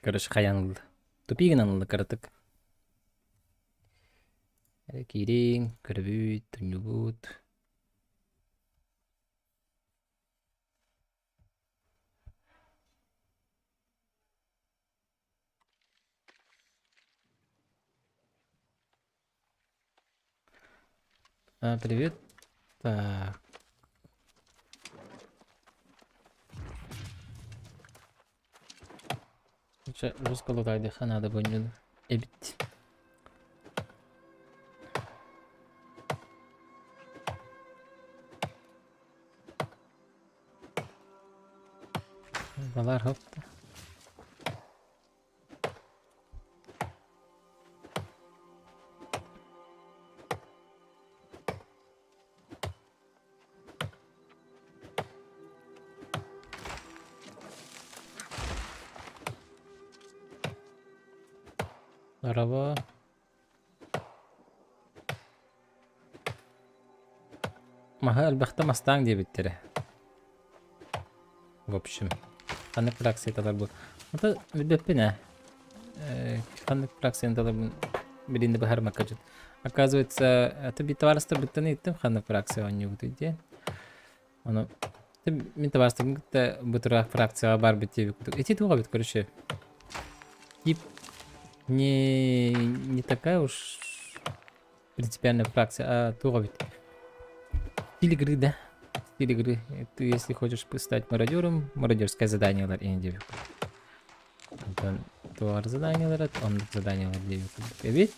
Короче, хайаан ылла. Тупик гынан ылла кыратык. Эрэ киириҥ, көрөбүт, тунньубут. А, привет. Так. Чэ, руссколутайдыха надо бонньуну эбит. Балар хоп. Araba. Маһы элбэхтэ мастааҥ диэбиттэрэ. В общем, ханнык фракцияталар бу? Ата билбэппин ээ. Э, ханнык фракцияталар билинни быһармакка дьон. Оказывается, это би табаарыстарбыттан ыйыттым ханнык фракция оонньуубутуй диэн. Ону мин табаарыстарбын кытта бу тура фракцияҕа барбыт диэбит курдук. Ити туох эбит, короче, тип не, не такая уж принципиальная фракция, а туох эбит. Стиль игры, да? Стиль игры. Ты, если хочешь стать мародером, мародерское задание ин диэбит. Онтон туар заданиелар, оннук заданиелар диэбит курдук эбит.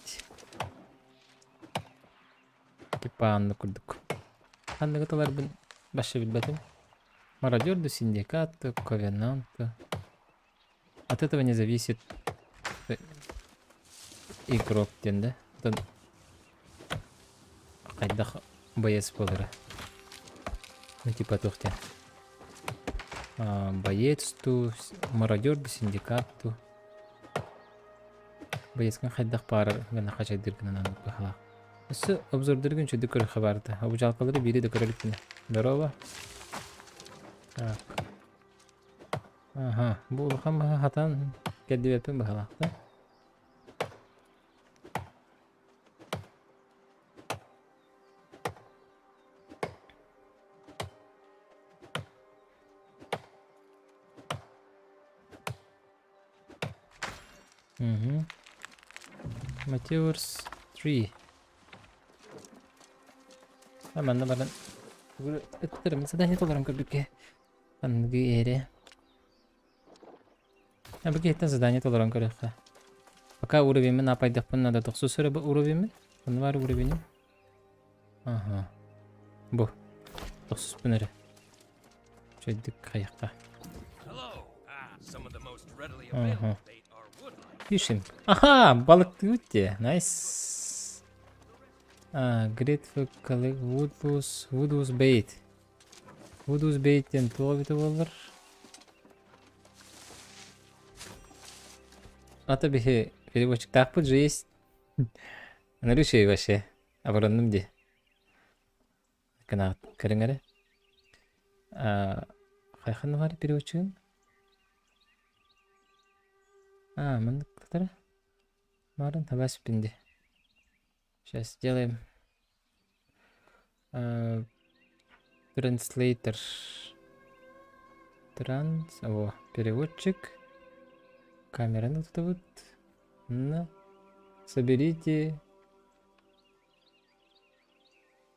Типа анны курдук. Ханныгы таларбын вообще билбэтим. Мародер да синдикат, ковенант. От этого не зависит игрок диэн да. Оттон хайдах боец буолара. Ну типа туох диэн. Боец ту, мародер да синдикат ту. Боецкын хайдах баарар гына хачайдыр гынан аннык быһалаах. Өссө обзордоргун үчүгдүк көрүөххэ баарда. Обучалкалары биири да көрө иликпинэ. Здорово. Так. Аха, бу улахан баһа хатан кэлдибэппин быһалаах да. Угу. Matures 3. А манна баран ыттарым задание толорон көрбүккэ аныгы эре. А бу киһиттэн задание толорон көрүөххэ. Пока уровеньмин апайдахпын надо тохсус эрэ уровеньмин. Онно бар уровеньим. Ага. Бу. Тохсуспун эрэ. Чөйдүк хайахха. Ага. Fishing. Аха, балыктыыбыт дии. Nice. А, Grateful Collect Woodloose, Woodloose Bait. Woodloose Bait диэн туох эбитэ буоллар? Ата биһи переводчиктаахпыт же есть. Нарушай вообще. Обороннум дии. Кынаат көрүҥ эрэ. Хайхан бар переводчигын? А, маннык тара. Марын табас пинди. Сейчас сделаем. Транслейтер. Транс... О, переводчик. Камераны тут На. Соберите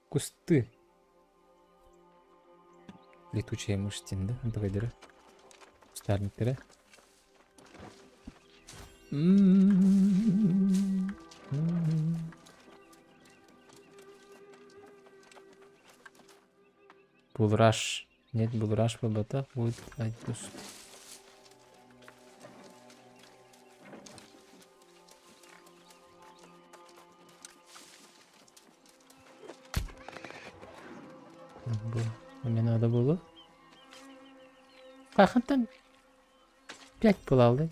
кусты. Летучая мышь да? Давай, Кустарниктары. Булраш. Нет, булраш буолбатах. Будет куст. Бу мне надо было. Хахантан пять булалды.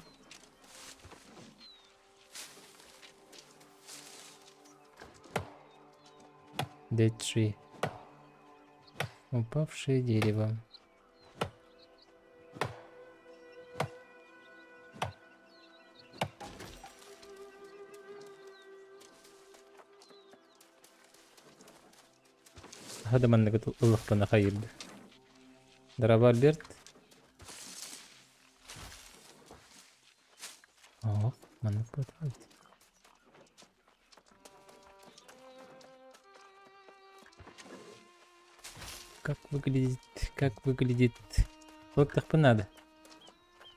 Dead tree. Упавшее дерево. Хада манныгы ыллахпына хайырды. Дороба, Альберт. Ох, маннык буотаҕыт. Как выглядит, как выглядит. Балыктахпын надо.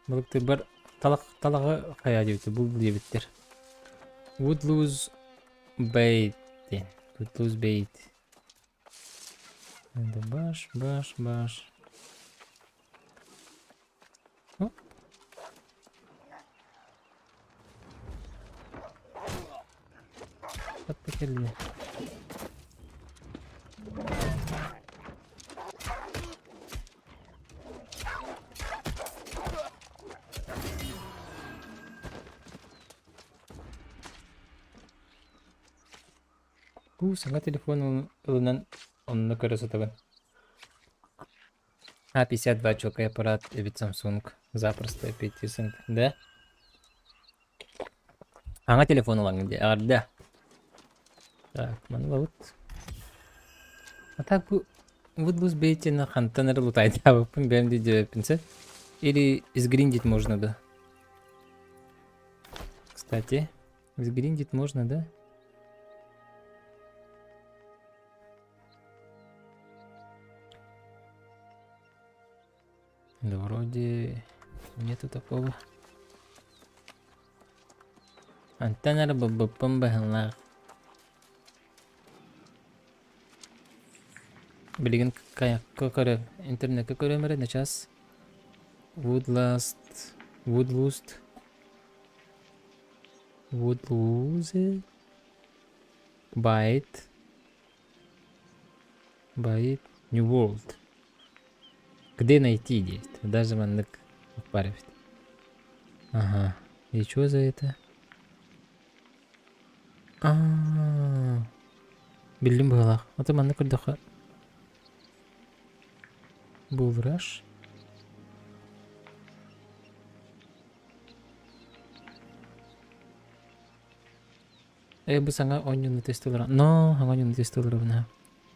Балыктыырбар талах талаҕы хайаа диэбиттэр, бул диэбиттэр. Woodloose Bait диэн. Woodloose Bait. Это баш, баш, баш. Оп. Хатта кэллэ. Бу саҥа телефон ылынан онно көрө сытабын. А52 чуолкай аппарат эбит Samsung. Запросто эппиэттиир Да? Аҥа телефон ылаҥҥын дии, эҕэрдэ. Так, маны ылабыт. А так бу Woodless Бейтина хантан эрэ лутайдаабыппын бэйэм да диэбэппин сөп. Или изгриндить можно, да? Кстати, изгриндить можно, да? Да вроде нету такого. Антан эрэ булбуппун быһыллаах. Билигин каякка көрө, интернеккэ көрөм эрэ начаас Woodlust, Woodlust, Woodluse, Bite, Bite, New World. Где найти диэбит. Даже маннык баар эбит. Ага. И чё за это? Аа. Биллим быһыылаах. Аты маннык көрдөххө Булраш. Э, бу саҥа оонньууну тестулара. Но, саҥа оонньууну тестуларабына.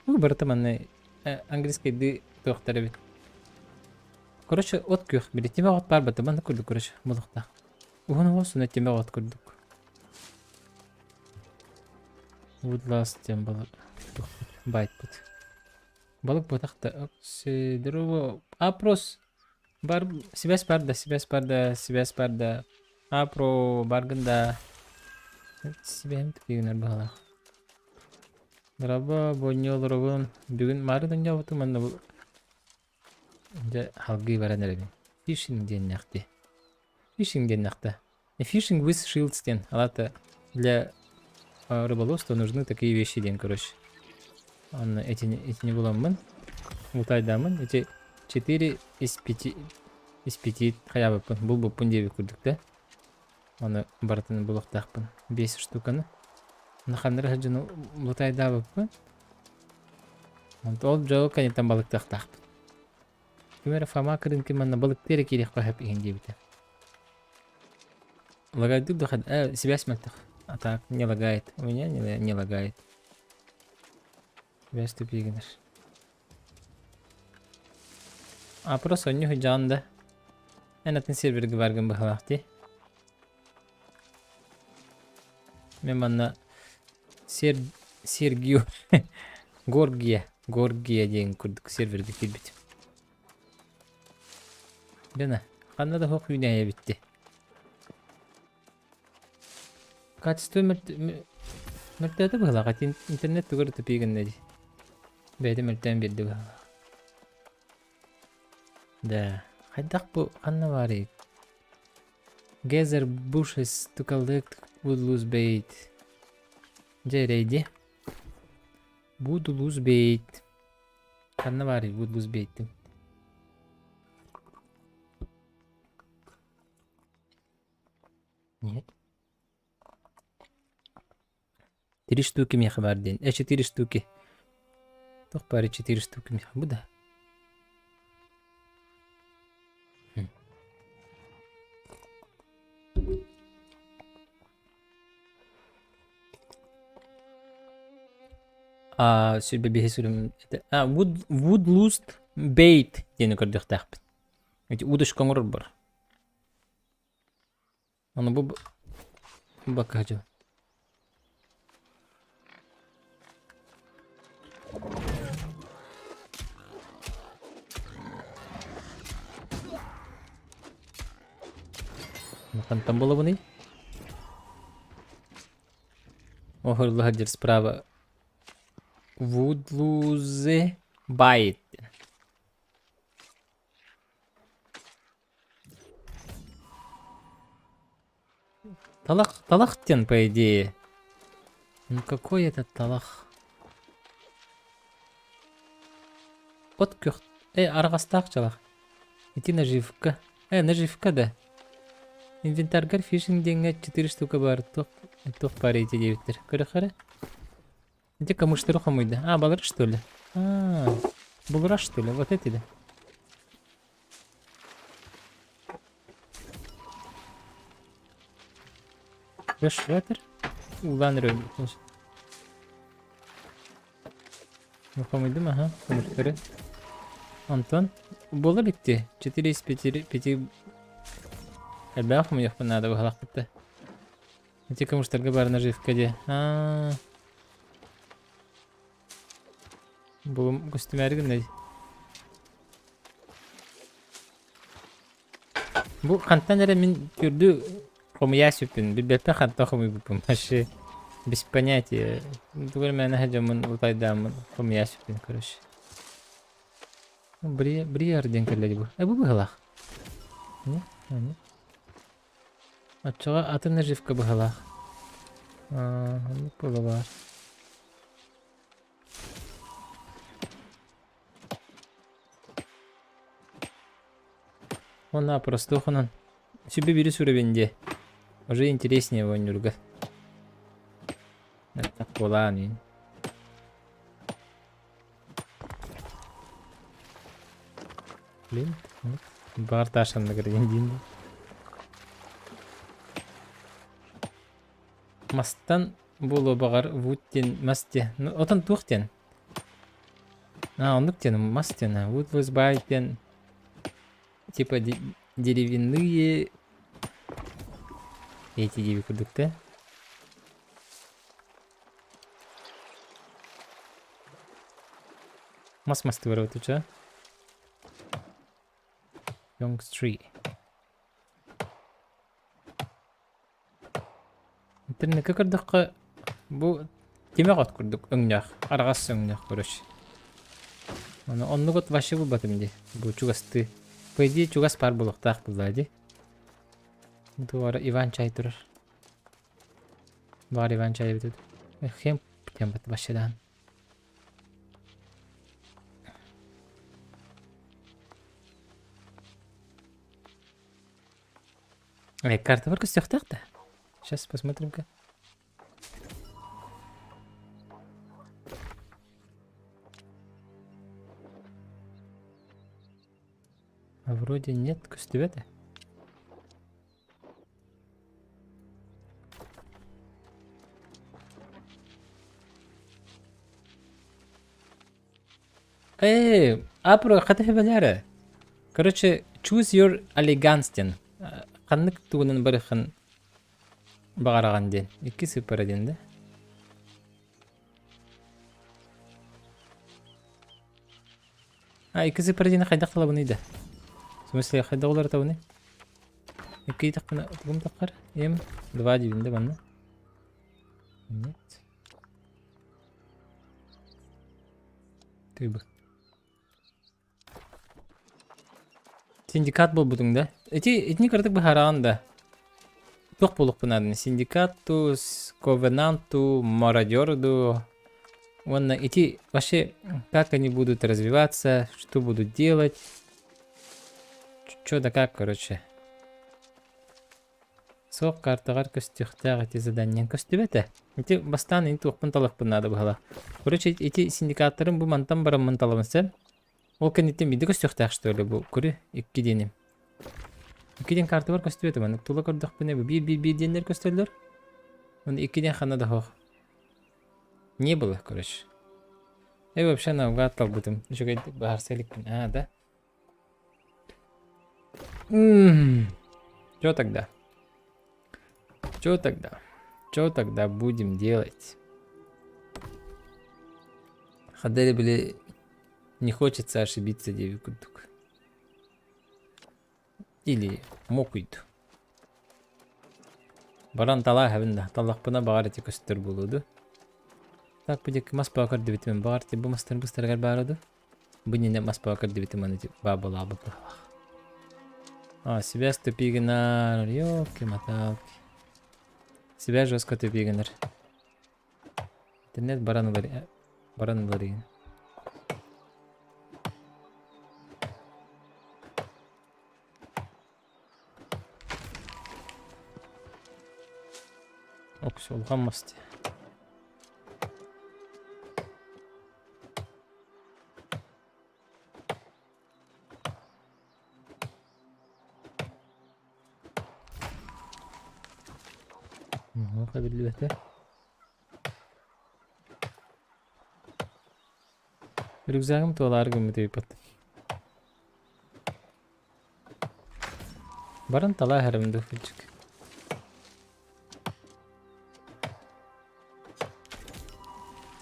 Ну, барыта манна английскайдыы туохтар эбит. Короче, от күөх. Били тимэх от баар бата манна курдук, короче, булуохтаах. Уһун уһун суна тимэх от курдук. Woodlust диэн балык байтпыт. Балык буотах да Сидорова Апрос бар связь бар да связь бар да связь бар да Апро баргын да сибэһим тупигинэр быһалаах. Дороба бонньуолоробун бүгүн маары донньообутум манна бу дьэ халгыы баран эрэбин. Фишинг диэннэхти. Фишинг диэннэхтэ. Fishing with shields диэн. Алата для рыболовства нужны такие вещи диэн короче. Онно этини, этини буламмын, утайдааммын, эти 4 из 5 из 5 хайаабыппын, булбуппун диэбит курдук да. Аны барытын булуохтаахпын. 5 штуканы. Ханнара сылдьан лутайдаабыппын. Ол дьол кэнниттэн балыктыахтаахпын. Ким эрэ Фома Крынкин манна балыктыы эрэ киириэххэ сөп иһин диэбитэ. Лагайдык да связь мөлтөх. А так, не лагает. У меня не, не лагает. Связь тупее гынар. А просто онньу сылдьаҕын да. Эн атын сервергэ баргын быһалаах дии. Мен манна Сер... Сергио Горгия Горгия диэн курдук сервергэ киирбитим. Лена, ханна да суох үүнээйи эбитти. Качество мөлтөөтө быһыылаах интернет тугу эрэ тупик гынна дии. Бэйэтэ мөлтөөн биэрдэ быһыылаах. Да, хайдах бу ханна баарый? Gather bushes to collect woodloose bait. Дьэ эрэйди. Woodloose bait. Ханна баарый woodloose bait Нет. Три штуки миэхэ баар диэн. Четыре штуки. Туох баары четыре штуки миэхэ бу да. А, сүрбэ биһи сүрүм а, wood, woodlust bait диэни көрдүөхтээхпит. Эти удочка оҥорор бар. Ону бу бакка дьон. Хантан буолабыный? Оһорло сылдьар справа Вудлузе Байт. Талах, талах диэн, по идее. Ну какой это талах? От күөх... Э, арҕастаах чалах. Ити наживка. Э, наживка да. Инвентарьгар фишинг диэҥҥэ 4 штука баар. Туох, туох баар ити диэбиттэр. Көрө-көрө. Ити камыштары хомуйда. А, балар что ли? А, булра что ли? Вот эти да. Fresh Улан рөл. Хомуйдум, ага, камыштары. Антон, буола битти. 4 из 5, 5 Элбэх хомуйахпын наада быһалахпытта. Ити камыштарга баар наживка дии. Аа. Булум көстүмээри гынна дии. Бу хантан эрэ мин түрдү хомуйаа сүппүн. Билбэппин хантан хомуйбуппун. Вообще без понятия. Тугу эрэ мээнэ дьоммун утайдааммын хомуйаа сүппүн короче. Бриар диэн кэллэ дии бу. Э бу быһылаах. Не? Не? Оччоҕо атын наживка быһалаах. Аа, оннук буола баар. Уонна простуохунан сүбэ бири сурэбин диэ. Уже интереснее оонньуурга. Так буолаан иин. Блин, баар таашанныгар диэн диин. Мастан буолуо баҕар wood диэн мас диэн. Ну, отон туох диэн? А, оннук диэн мас диэн. Wood was by диэн типа деревянные эти диэби курдук да. Мас масты барабыт уча. Young Street. Интернеккэ көрдөххө, бу тимэх от курдук өҥнөөх, араҕас өҥнөөх короче. Аны оннук от вообще булбатым дии. Бу чугастыы. По идее чугас баар буолуохтаах буоллаа дии. Туора Иван чай турар. Баар Иван чай эбит. Хем диэн вообще даҕаны. Эй, карта бар көстүөхтээх да. Сейчас посмотрим-ка. А вроде нет, көстүбэтэ. Эй, апро хата хебелere. Короче, choose your elegance диэн. Ханнык тугунан барыхын баҕараҕын диэн. Икки сыыппара диэн да. А, икки сыыппара диэни хайдах талабыный да? В смысле, хайдах уларытабыный? Икки таххына тугум таххар? М, два диибин да манна. Нет. Тыыбы. Синдикат буолбутуҥ да? Ити итини кыратык быһаараҕын да? Туох буолуохпун нааданы? Синдикат дуу, ковенант дуу, мародер дуу? Уонна ити вообще как они будут развиваться, что будут делать? Чё да как, короче. Суох картаҕар көстүөхтээх ити заданиеҥ көстүбэтэ. Ити бастаан ини туохпун талыахпын наада быһыылаах. Короче, ити синдикаттарым бу мантан бараммын талабын сөп. Ол кэнниттэн биирдэ көстүөхтээх что ли бу көрү икки диэним. Икки диэн картабар көстүбэтэ маннык тула көрдөхпүнэ бу биир биир биир диэннэр көстөллөр. Уонна икки диэн ханна да суох. Не было, короче. Я вообще наугад талбытым. Үчүгэйдик баһарса иликпин. А, да? Что тогда? Что тогда? Что тогда будем делать? Хадели били не хочется ошибиться диэбит курдук. Или мокуйду. Баран талааһабын да, таллахпына баҕар ити көстөр буолуо дуу. Так бу диэки мас баҕа көрдүбүтүм, баҕар ити бу мастарын быстарыгар баара дуу. Бу иннинэ мас баҕа көрдүбүтүм аны ити баабалаабыт быһалаах. А, связь тупик гынар, ёлки-моталки. Связь жестко тупик гынар. Интернет баран ылар, баран ылар игин. Окс, улахан мас дии. Муоха биллибэтэ. Рюкзагым туолаары гыммыт ыйыппыт. Баран талаа иһэрим дуу кырдьык.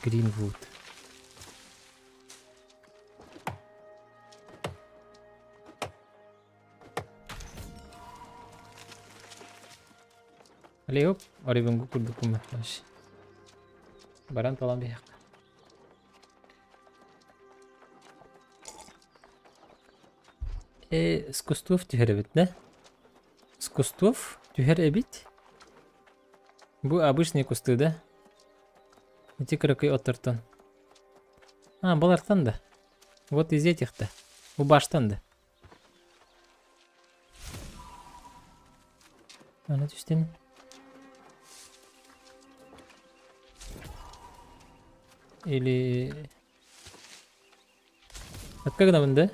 Greenwood. Алло, орибынгу курдуккун вообще. Баран талан биһиэххэ. Э, с кустов түһэр эбит, да? С кустов түһэр эбит. Бу обычный кусты, да? Ити кыракый оттортон. А, балартан да. Вот из этих-то. Бу баштан да. Аны түстүм. Или... Как гынабын да?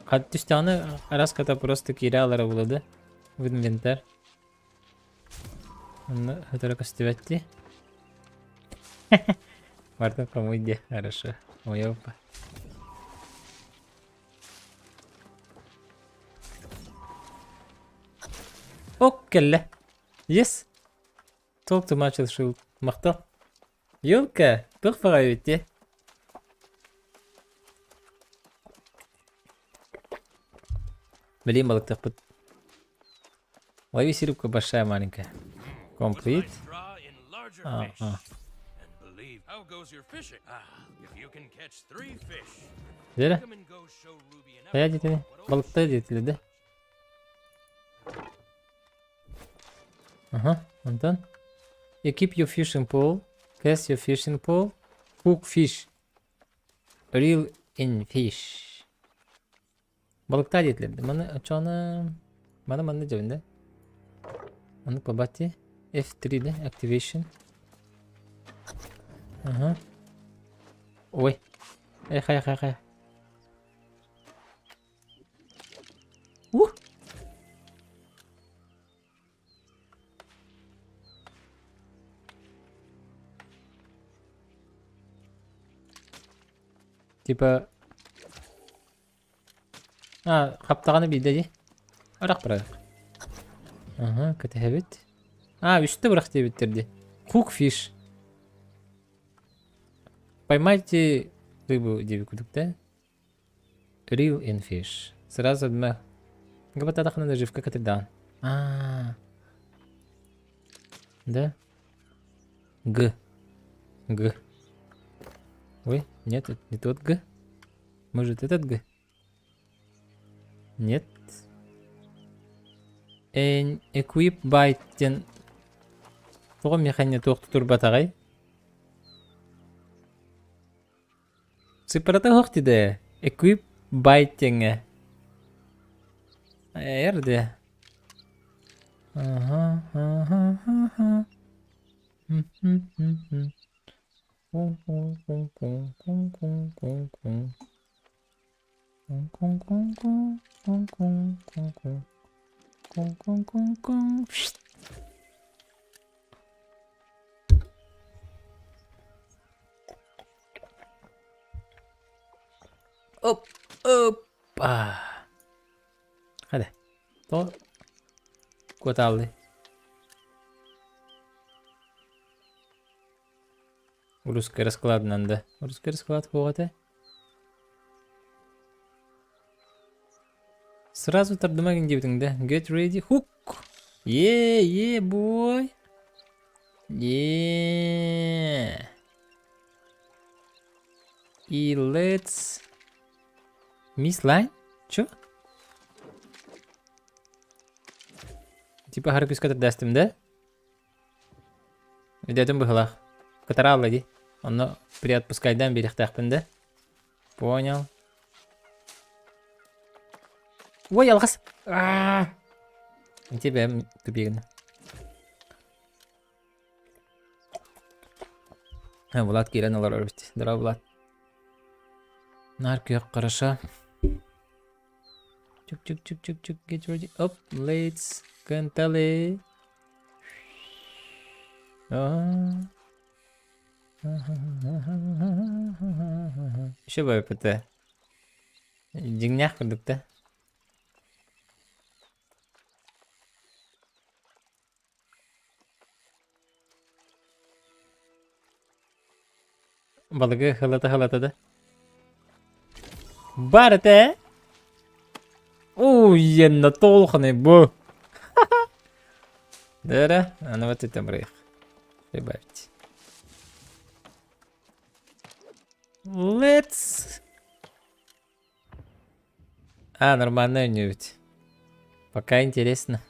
Хат түстэҕинэ араас кота просто киирэ алара булады в инвентарь. Онно өтөрө көстүбэт дии. Барытын хомуй диэ, хорошо. Ой, опа. Ок, кэллэ. Yes. Talk to much shield. Махтал. Елка, туох баҕайы эбит дии. Блин, балыктыахпыт. Лови рыбку большая маленькая. Complete. А, а. Дere. Хайа диэтини? Балыкта диэтилэр да? Ага, онтон. Equip your fishing pole. Cast your fishing pole. Hook fish. Reel in fish. Балыктаа диэтилэр. Маны очону маны манна дьэбин да. Ону кобати F3 да activation. Ага. Ой. Эх, эх, эх, эх. Ух! Типа А, хаптаҕаны биирдэ дии. Ырах бырах. Аха, кэтэһэбит. А, үстэ бырах диэбиттэр дии. Hook fish. Поймайте рыбу диэбит курдук да. Reel in fish. Сразу дма. Габатадахына наживка катырдаан. А. Да? Г. Г. Ой, нет, это не тот Г. Может, этот Г? Нет. Equip by 10. Тоҕо миэхэ инньэ туох тутурбатаҕай? Сыппарата суох дии Equip by диэҥҥэ. Эр дии. Оп, опа. Hadi. То куотааллый. Русский раскладынан да. Русский расклад суох этэ. Сразу тардыма диэбитиҥ да. Get ready, hook. Yeah, yeah, boy. Yeah. И let's... Miss line? Чё? Типа хары күскэ тардастым да? Өйдөөтүм быһылаах. Кытараалла дии. Онно приотпускайдаан биэриэхтээхпин да. Понял. Ой, алҕас! Аа! Ити бэйэм тупигын. Влад киирэн олорор эбит. Здорово, Влад. Наар күөх хорошо. Чук-чук-чук-чук-чук, get ready. Up, let's канталы. Еще БПТ. Дьиҥнээх курдук да. Балыгы хылата-хылата да. Бар этэ. Ой, толханы бу. Да, аны вот это бырайык. Прибавить. Let's. А, нормально үнүбүт. Пока интересно.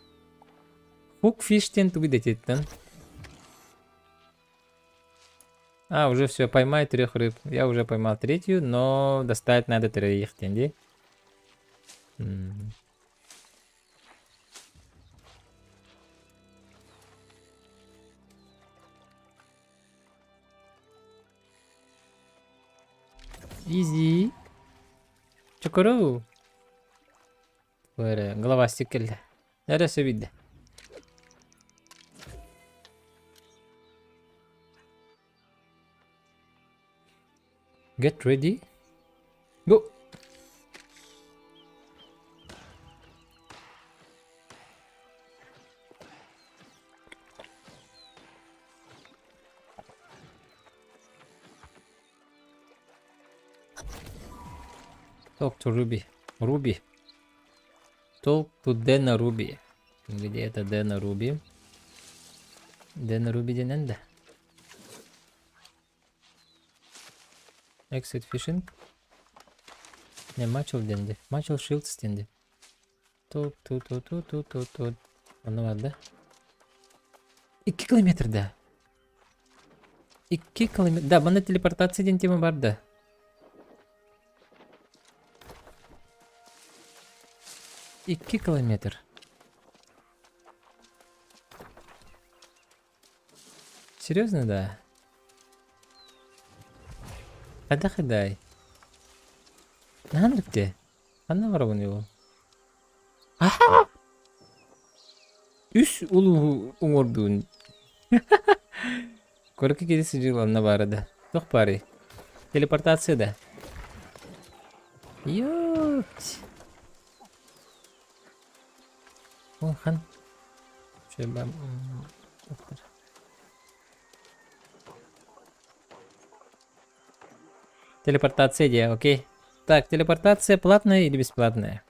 Hook fish диэн тугу дэтиттэн? А, уже все, поймай трех рыб. Я уже поймал третью, но достать надо троих диэн дии. Easy. Чокору. Эрэ, головастик кэллэ. Эрэ сөбүйдэ. Get ready. Go. Talk to Ruby. Ruby. Talk to Dana Ruby. Где это Дэна Руби? Дэна Руби диэн да? Exit fishing. Не, Мачел денди. Мачел Шилдс денди. Ту ту ту ту ту ту ту. Онно бар да? 2 километр да. 2 километр. Да, манна телепортация диэн тема бар да. 2 километр. Серьезно, да? Хайдах хайдай? Наһаа те. Ханна барабын ол? Үс улуу уҥуордуун. Куоракка киирэ сылдьыы онно баара да. Туох баарый? Телепортация да? Ёпть. О, хан. Телепортация где? Окей. Так, телепортация платная или бесплатная?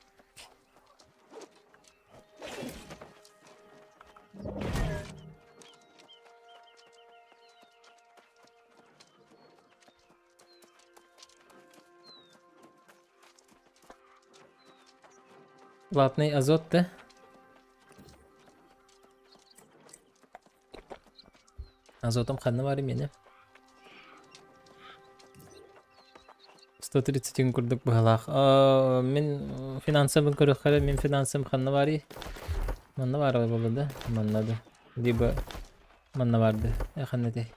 Платный азот да? Азотом ханна баар миэнэ? 130 курдук быһалаах. Мин финансабын көрүөххэ мин финансам ханна баарый? Манна баар буолла да? Манна да. Либо манна барды. Э ханна этэй?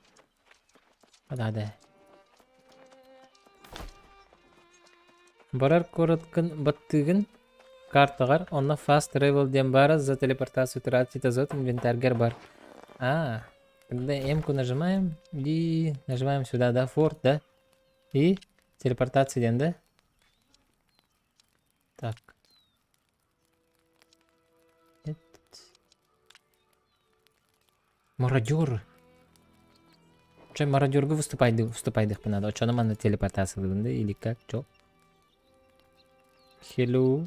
Хада Барар куораткын баттыыгын картаҕар, онно Fast Travel диэн баара за телепортацию тратить азот инвентарьгар бар. А, тогда М-ку нажимаем и нажимаем сюда, да, Форд, да? И телепортация диэн, да? Так. Этот... Мародер. Че, мародерга выступай, выступайдыхпын надо. Очону манна телепортациялыыбын да или как, чё? Hello.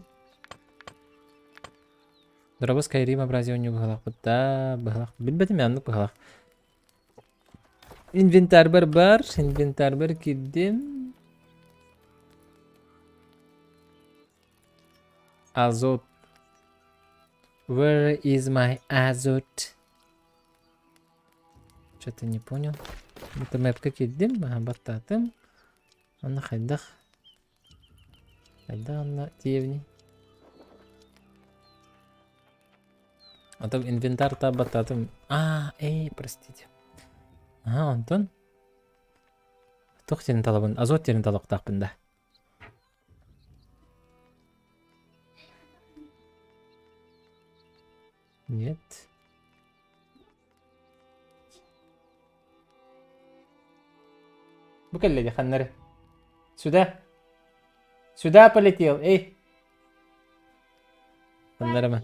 Дорогой Skyrim образия у быһалахпыт да, быһалах. Билбэтим мен оннук быһалах. Инвентарьбар бар, инвентарьбар кирдим. Азот. Where is my азот? Что-то не понял. Это мэпка кирдим, ага, баттаатым. Онно хайдах? Хайдах онно тиэбиний? А то инвентарь баттаатым. А, эй, простите. Ага, онтон. Туох диэн талабын? Азот диэн талыктаахпын да. Нет. Бу кэллэ дии ханнары. Сюда. Сюда полетел, эй. Ханнарыма.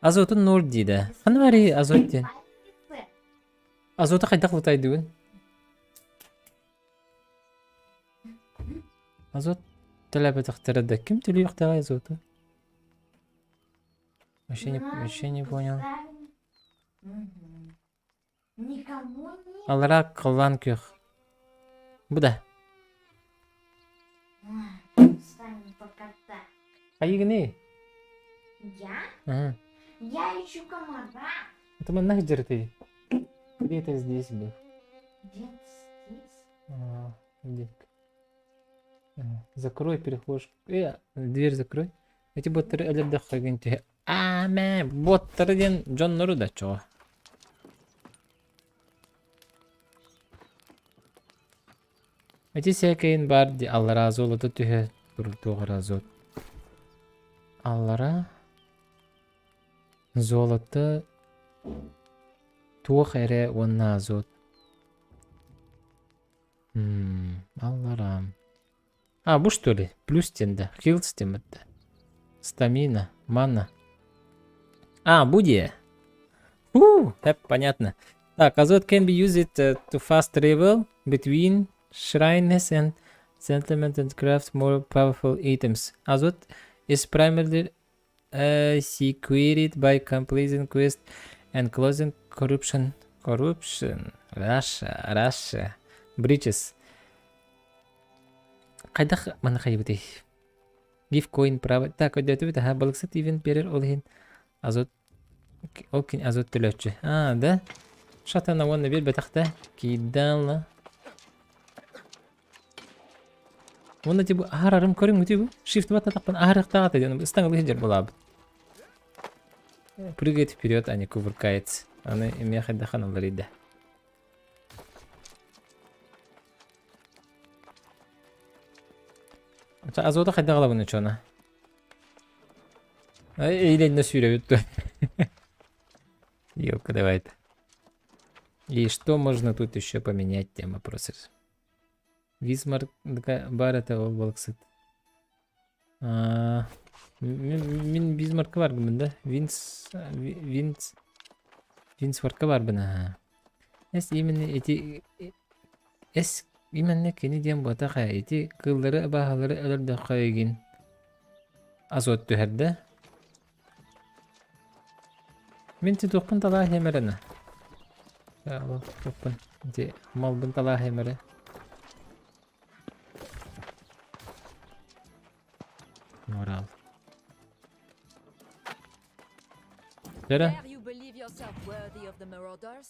Азотун ноль дии да. Ханна барый азот диэн? Азоты хайдах лутайдыгын? Азот төлөөбөтөхтөрө да ким төлүөхтээҕэй азоту? Вообще не, вообще не понял. Аллараа халлаан күөх. Бу да. Хайыгыный? Я? Ага. Я ищу комара. Это манна сылдьар Где-то здесь был. Где-то здесь. А, где? Закрой перехожку. Дверь закрой. Эти боттары өлөрдөххө түһэ. Аа, мэ, боттары диэн дьоннору да чоо. Эти сээкэйин баар ди аллараа золото түһэ турдуох азот. Аллара золото туох эрэ уонна азот. Аллараа. А, бу что ли? Плюс диэн да. Хилс диэн бытта. Стамина, мана. А, бу диэ. Фу, так понятно. Так, Азот can be used to fast travel between shrines and settlement and craft more powerful items. Azot is primarily secured by completing quest and closing corruption. Corruption. Russia, Russia. Bridges. Хайдах маны хайбытый? Give coin право. Так, өйдөтүбүт аха балыксыт ивент берер ол иһин азот ол кин азот төлөөччү. А, да? Шатана уонна биэрбэтэх да кидала. Уонна типа аһарарым көрүҥ типа shift баттатахпын аһарыахтаах диэн ыстаҥалыы сылдьар буолаабыт. Прыгает вперед, а не кувыркается. Аны эмиэ хайдах аналларыйда. Азота хайдах ылабын учуона? Эйленне сүүрэбит дуо? Ёлка, давай. И что можно тут еще поменять, тема просит. Висмар бар это ол балыксыт. Мин Бисмаркка барбын да? Винс Винс Винсворка барбын аха. Эс именно эти эс именно кини диэн буотах ээ ити кыыллары абааһылары өлөрдөххө игин азот түһэрдэ. Мин тутуохпун талаа иһэмэрэнэ. Туппун ити малбын талаа иһэмэрэ. Морал. Дөрө. yourself worthy of the marauders?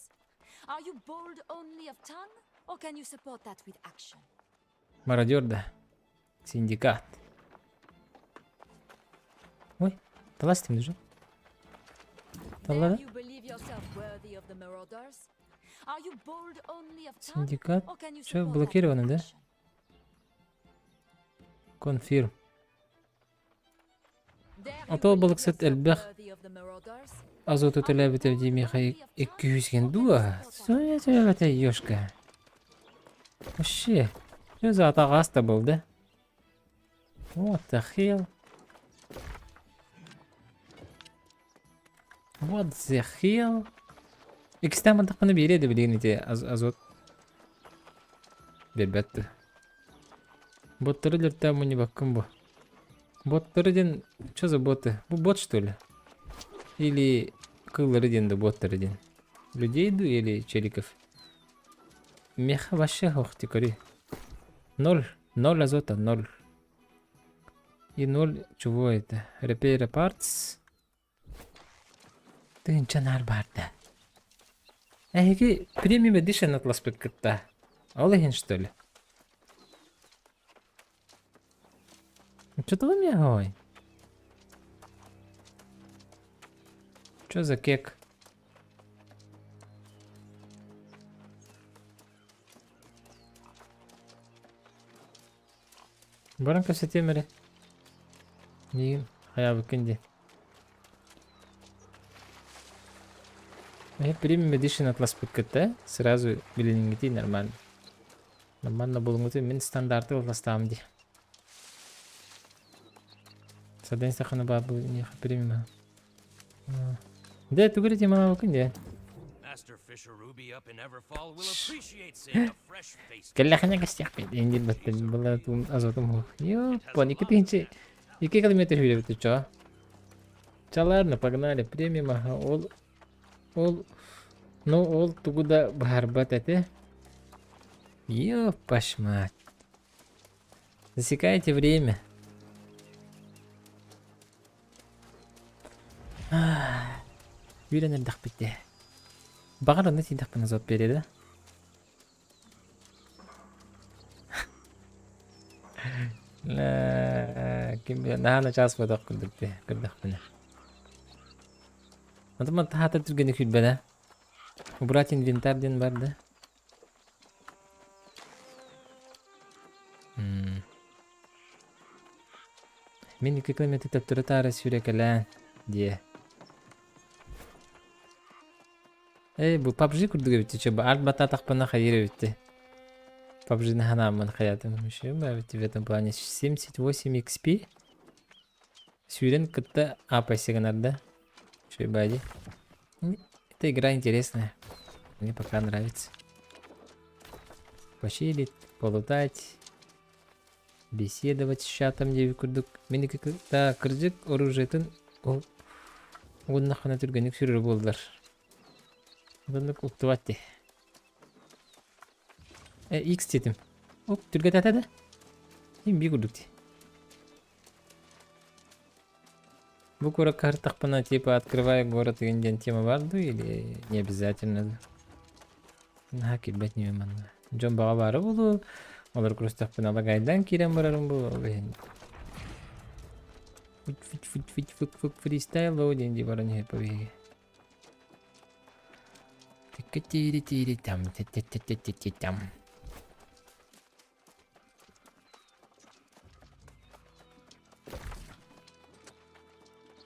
Are you bold only of tongue, or can you support that with action? Мародер да. Синдикат. Ой, талас тим дужа. Таллада? Синдикат. Че, блокированы, да? Конфирм. Ото балыксыт элбэх азоту төлөөбүтэ дии миэхэ 200 дуо? Сөбөтө ёшка. Вообще, что за атаҕас-то был, да? What the hell? What the hell? Иккистээн бардахпына биэриэ да билигин ити азот биэрбэт да. Боттары өлөртөөн мунньубаккын бу. Боттары диэн что за боты? Бу бот что ли? Или кыллары диэн да боттары диэн? Людей ду или челиков? Меха вообще ох ты көрүй. Ноль. Ноль азота, ноль. И ноль чего это? Repair parts. Тыынча наар баарда. Эһиги премиум edition атласпыккыт да? Ол иһин что ли? Что ты ой? Что за кек? Баран кэпсэтиэм эрэ. Миигин хайаабыккын дии. Э, премиум edition атласпыккыт да? Сразу билиниҥҥитий нормально. Нормально булуҥҥутун мин стандарты атластаам дии. Саден саханы баар бу миэхэ премиум. Дэ тугу эрэ темалаабыккын дии. Кэллэхинэ кэстиэхпит диэн баттын была туум азотум уһук. Ёппон 2000 2 километр сүүрэбит оччоҕо. Чалаарна погнали премиум аха ол ол ну ол тугу да быһарбат этэ. Ёппаш мать. Засекайте время. Үүрэн эрдэхпит дии. Баҕар онно тиийдэхпинэ азот биэриэ да? Ким билэр наһаа начаас буотах курдук дии көрдөхпүнэ. Онтон таһаата түргэнник сүүрбэтэ. Убрать инвентарь диэн бар да? Мин 2 километр төттөрү-таары сүүрэкэлээн диэ. Эй, бу PUBG курдук эбит чэ, арт баттаатахпына хайыыр эбит PUBG-ны ханааммын хайаатым еще в этом плане 78 XP сүүрэн кытта апайся гынар да Үчүгэй Эта игра интересная. Мне пока нравится. Почилить, полутать, беседовать с чатом диэбит курдук. Мин да кырдьык оружиетын ол уоннаххына түргэнник сүрүрэ буоллар. Оннук уктубат дии. Э, X диэтим. Оп, түргэтэтэ да. Им бии курдук дии. Бу куоракка сырыттахпына типа открывай город игин диэн тема баар дуу или не обязательно дуу? Наһаа киирбэт ньүө манна. Дьон баҕа баара буолуо. Олор көрүстэхпинэ алагайдаан киирэн барарым буолуо ол иһин. Фристайл лоу диэн дии баран иһэр биһиги. Тикки-тири-тири там ти-ти-ти-ти-ти там.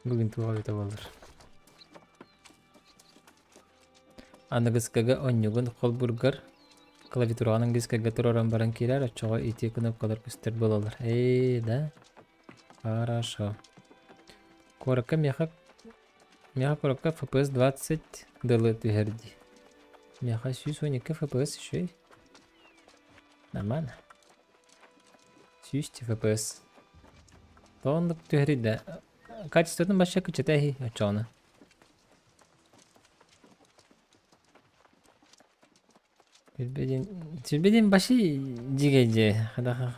Бүгүн туох эбитэ буоллар. Аныгыскыга онньугун холбургар клавиатураҕын английскайга туруоран баран киирэр, оччоҕо ити кнопкалар көстөр буолаллар. Ээ, да? Хорошо. Куоракка миэхэ миэхэ куоракка FPS 20 дылы түһэр дии. Миэхэ 112 FPS үчүгэй. Нормально. 100 FPS. Тоҕо оннук түһэрий да? Качествотын бачча кыччата иһий оччоҕуна. Сүрбэ диэн сүрбэ диэн баши дьигэ дьиэ хадаха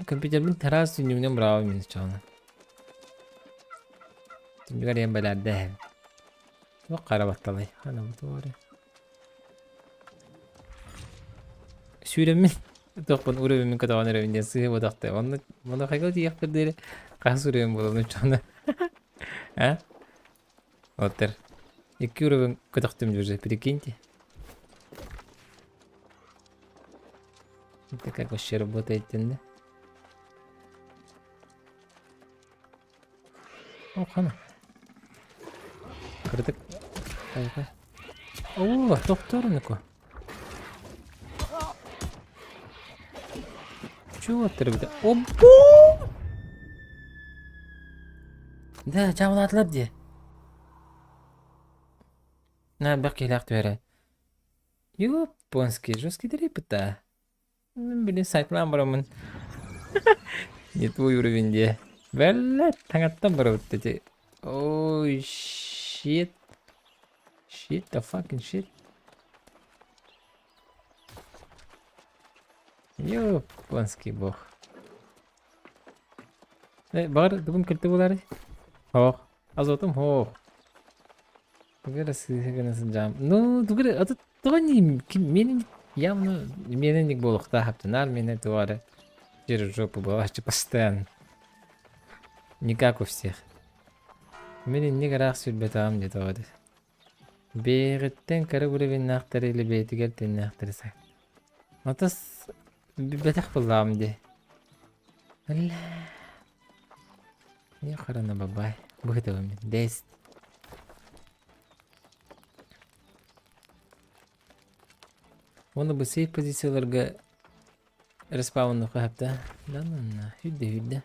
компьютербин тараас түннүгүнэн быраҕабын мин оччоҕуна. Түннүгэр ийэм бэлээрдэ эһэм. Туох хара батталай? Хана бу туох эрэ. Сүүрэммин туохпун уровенмин көтөҕөн эрэбин диэн сыыһа бодохтой. Онно онно хайгыл тиийиэхпэр диэри хас уровень буолабын оччоҕуна. А? Вот эр. Икки уровень көтөхтүм уже, прикиньте. Это как вообще работает, да? О, хана. Кырдык. Айга. О, тохторунако. Чего ты Оппу! Да, чаалаатылар дии. На, элбэх киһилээх түһэрэ. Японский жесткий дрипта. Блин, сайтлаан бараммын. Не твой уровень дии. Бэллэ, таҥаттан барабыт ити. Ой, shit. Shit, the fucking shit. Японский бог. Э, баҕар бүгүн кэлтэ буолаарай? Һоох. Азотум һоох. Тугу эрэ сыыһа гына сылдьаам. Ну, тугу эрэ, аты тоҕо не ким миэнэ явно миэнэ буолуохтаах хаптанаар миэнэ туох эрэ через жопу буолааччы постоянно. Не как у всех. Мин инник ыраах сүүрбэтэҕим дии тоҕо эрэ. Бэйэҕиттэн кыра уровеннаахтары или бэйэтигэр тэннээхтэри сай. Атас бэтэх буоллаҕым дии. Бля. Не харана бабай. Быһытабын мин. Дэс. Уонна бу сейф позицияларга респауннуха хапта. Да ну на, хүдде хүдде.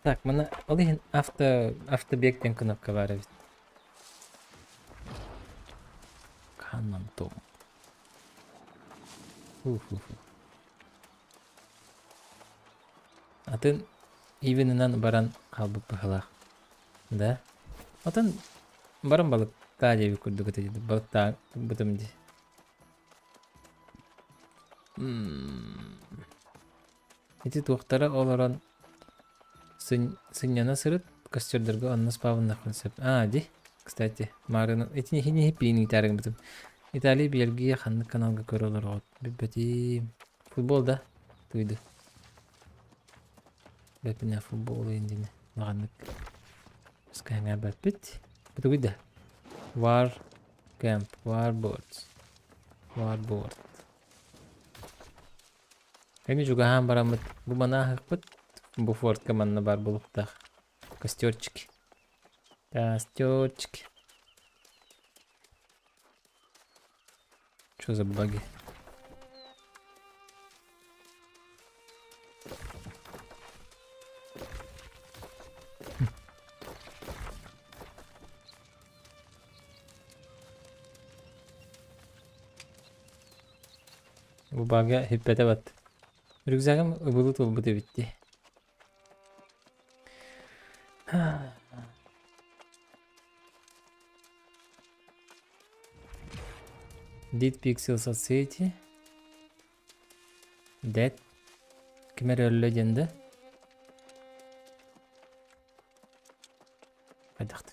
Так, мана ол иһин авто автобег диэн кнопка баар эбит. Канон том. Фу-фу-фу. Атын ивенынан баран хаалбыт быһалаах. Да? Атын баран балыктаа диэбит курдук этэ балыктаа бытым дии. Ити туохтара олорон сынньана сырыт, костердарга онно спавыннахпын сөп. Аа, ди, кстати, маарыны итини хини хиппиин ыытаары гыммытым. Италия, Бельгия ханнык каналга көрө олороҕут? Билбэтим. Футбол да? Туйду. Бэппинэ футбол индини маҕаннык скаҥаабаппыт. Бутугуй да? War Camp, Warboards. Warboard. Эми чугаһаан бараммыт бу манааһыкпыт бу фортка манна баар буолуохтаах. Костерчик. Костерчик. Что за баги? Бу бага хиппэтэ бат. Рюкзагым ыбылы туолбут эбит дии. Did Pixel Society Dead Ким эрэ өллө диэн да? Хайдахты?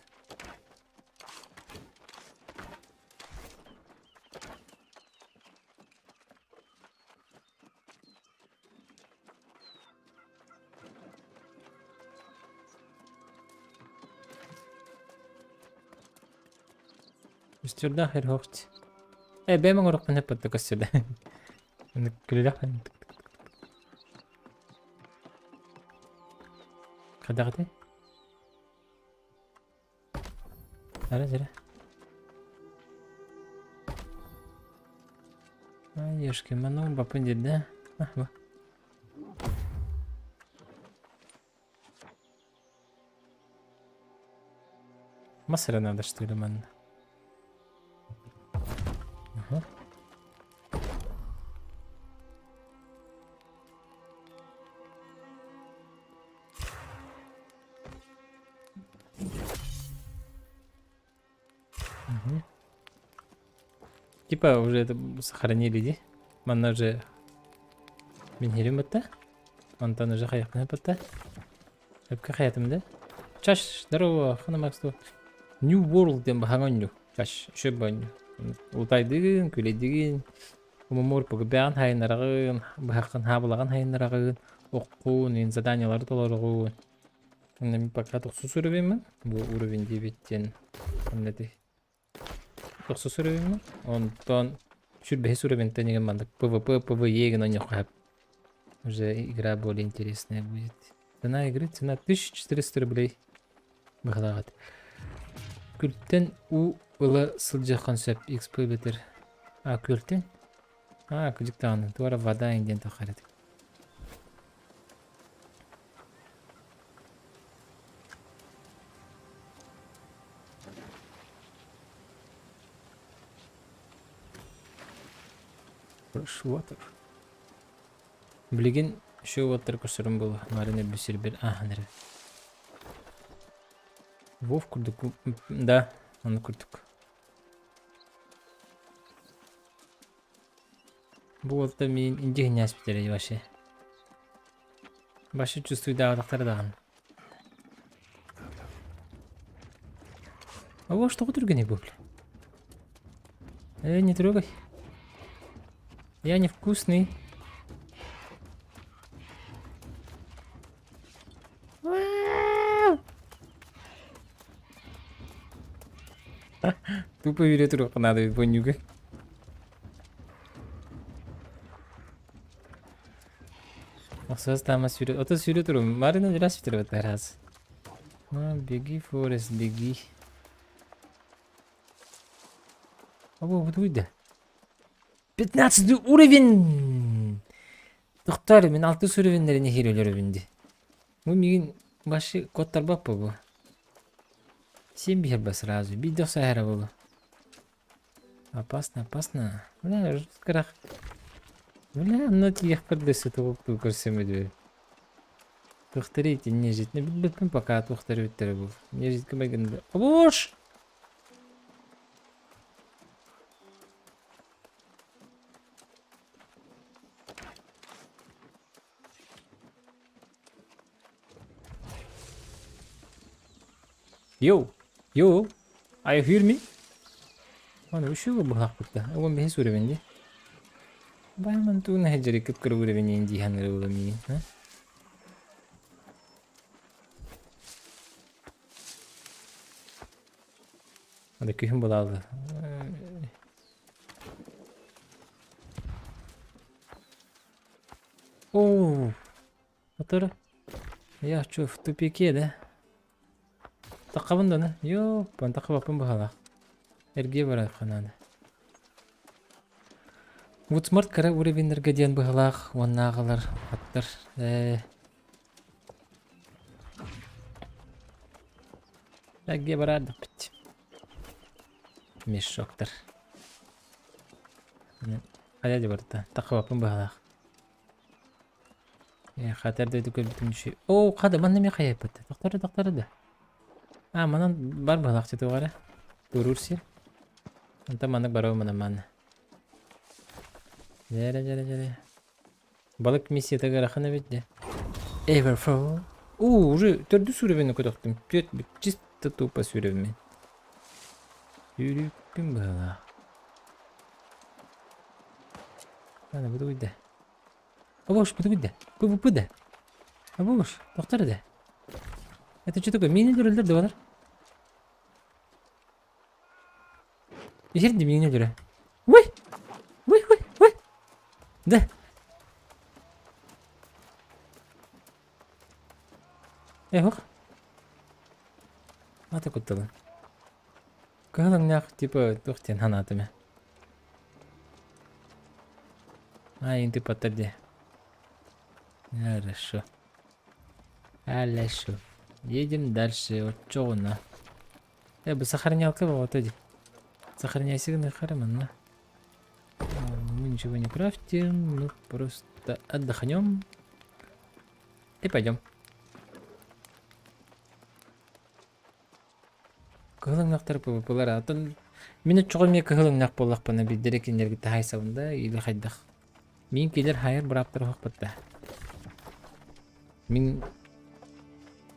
Үстүрдээх эрһоохч. Э, бэйэм оҥоруохпун сөп батта көстүрдэ. Күлүлэх Хайдах этэй? Ара зря. Ай, ёшки, ману бапын деді. А, ба. Мас эрэ надо что ли манна? Ага. Мгм. Типа уже это сохранили, ди? Манна уже мин хирим бытта. Онтон уже хайахпын ыппытта. Өпкө хайатым да. Чаш, здорово, хана Макс New World диэн баһаҥ онньу. Чаш, үшөп онньу. Ултайдыгын, күлэйдигин, умумур пугубэҕин хайыннараҕын, быһаххын хаабылаҕын хайыннараҕын, оххун, ин заданиялары толороҕун. Онно мин пока тохсус уровеньмын. Бу уровень диэбит диэн ханна этэй? Тохсус уровеньмын. Онтон сүрбэһис уровеньтэн игин маннык PvP, PvE гын онньоххо Уже игра более интересная будет. Цена игры, цена 1400 рублей. Быһалаҕыт. Күлтэн уу ыла сылдьыаххын сөп XP бэтэр. А, күлтэн? А, кыдьык даҕаны. Туора вода диэн таххарыт. Fresh water. Билигин үчүгэй уолаттары көрсөрүм буолуо, марын өлбүт сирбэр ааһан эрэр. Вов курдук, да, оннук курдук. Бу уолта миин индиһиннээспитэрэ вообще. Вообще чувствуйдаабатахтара даҕаны. А вот что түргэнэй бу, бля. Э, не трогай. Я невкусный. Тупо вере туруохха наада бонньуга. Охсуос таама сүүрэ... Ото сүүрэ турум. Марина раз бүтэрбэт раз. Ну, беги, Форест, беги. Або, бу да. 15 уровень! Тохтоор, мин алтыс уровеннэрин иһир өлөрөбүн дии. Бу миигин вообще куоттарбаппа бу. Син биһэрбэ сразу. Биирдэ охсоһара буолуо. Опасно, опасно. Бля, жуткарах. Бля, онно тиийэхпэр да өссө тугу көрсөмүдү. Туохтары ити нежитне билбэппин пока туохтары бүттэрэ бу. Нежитке майгында. Обош! Yo! Yo! Are you hear me? Аны үчүгэй быһаахпыт да. 15 уровень дии. Байман тугун иһэ кып-кыра уровень дии саныыр буолла миигин. Аны күһүн булаалы. Оо, Мотор. Я что, в тупике, да? Таххабын да, ну? Ёппан, таххабаппын быһалаах. Эргиэ барыахха наада. Вудсмарт кыра уровеннарга диэн быһалаах уоннааҕылар аттар. Э Эргиэ бараардахпыт. Мешоктар. Хайа дьэ барда. Таххабаппын быһалаах. Э, хата эрдэ көрбүтүм үчүгэй. Оо, хата манна эмиэ хайайбыт. Тохтор тохтор да. А, манан бар быһалаах туох эрэ. Туоруур сир. Онтон маннык барабын манан манна. Дьэрэ дьэрэ дьэрэ. Балык миссията ыарахан эбит дьэ. Everfall. Уу, уже төрдүс уровень көтөхтүм. Түөрт чисто тупо сүүрэбин. Сүүрүүкпүн быһалаах. Ана бу тугуйда. Абуш, бу тугуйда. Бу бу да. Абуш, тохтор да. Это что такое? Мини өлөрөллөр да балар. Иһирди миини өлөрө. Уй! Уй, уй, уй! Да. Эх. Ата кутталын. Кыһыл өҥнөөх типа туох диэн санаатым ээ. Ай, тыппаттар дии. Хорошо. Хорошо. Едем дальше. Оччоҕуна. Э, бу сохранялка бөҕөтө дии. Сохраняйся гыныахха манна. Мы ничего не крафтим, мы просто отдохнем и пойдем. Кыһыл өҥнөөхтөр ПВП-лар атын мин оччоҕо эмиэ кыһыл өҥнөөх буоллахпына биирдэрэ кинилэргэ таһайсабын да или хайдах. Мин килэр хайар бырааптар оһохпут да. Мин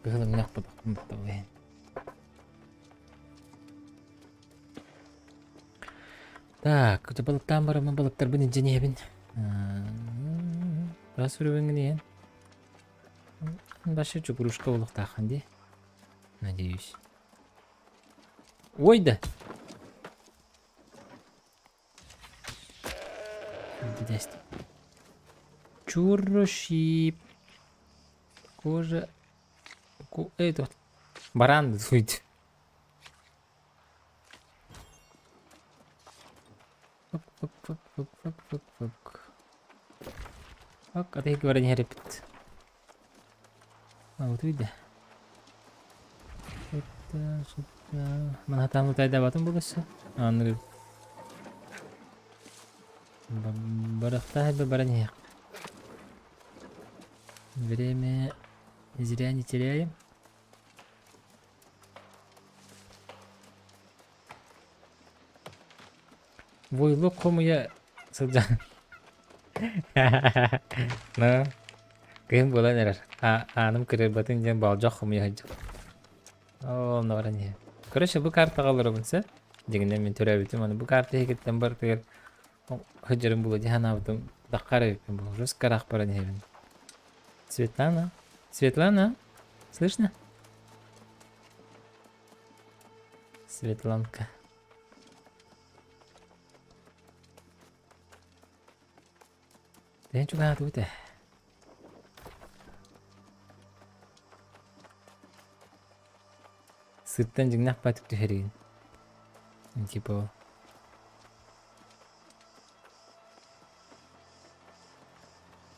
кыһыл өҥнөөх бодохпун батталыһын. Так, балыктаан бараммын балыктарбын илдьэн иһэбин. Бас үрүҥҥүн иһэн. Башы чукурушка буолуохтааххын дии. Надеюсь. Ой да! Чуршип. Кожа. Ку... Это... Баран суйт. Фак, фак, фак, фак, фак, фак, фак. Фак, а ты говори не репет. А вот видя. Это, что-то... Манатан утайдабатын буласы. Аны Барахта баран иһиэх. Время зря не теряем. Войлок хомуйа сылдьан. Ну, кыһын буолан эрэр. Ааным кырыырбатын диэн болдьох хомуйа сылдьар. Оо, онно баран иһэ. Короче, бу картаҕа олоробун сөп. Дьиҥинэн мин төрөөбүтүм, аны бу карта иһигиттэн барытыгар сылдьарым буолуо дии санаабытым. Даххар эбиппин бу. Жестко ыраах баран иһэбин. Светлана? Светлана? Слышно? Светланка. Тэйэн чугаһаатыбыт ээ. Сыттан дьиҥнээх баатык түһэригин. Типа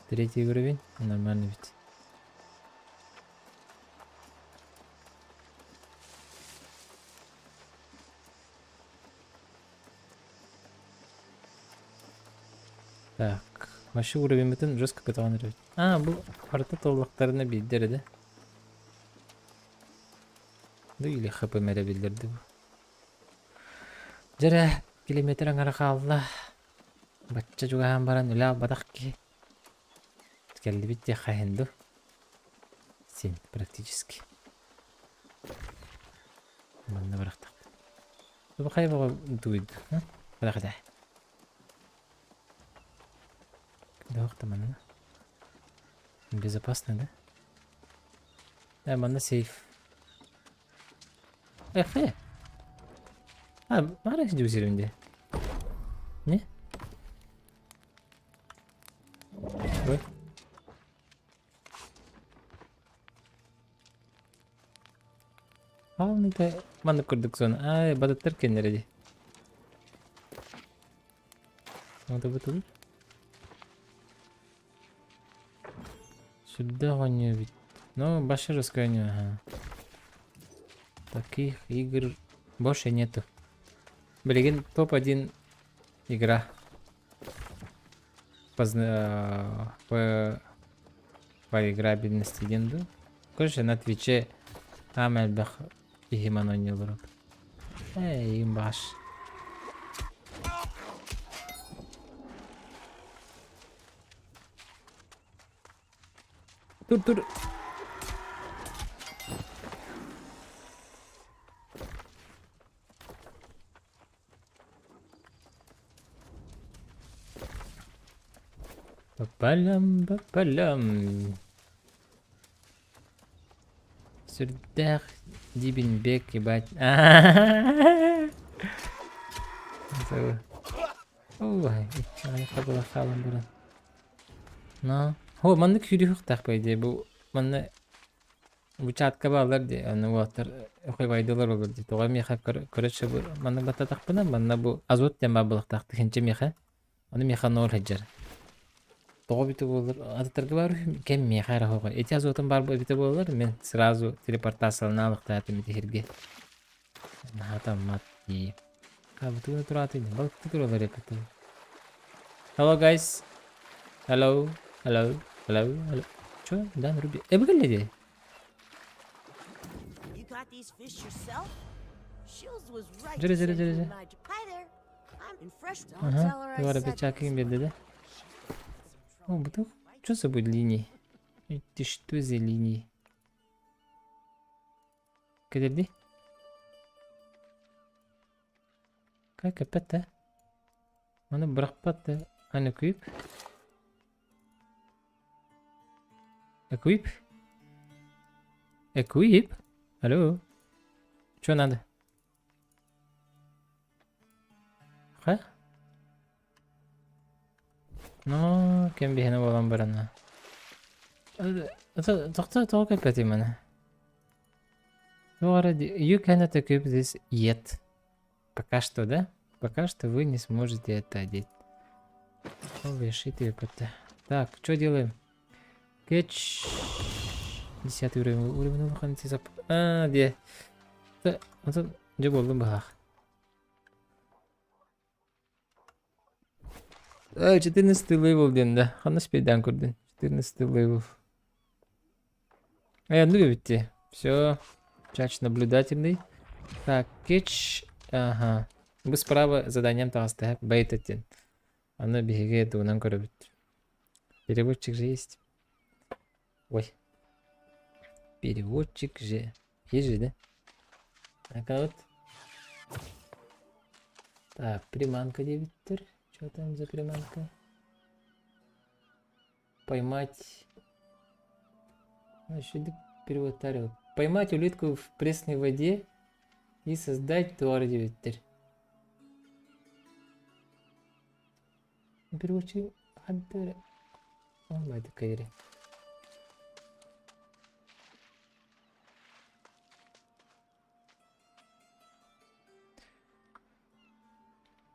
Третий уровень. Нормально ведь. Так, вообще уровеньмытын жестко көтөҕөн эрэбит. А, бу барыта толлохторуна биирдэр эрэ. Да или хп эрэ биллэрди бу. Дьэрэ, километр аҥара хаалла. Бачча чугаһаан баран үлэ албатах киһи. Кэллибит диэххэ иһин дуу. Син практически. Манна бырахтахпыт. Бу хайа бөҕө дуйду. Бырахыта. Дох там манна. Безопасно, да? Да, манна сейф. Эх, э. А, мара сидим Не? Ой. Хаалныта маннык курдук зона. Ай, бадаттар кэннэрэ дии. Надо Сүрдээх оонньуу эбит. Ну, башир оонньуу, ага. Таких игр больше нету. Билигин топ-1 игра. Позна... По... По играбельности диэн дуу. Короче, на Твиче аам элбэх киһи маны оонньууллар. Эй, баш. Тур тур. По полям, по полям. Сүрдээх дибинбек ебать. Ой, хабыла хаалан баран. На. Хо, маннык сүүрүөхтээх по идее бу манна бу чатка бааллар дии, аны уолаттар хойбайдылар олор дии. Тоҕо миэхэ короче бу маннык баттатахпына манна бу азот диэн баар буолуохтаах тыһыынча миэхэ. Аны миэхэ ноль сылдьар. Тоҕо эбитэ буоллар атыттарга баар үһү кэм миэхэ эрэ хоҕой. Ити азотум баар эбитэ буоллар мин сразу телепортациялана алыктаатым ити сиргэ. Наһаа таммат дии. Хаабытыгына тураатый балыкты туралар эппитим. Hello guys. Hello. Hello. Hello. Hello. Чё? Да, Руби. Э, выгляди. You got these fish yourself? Shields was right Жири, to жири, send жири, you жири. my Hi there. I'm in fresh. Don't Ага. tell her I Туара said печакин this. берди да. О, бу туох? Чё за будет линий? Это что за линии? Кэлэрди? Как опять, да? Маны бырахпат да. Unequip. Equip. Equip. Алло. Что надо? Ха? Ну, кем биһиэнэ буолан барана. Тоқта тоҕо кэппэтим маны? You cannot equip this yet. Пока что, да? Пока что вы не сможете это одеть. Решите это. Так, что делаем? Catch. Десятый уровень. Уровень улахан зап. А, де. Онтон дьэ буоллум быһаах. 14 level диэн да. Ханна спейдаан көрдүн? 14 level. Э, ну эбитти. Все. Чач наблюдательный. Так, catch. Ага. Бу справа заданием таҕыста бэйт диэн. Аны биһиги тугунан көрөбүт. Переводчик же есть. Ой. Переводчик же. Есть же, да? Так, а вот. Так, приманка диэбиттэр. Что там за приманка? Поймать... Перевод тарел. Поймать улитку в пресной воде и создать туар диэбиттэр. Переводчик хантер. Ол кайри.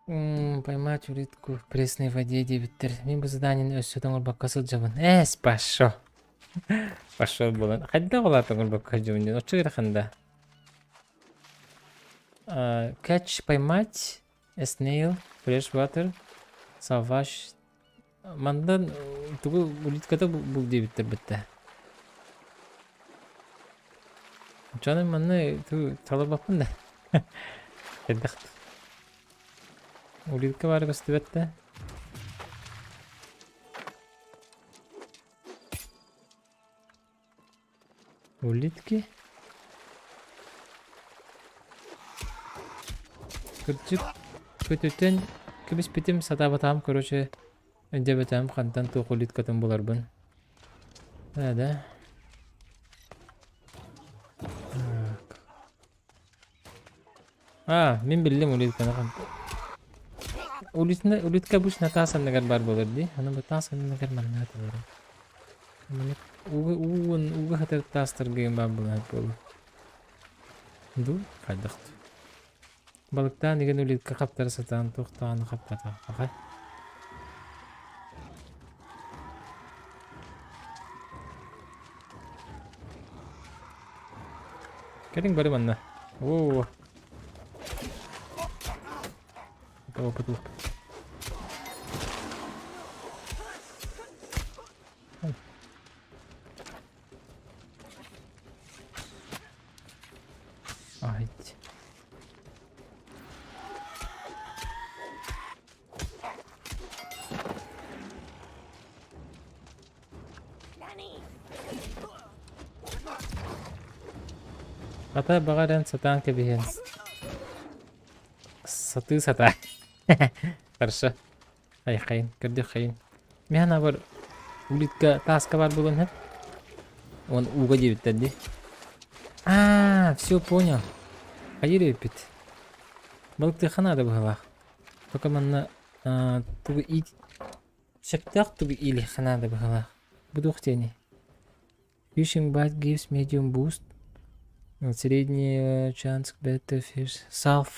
Поймать улитку в пресной воде диэбиттэр. Мин бу заданиены өссө тоҥорбокко сылдьабын. Эс, пошел. Пошел буолан. Хайдах олаа тоҥорбокко сылдьабын диэн. Оччо ыарахан да. Catch, поймать, a snail, fresh water, sauvage. Мандан тугу улитката бул диэбиттэр бытта. Чону манна ту талабаппын да. Хайдах. Улитка баара көстүбэт да. Улитки. Кырдьык көтүтэн кэбиспитим сатаабатаҕым короче өйдөөбөтөҕүм хантан туох улиткатын буларбын. Да, да. Так. А, мин биллим улитканы хантан. Улитна, улитка обычно таас анныгар баар буолар дии. Аны бу таас анныгар манна турар. Маннык ууга уун ууга хатар таастарга баар буолар буолуо. Ду хайдах Балыктаан игин улитка хаптара сатаан туох даҕаны хаппатах аҕай. Кэлиҥ бары манна. Оо. Опыт опыт. Айт. Ата баҕаран сатаан кэбиһэн сатыы сатаа. Хорошо. Айхайын, көрдүк Миһан абар улитка тааска бар буолан иһэр. Он ууга диэбиттэр дии. А, все понял. Хайыр эбиппит. Балыктыахха наада быһыылаах. Только манна тугу иит сөптөөх тугу иилиэххэ наада быһыылаах. Бу туох диэний? Fishing bite gives medium boost. Средний chance better fish. Salt,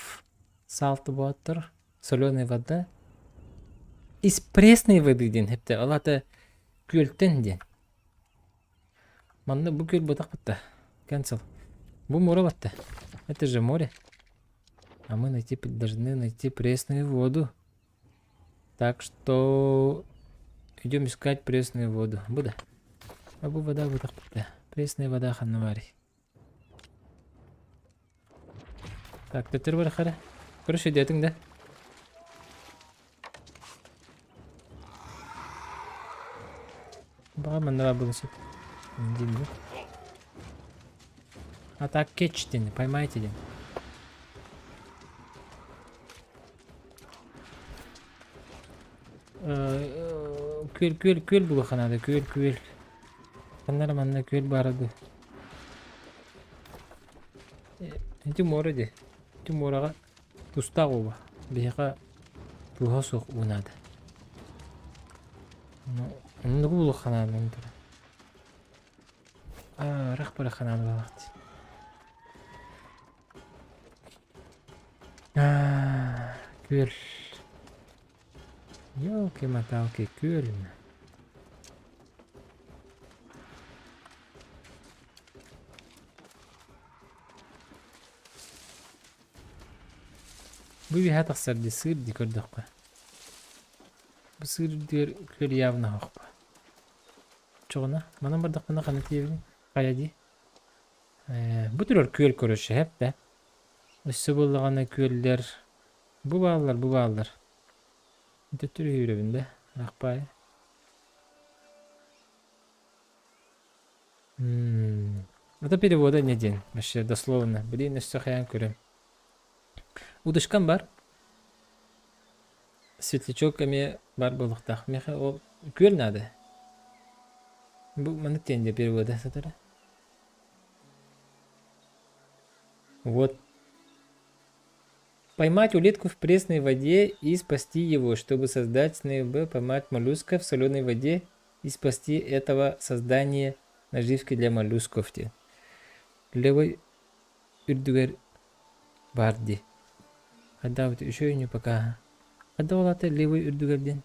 salt water. Соленая вода. Из пресной воды диэн хэптэ. Ол аата күөлтэн диэн. Манна бу күөл ботах батта. Cancel. Бу море батта. Это же море. А мы найти должны найти пресную воду. Так что идем искать пресную воду. Бу да. А бу вода ботах батта. Пресная вода ханна баарый. Так, төттөрү барахара. Короче, диэтиҥ да. Баҕа манна баар буолуон сөп. Диэн бу. А так catch диэн, поймайте диэн. Күөл, күөл, күөл булуохха наада, күөл, күөл. Ханна эрэ манна күөл баара дуу. Ити муора дии. Ити муораҕа тустаах ууба. Биһиэхэ тууһа суох уу наада. Оннугу булуохха наада туран. Аа, ырах барыахха наада буоллаҕа дии. Аа, күөл. Ёлки-моталки, күөл. Бу үөһэ тахсар дии, сыыр дии көрдөххө. Бу сыыр үрдүгэр күөл явно оһохпо. Чоҕуна, манан бардахпына ханна тиийэбиний? Хайа дии? Ээ, бу турар күөл короче, һэп да. Өссө буоллаҕына күөллэр бу бааллар, бу бааллар. Төттөрү үүрэбин да, рахпай. М, Это перевода не день, вообще дословно. Блин, өссө хайаан көрөм. Удочкам бар. Светлячок эмиэ баар буолуохтаах. Миэхэ ол күөл наада. Бу маннык диэн дьэ перевода сатара. Вот. Поймать улитку в пресной воде и спасти его, чтобы создать СНБ, поймать моллюска в соленой воде и спасти этого создания наживки для моллюсков. Левой үрдүгэр баар дии. Хайдаабыт үчүгэй пока. Хайда ол аата левый үрдүгэр диэн?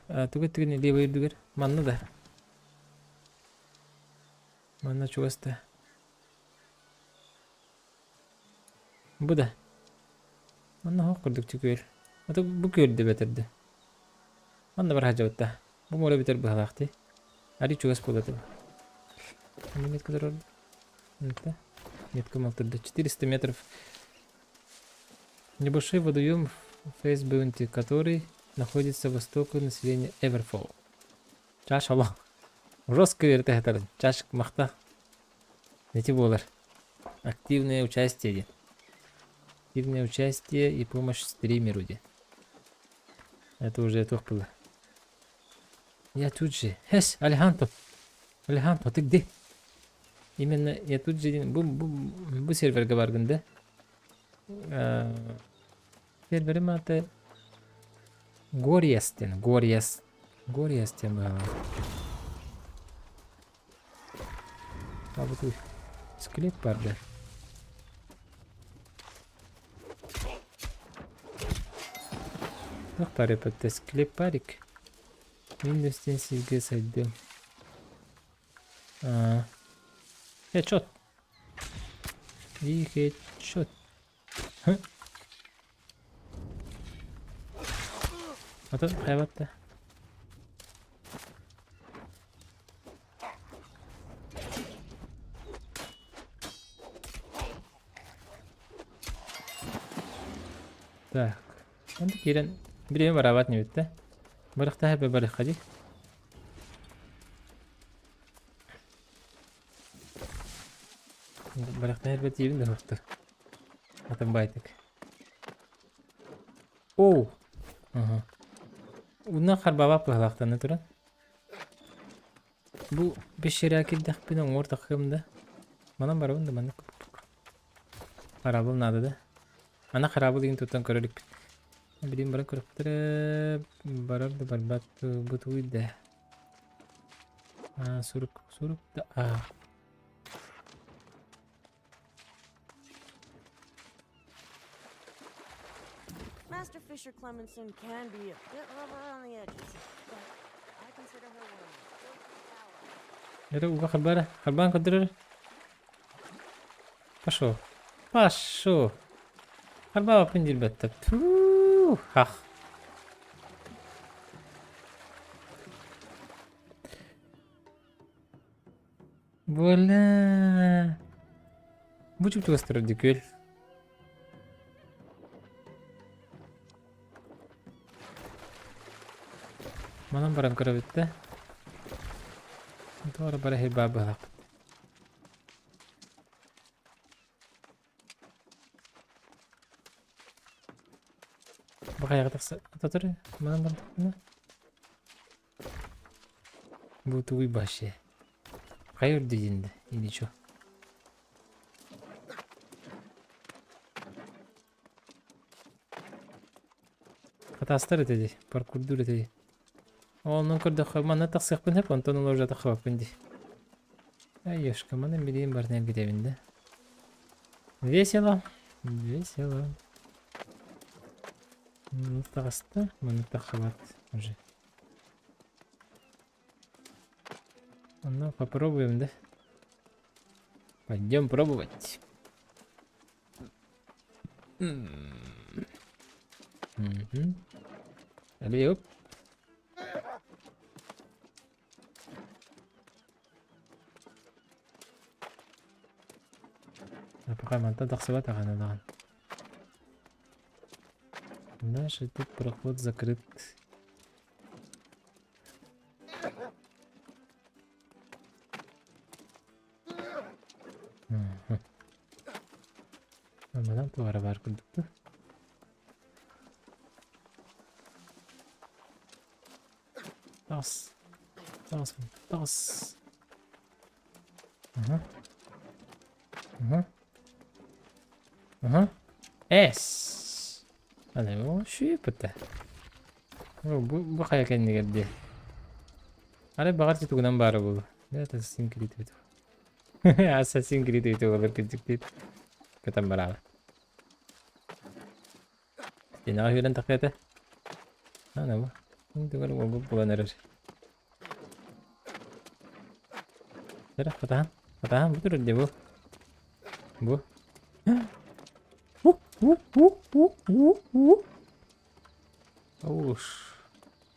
Тугу эттигин левый үрдүгэр? Манна да. Манна чугас да. Бу да. Манна оһох курдук күөл. Ото бу күөл да бэтэрдэ. Манна бар сылдьабыт да. Бу муора бүтэр быһалаах дии. Арый чугас буолла этэ. Метка турар. Это метка малтырда. 400 метров. Небольшой водоем в Фейсбунте, который находится востоку населения Эверфолл. Чаш олох. Жестко верте Чаш махта. Эти буолар. Активное участие диэн. Активное участие и помощь стримеру диэн. Это уже туох было. Я тут же. Хэс, Алехандро. Алехандро, ты где? Именно я тут же бу, бу, бу серверге баргын да? Серверим аты Гориас диэн. Гориас. Гориас диэн быһалаах. Табытый. Скелет бар да. Туох баар эпэтте склеп барик. Windows сиргэ сайдыам. А. Headshot. И headshot. Атын хайбатта. Так. Онто киирэн бириэмэ бараабат ньүбүт да. Барахтаһа бе барыхха дии. Барахтаһа бе тиибин да суохтар. Атын байтык. Оу! Ага. Уна харбаабат быһалаахтана туран. Бу пещеря кирдэхпинэ уҥуор таххыам да. Манан барабын да маннык. Хараабыл наада да. Ана хараабыл игин туттан көрө иликпит. Билин баран көрөхтөрө барар да барбат бу тугуй да. А, сурук, сурук да. А. Master Fisher Clemenson can be a bit rough around the edges, but I consider her one of my closest allies. Это уга харбара. Харбан көрдөрөр. Пошел. Пошел. Харбаабаппын диирбэттэр. Туу, хах. Буола. Бу чугас турар дии күөл. Манан баран көрөбүт да. Туора бара иһир баар быһалаахпыт. Бу хайаҕа тахса тотор манан бардахпына. Бу тугуй вообще? Хайа үрдү да или чё? Хатаастар этэ дии, паркурдуур этэ дии. Онон көрдөххө манна тахсыахпын сөп, онтон ыла уже тахсыбаппын дии. Ай, ёшка, маны билигин барытын эргитэбин да. Весело, весело. Ну, таҕыста, маны таххабат уже. Ну, попробуем, да? Пойдем пробовать. Мгм. Алле, оп. Пока мантан тахсыбат аҕана даҕаны. Наш тут проход закрыт. Манан туора баар курдук дуу? Таҕыс. Таҕыс. Таҕыс. Аха. Аха. Аха. Эс. Аны бу сүүппүтэ. Бу бу хайа кэннигэр дии. Арай баҕар тугунан баара буолуо. Ассасин Creed үтү. Ассасин Creed үтү олор кырдьык диит. Көтөн бараaba. Стенаҕа үөрэн тахыата. Ана бу. Тугар уолбут булан эрэр. Эрэ хатаһан. Хатаһан бу турар дии бу. Бу. Уж.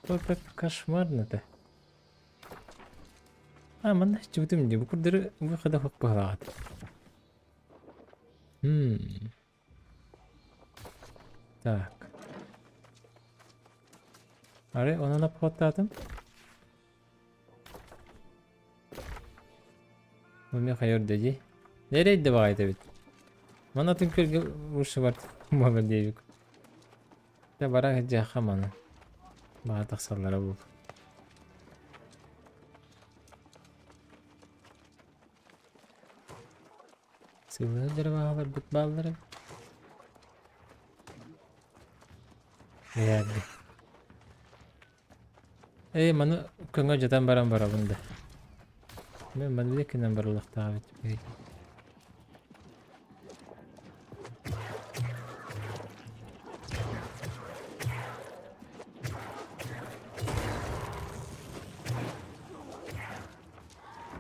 Это кошмарно-то. А, манна чубутум дии. Бу курдары выхода хук быһалаҕат. Так. Арай онон обходтаатым. Бу мин хайа үрдэ дии. Нэрэй да баҕайыта эбит. Маны атын күөлгэ лучше бар буолар диэбик. Дьэ бара сылдьыахха маны. Баҕа тахсаллара буолуо. Сыыллаһар дьарыбаҕаларбыт бааллар эбит. Эйээрди. Ээ, маны көҥө дьатан баран барабын да. Мен маны кэнэн барыллахтаах эбит.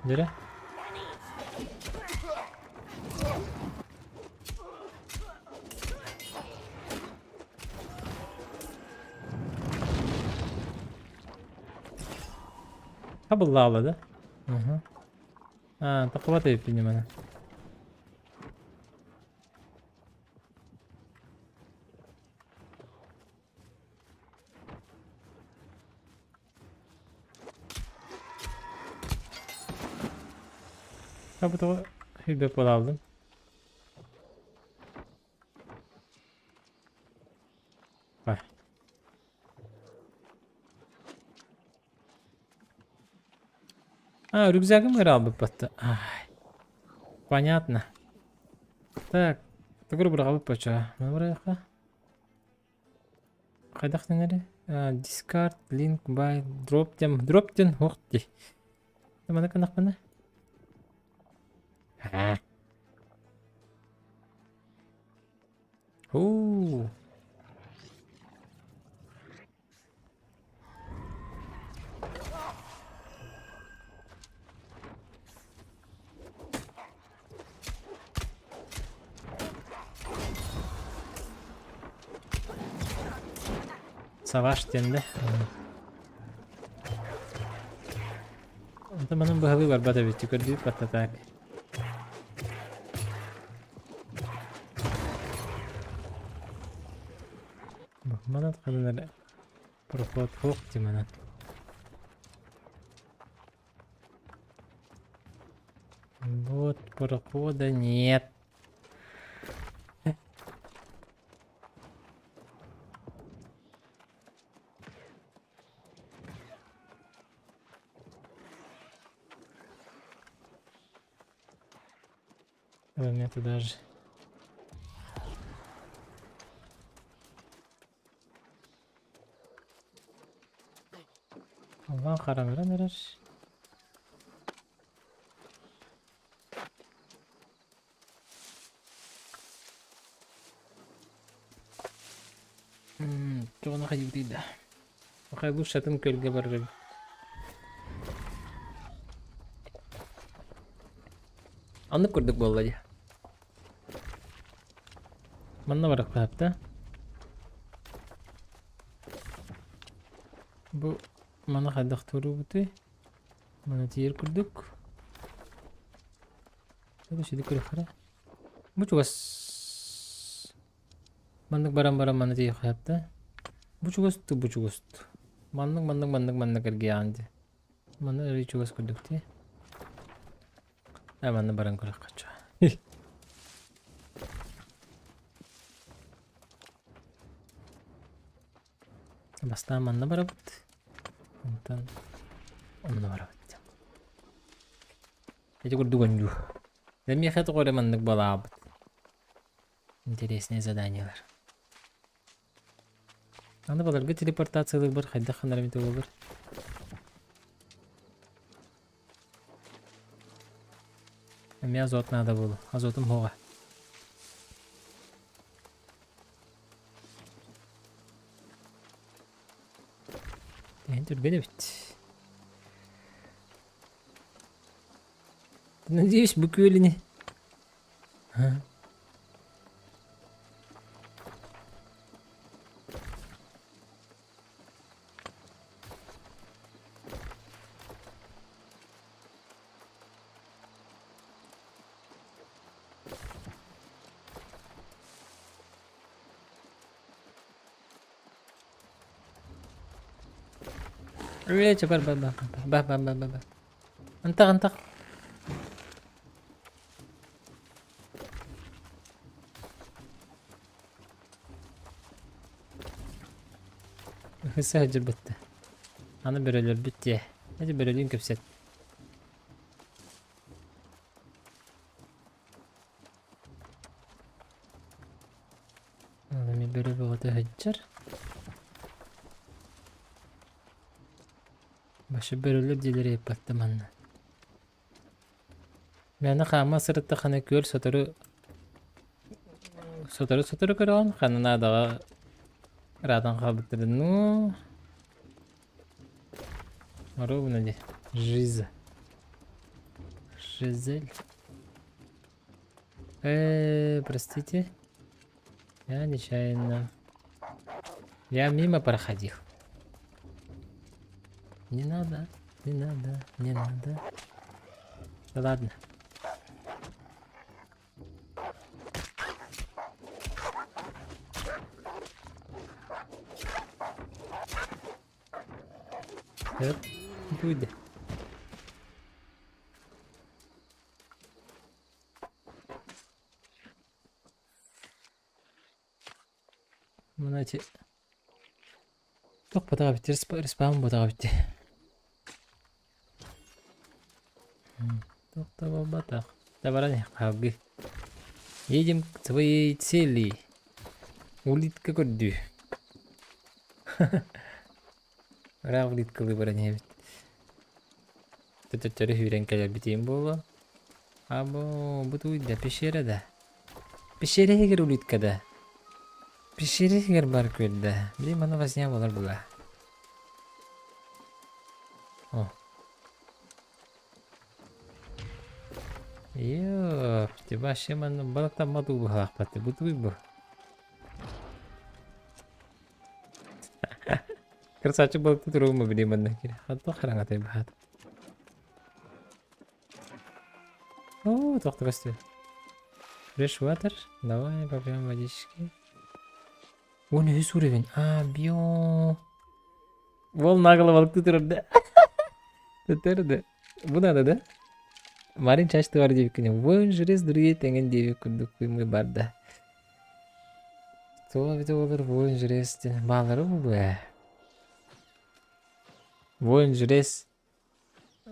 Дьэрэ. Хабыллаала да? Угу. А, таххыбат эбиппин маны. Ha bu тоҕо сүүрбэт буолааллым. Бар. А, рюкзагым ыраалбыт батта. Ай. Понятно. Так, тугу быраҕабыт бачча. Маны бырайыахха. Хайдах дэнэрий? Discard link by drop диэн drop диэн суох дии. Маны гыннахпына? Аа. Уу. Саваш диэн да. Онтон манан быһалыы барбат эбит, көрдүүр баттатаак. Манан ханан эрэ проход суох дии манан. Прохода нет. Мне туда же. Аллаан хараҥаран эрэр. Тугуна хайыыбытый да. Хайбыт шатын көлгө барар эбит. Оннук курдук буолла дии. Манна барыахпыт да. Бу маны хайдах туруубутуй? Маны тиийэр курдук. Сиди көрүөххэ. Бу чугас маннык баран баран маны тиийиэххэ да. Бу чугас бу чугас. Маннык маннык маннык маннык эргийэҕин дии. Манна өрүү чугас курдук дии. Ээ манна баран көрүөххэ чуо. Бастаан манна барабыт. Онтон онно барабыт. Ити курдук оонньуу. Дьэ миэхэ тоҕо эрэ маннык балаабыт. Интересные заданиелар. Аны баларга телепортациялыырбар хайдах ханар эбит буолар? Эмиэ азот наада буолуо. Азотум суоҕа. Эһин түргэн эбит. Надеюсь, бу күөлүнү Ээ, чэ бар бар бар бар бар бар бар бар. Ынтах ынтах. Ыһыса сылдьыбытта. Аны бөрөлөрбүт дии. Эти бөрөлүүн кэпсэт. Аны бөрө бөҕөтө сылдьар. Башы бөрөлөр дьиэлэрэ ыппатта манна. Мээнэ хаама сырыттаххына күөл сотору сотору-сотору көрөҕүн, ханна наадаҕа ыраатан хаалбыттарын ну ровно дии жиза Жизель э простите я нечаянно я мимо проходил не надо не надо не надо да ладно Эп, будет. Мына эти Туох батаҕа эбит, респаун батаҕа эбит дии. Туох да буолбатах. Да баран иһ хаалгыы. Едем к своей цели. Улитка көрдүү. Ыраах улиткалыы баран иһэбит. Төттөрү сүүрэн кэлэрбитин буолуо. Або, бу туйда пещера да. Пещера иһигэр улитка да. Пещера иһигэр бар күөл да. Били маны возня буолар була. О. Ёп, ты вообще маны балыктаммат уу быһалаахпат. Бу туй бу. Красавчик балыкты туругума били манна кире. Хатта хараҥатай баһаат. О, туох көстүү. Fresh water. Давай попьем водички. Уон үһүс уровень. А, био. Вол нагло балыкты турар да. Төттөрү да. Бу надо, да? Марин чачты бар диэбиккин воин жрец другие тэҥин диэбит курдук кыымы барда. Туох эбитэ буолар воин жрец диэн баалара буолуо ээ. Воин жрец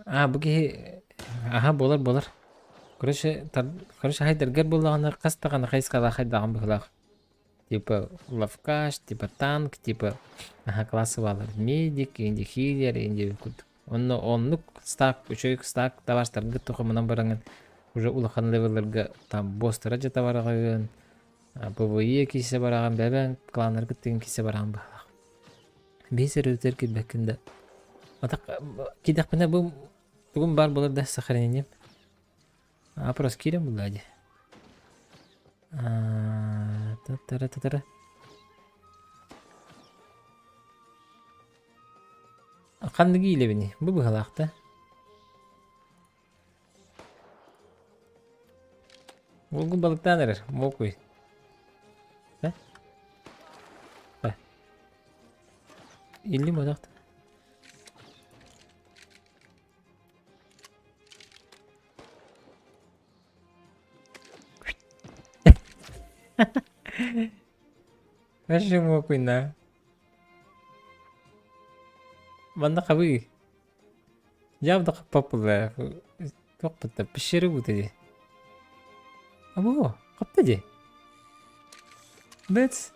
Аа бу киһи аһа буолар буолар. Короче, короче хайдаргар буоллаҕына хас даҕаны хайысхалаах хайдаҕын быһыылаах. Типа лавкаш, типа танк, типа аха классы баалар. Медик, инди хиллер, инди курдук. Онно оннук стак, үчүгэй стак табаастаргыт тухумунан бараҥын уже улахан левелларга там босстара дьэ бараҕын, ПВЕ киирсэ бараҕын, бэбэн кланнаргыт тыгын киирсэ бараҕын быһыылаах. Биһи сөрүтэр киирбэккин да. Атах киирдэхпинэ бу тугум баар буолар да сохранением. А просто киирэн булла дии. Татара татара. Ханныгы иилэбиний? Бу быһалаах да. Булгун балыктаан эрэр, мокуй. Э? Э. Иллим одохт. Вообще мокуй на. Манна хабыы. Явно хаппаппылла туохпут да пещеры буута дии. Або, хапта дии. Бэт.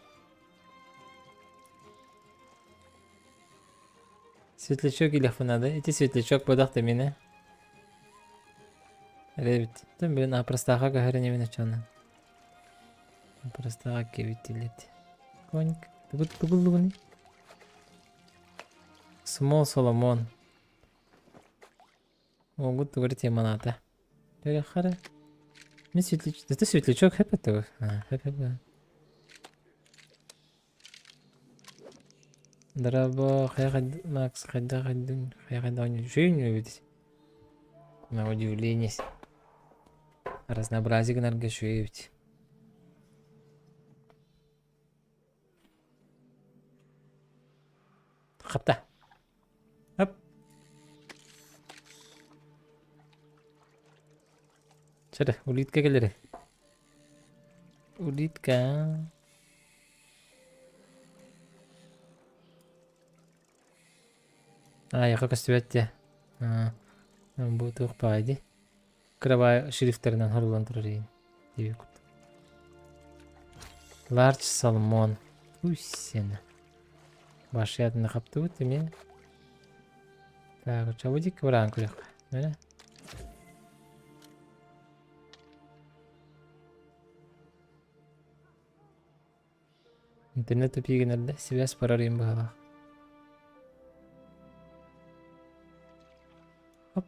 Светлячок илиэхпин надо. Ити светлячок бадах да миэнэ. Эрэбит. Тым блин, апростааха көһөр инибин оччоҕуна. Апростааха кэбитилит. Коник. Тугу тугуллубуный? Смол Соломон. Могут говорить теманата. Перехара. Мен светлячок. Это светлячок хэп это. Хэп хэп. Дорабо, хайа Макс, хайда хайдун, хайа хайда жизнь ведь. На удивление. Разнообразие гынарга үчүгэй Хапта. Хоп. Чэ, улитка кэлэрэ. Улитка. Аайаха көстүбэт дии. Бу туох баай дии. Кырабай шрифтэринэн хоруллан турар иин. Диэбит курдук. Large salmon. Уй сена. Башятны хаптыбыт эмиэ. Так, чабудик бараан көрүөххэ. Міне. Интернет тупигин эрдэ связь барар им быһалаах. Хоп.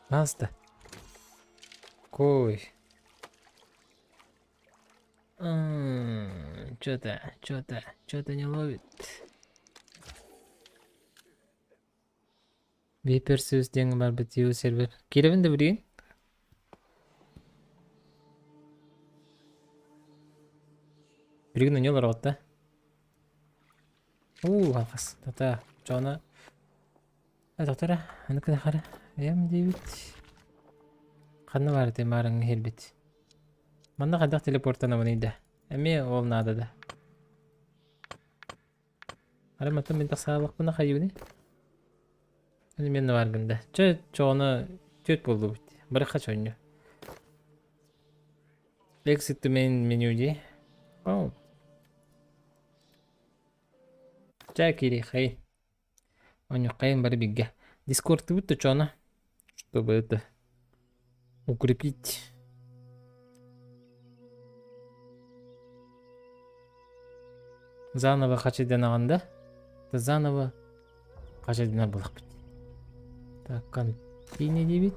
Маста. Кой. Что-то, что-то, что-то не ловит. Виперсус диэн барбыт ю сервер. Киирэбин да билигин? Билигин онньо олороҕут да? Уу, алҕас. Тата, чоно. Доктора, аны кынахара. Эм диэбит. Ханна баар этэй маарыҥҥа иһирбит. Манна хайдах телепортанабыный да? Эмиэ ол наада да. Ары мантан мин тахсаалахпына хайыбыный? Аны мен бааргын да. Чэ, чоҕуна түөрт буоллубут. Барыха чонньу. Exit to main menu дии. Оу. Чэ, киириэххэйин. Онньуххайын бары бииргэ. Дискордтубут да чоно, чтобы это укрепить. Заново хачайданаҕын да? Да заново хачайданар буолахпыт. Так, контини диибит.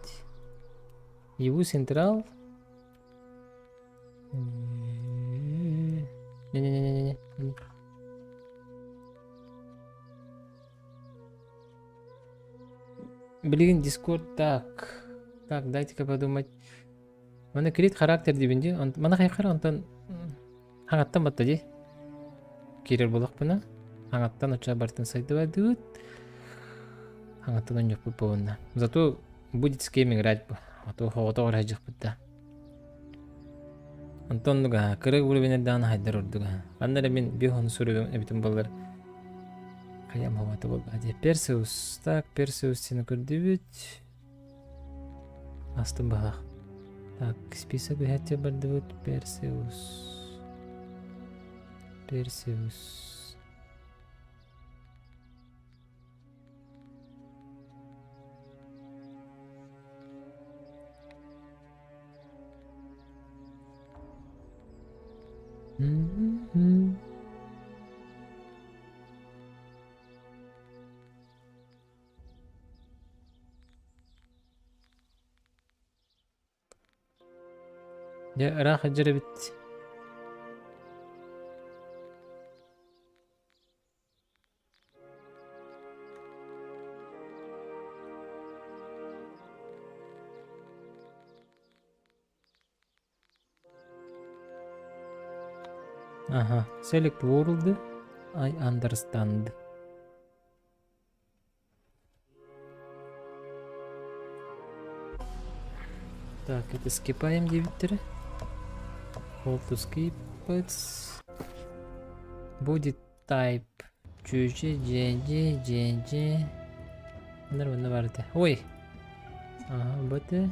Его централ. Не-не-не-не-не. Блин, Дискорд так. Так, дайте-ка подумать. Манна create характер диибин дии. Мана хайхар онтон хаҥаттан батта дии. Киирэр буоллахпына хаҥаттан оччо бартын сайдыбадыбыт. Хаҥаттан онньоппут буолунна. Зато будет с кем играть бу. А то хоҕотоҕор сылдьыахпыт да. Онтон оннук кыра уровень даҕаны хайдар ордук. Ханна эрэ мин биир хонус уровень эбитим буоллар хайам хомата буолла дии. Персеус. Так, Персеус сини көрдүбүт. Астым баһах. Так, список үһэччи бардыбыт. Персеус. Персеус. М-м-м. Дьэ, ыраах сылдьар эбит. Ага, select world, I understand. Так, это скипаем диэбиттэрэ. Hold to skip. Будет type. Чүчү, дьэ, дьэ, дьэ. Нормально бар этэ. Ой! Ага, бу этэ.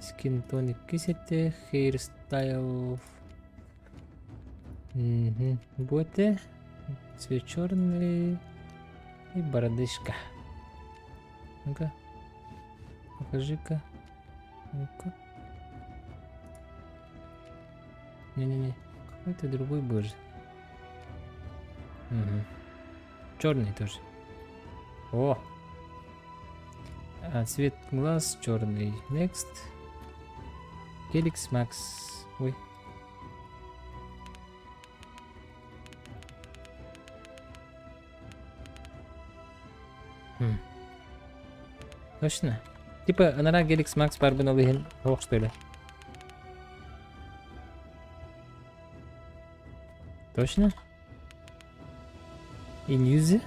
Skin tone иккис этэ. Hairstyle. Мгм. Бу этэ. Цвет черный. И бородышка. Ну-ка. Покажи-ка. Ну-ка. Не-не-не. Какой-то другой был же. Угу. Черный тоже. О! А, цвет глаз черный. Next. Helix Max. Ой. Хм. Точно? Типа анараа Helix Max барбын ол иһин суох что ли? Точно? In use?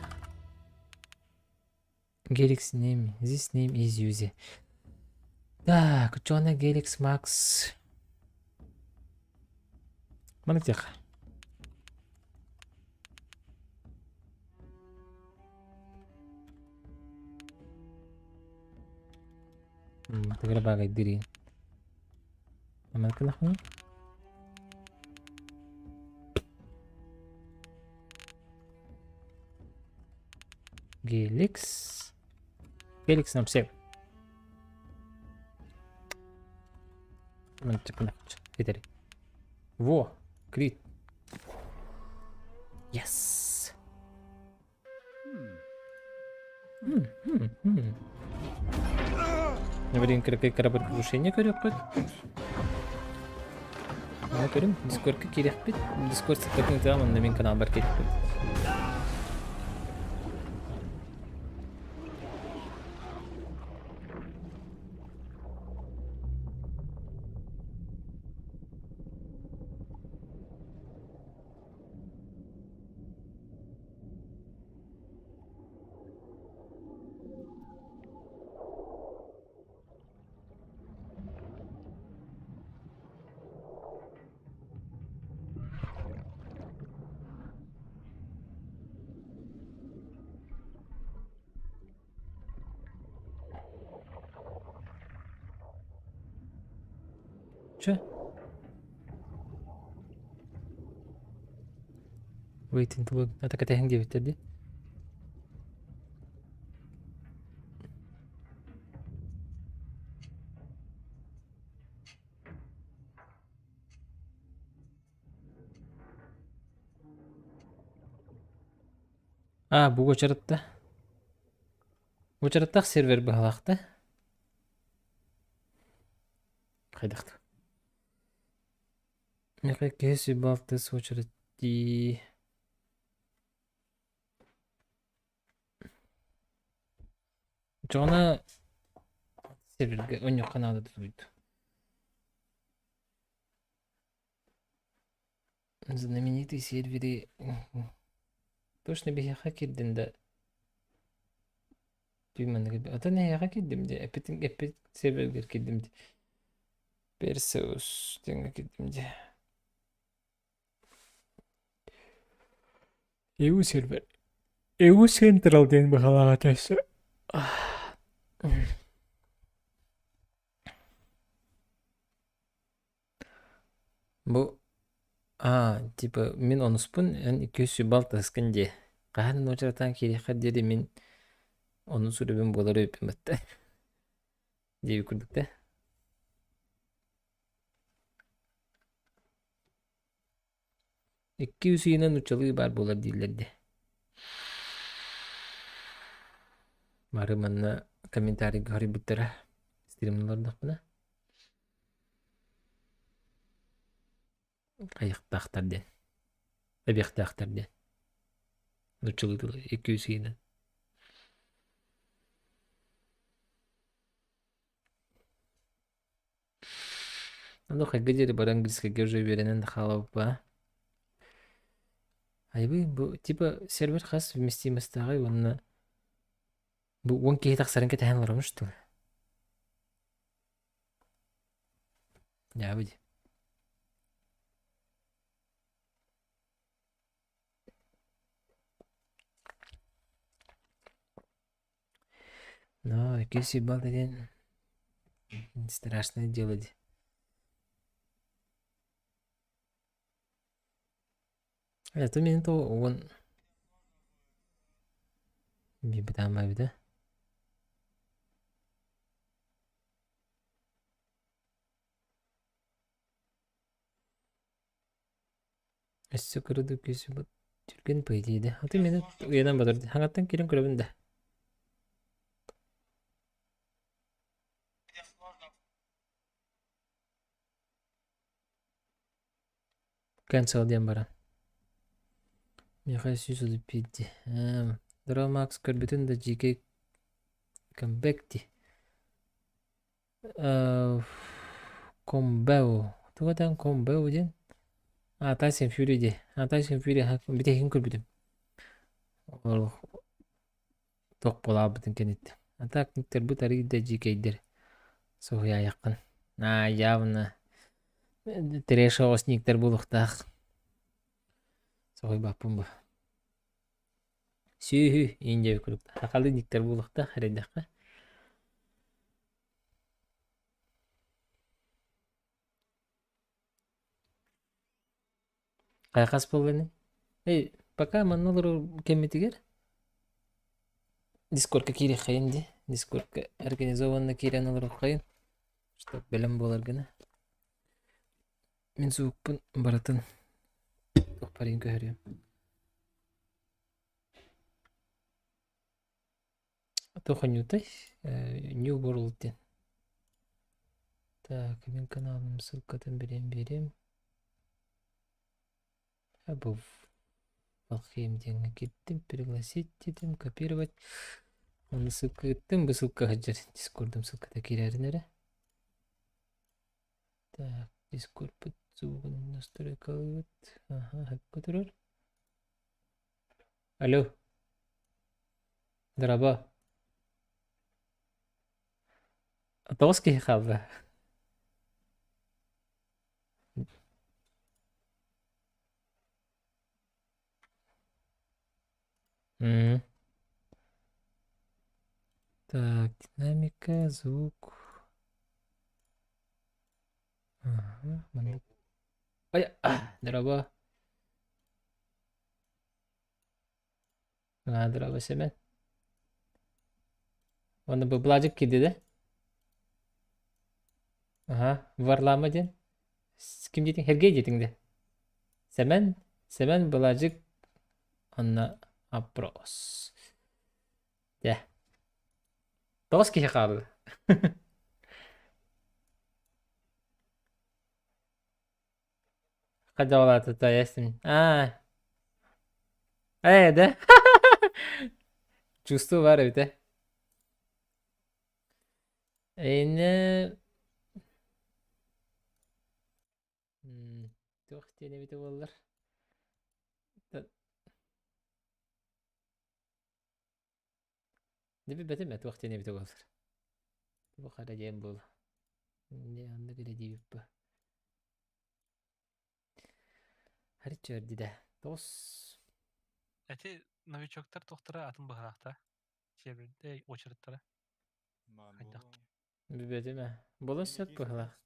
Helix name. This name is use. Так, Джона Helix Max. Маннык диэххэ. Тыгыра баагайдырыын. Амаркын ахмын. Геликс. Геликс 07. Итери. Во, крит. Yes. Блин, кораблекрушение көрүөхпүт. Аны көрүм, Дискордка киириэхпит. Дискорд сыттатын ытыам, онно мин каналбар киирбит. Чэ? Waiting to look. Это кэтэһиҥ диэбиттэр дии. А, бу уочаратта. Уочараттаах сервер быһалаах да? Хайдах Миэхэ киһи сүбэ-алтыс уочарат дии. Оччоҕуна сервергэ оонньуохха наада дуо? Знаменитый сервери точно биһиэхэ киирдин да түүн Атын эһиэхэ киирдим дии эппитин эппит сервергэр киирдим дии Персеус диэҥҥэ киирдим дии EU сервер EU Central диэн быһалаах этэ өссө Бу аа типа мин онуспун эн икки сүбэ алтыһыскын дии. Хаһан нууччалатан киириэххэр диэри мин онус үрүбүн буолар үппүн батта диэбит курдук да. Икки үс ыйынан нууччалыы баар буолар дииллэр дии. Бары манна комментарийга хоруйбуттара стримнэ олордохпуна. Айахтаахтар диэн, эбиэхтээхтэр диэн. Нууччалыы тылы икки-үс ыйынан. Ону хайга диэри бары английскайга уже үөрэнэн да хаалабыппа. Айбы бу типа сервер хас вместимостааҕый уонна бу уон киһи тахсарын кэтэһэн олоробун что ли? Дьаабы дии. Но иккис ебал диэн страшное дело дии. Это мин то уон биир эбитэ. Өссө кырдык күүсүбүт түргэн по идее да. А ты мени уйанан батыр. Хаҥаттан киирэн көрөбүн да. Cancel диэн баран. Миэхэ сүүс отут биирди. Дро Макс көрбүтүн да дьиикэй comeback дии. Комбео. Туга этэн Комбео диэн? А, Tyson Fury дии. А, Tyson Fury бүтэһигин көрбүтүм. Ол туох буолаабытын кэнниттэн. А так никтэрбит арыый да дьиикэйдэр. Соһуйаайаххын. Аа, явно трэш оҕус никтэр буолуохтаах. Соһуйбаппын бу. Сүөһү иин диэбит курдук. Сахалыы никтэр буолуохтаах эрэйдэххэ. Хайҕас буолла ини? Эй, пока манна олорор кэммитигэр Дискордка киириэххэйин дии. Дискордка организованно киирэн олоруоххайын. Чтоб бэлэм буолар гына. Мин суукпун барытын туохпарыйын көһөрүөм. Туох оонньуутай? New World диэн. Так, мин каналым ссылкатын бириэм биэриэм. Бу Valheim диэҥҥэ киирдим, пригласить диэтим, копировать. Ону ссылка ыыттым, бу ссылка сылдьар Дискордум ссылката киирэрин эрэ. Так, Дискордпут звугун настройкалыыбыт. Аха, сөпкө турар. Алло. Дорообо. Тоҕус киһи хаалла. М. Так, динамика, звук. Ага, маннык. Ай, дорообо. Аа, дорообо, Сэмэн. Уонна бу Бладик киирдэ да? Аха, Варлама диэн. Ким диэтиҥ? Сергей диэтиҥ да? Сэмэн, Сэмэн, Бладик, онно опрос. Дьэ. Тоҕус киһи хаалла. Хадьаҕалаатыта эстим. Аа. Ээ да? Чувство баар эбит ээ. Эйинэ туох диэн эбитэ буоллар? Дебибэтим этуох диэн эбитэ буолар. Бу хара диэн буол. Не оннук эрэ диэбиппэ. Харчы да. Тоҕус. Эти новичоктар тохтара атын быһаахта. Сиэбирдэ очередтара. Хайдах? Билбэтим ээ. Булун сөп быһыылаах.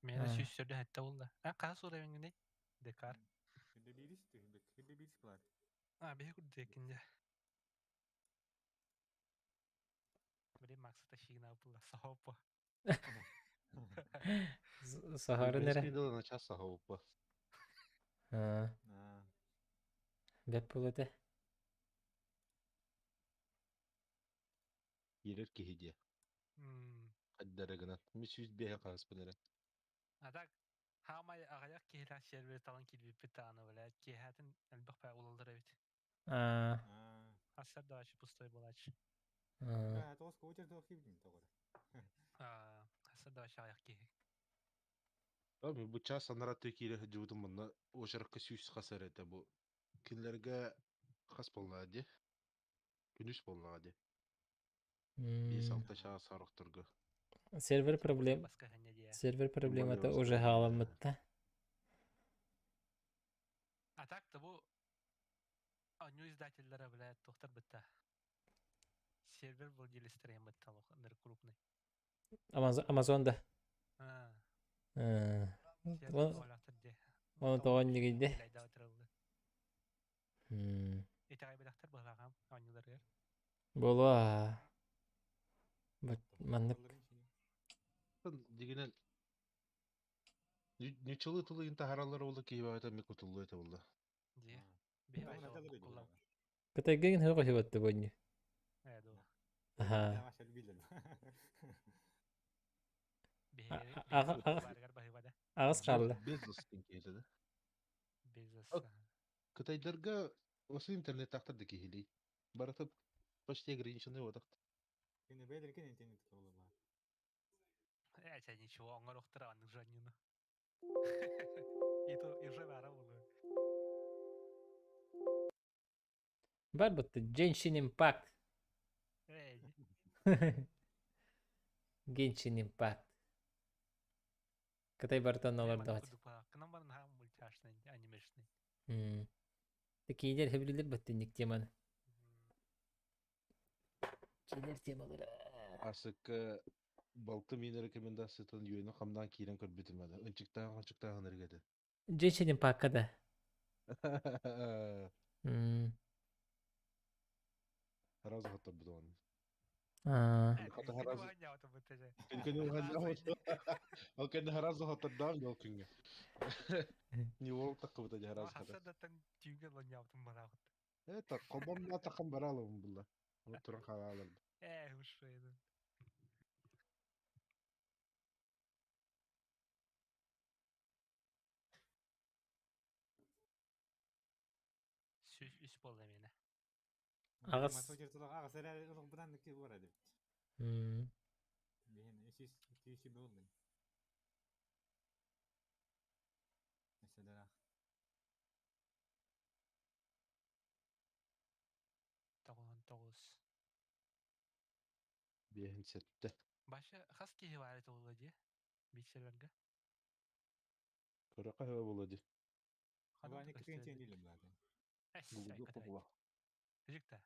Миэнэ 147 буолла. А хас уровеньный? Декар. А, биһи курдук дьэ. Били Макса тащигна була сахопа. Саһарын эрэ. Дылы начаас саһауппа. Бэп буол этэ. Киирэр киһи диэ. Хайдара гынан. Ми 105 хааспын эрэ. А так, хаамай аҕыйах киһилээх сервер талан киирбиппит даҕаны, блядь, киэһээтин элбэх баа улаллар эбит. Ассар давачы пустой буолааччы. Ассар давачы аҕыйах киһи. Бу час анараа киирэ сылдьыбытым манна очеракка 100 хас эрэ этэ бу. Кинилэргэ хас буоллаҕа дии? Күнүс буоллаҕа дии. 5-6 чаас сорохторго. Сервер проблем. Сервер проблемата уже хааламмытта. А так-то бу оонньуу издателлэрэ, блядь, туохтар бытта. Сервер владелецтэрин бытта ныр крупный. Амазон да. Оны тоҕон нигийде. Итэҕэйбэтэхтэр быһалаҕам оонньууларыгар. Буолуо. Маннык. Дигинен ньуччалыы тылы таһараллар ол киһи баҕата ми кутуллуо этэ буолла. Дии. Кытайгын хыга хыбатты бонню. Аха. Аҕыс хаалла. Безос киһитэ да. Безос. Кытайдарга осы интернет тахтар да киһилий. Барыта почти ограниченный отах. Это ничего, оҥорохтор аннык жаннина. И то и уже бара буолуо. Бар бутта Genshin Impact. Genshin Impact. Кытай бартан олордоҕут. Кынан баран хаам мультяшный, анимешный. Такиилер хэбилилер баттинник теманы. Киилер темалары. Асыкка балты мин рекомендациятын үйөнү хамнаан киирэн көрбүтүм ада. Ынчыктаах ынчыктааһын эргэтэ. Genshin Impact да. Сразу хотторбут оны. Аа. Ол кэннэ харазы хоттордаам дьол күҥҥэ. Не ол таккыбыта дьэ харазы хата. Хасадаттан түүнгэ лоньяутун бараахыт. Это хобом тахам баралым булла. Ол туран хаалалар. Ээ, ушуйдун. 103 буолла миэнэ. Аҕыс. 99. 57. Баша хас киһи баар этэ буолла дии? Биир сервергэ. Көрөккө хөбө буолла дии. Бугу. Жикта.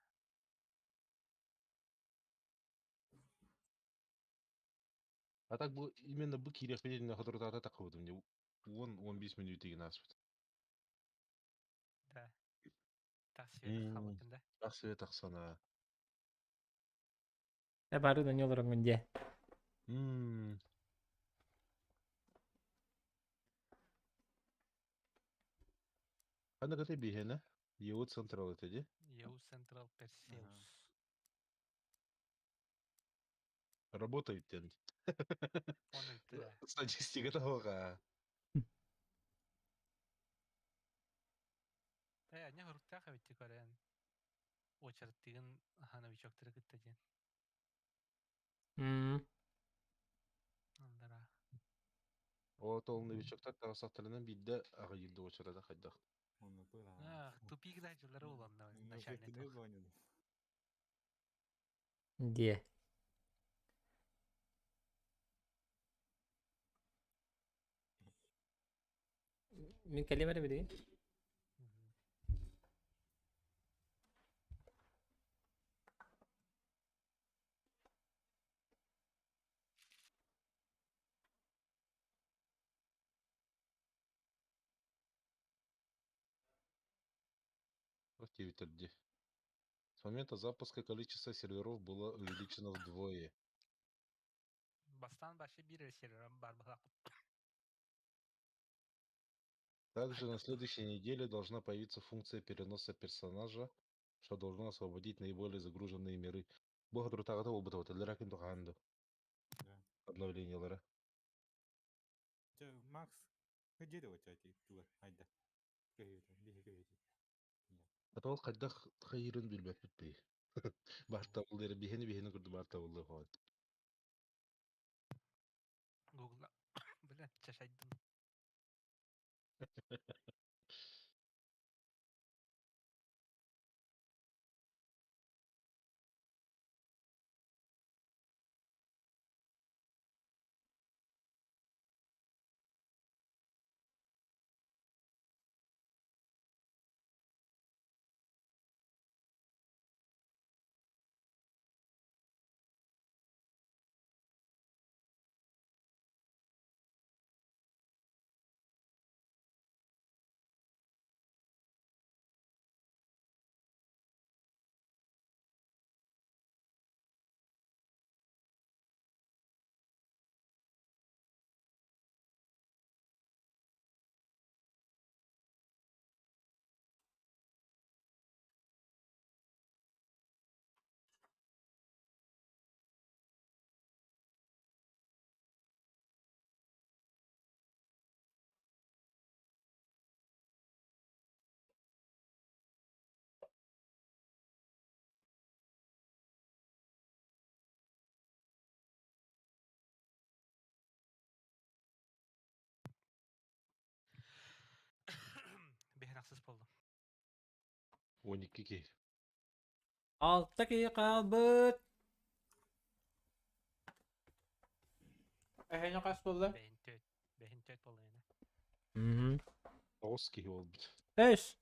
А так бу именно бу киириэхпит хотурутаата таккыбытым дии. 10-15 мүнүүт деген ааспыт. Да. Тахсыйа халыкын да. Тахсыйа тахсана. Э бары да ньолорон дьэ. Ханна кытай биһиэнэ? EU Central этэ дии. EU Central Perseus. Работает диэн. Он ыйтты. Статистика тоҕо. Э, не хуруктаах эбитти көрөн. Очередтигин новичоктары кытта диэн. Аллара. О, тол новичоктар таҕысахтарынан биирдэ аҕыйырды очерада хайдах. Тупик да дьыллары уланна начальный туох. Диэ. Мин кэлиэм эрэ билигин. Диэбиттэр дии. С момента запуска количество серверов было увеличено вдвое. Бастаан вообще биир сервер бар быһылаах. Также на следующей неделе должна появиться функция переноса персонажа, что должно освободить наиболее загруженные миры. Бу соторутааҕыта буолбута этэллэр ким тухаан да обновлениелара. Макс, где ты вот туга айда? А ол хайдах хайырын билбэппит бии. Баартабыллары биһини биһини курдук баартабыллы хоот. Гугла, бля, чашайдым. Биһин ахсыс буоллум. 12 киһи. Алта киһи хаалбыт. Эһэни хас буолла? Бэһин төрт. Бэһин төрт буолла ини. Мгм. Тоҕус киһи буолбут. Эс.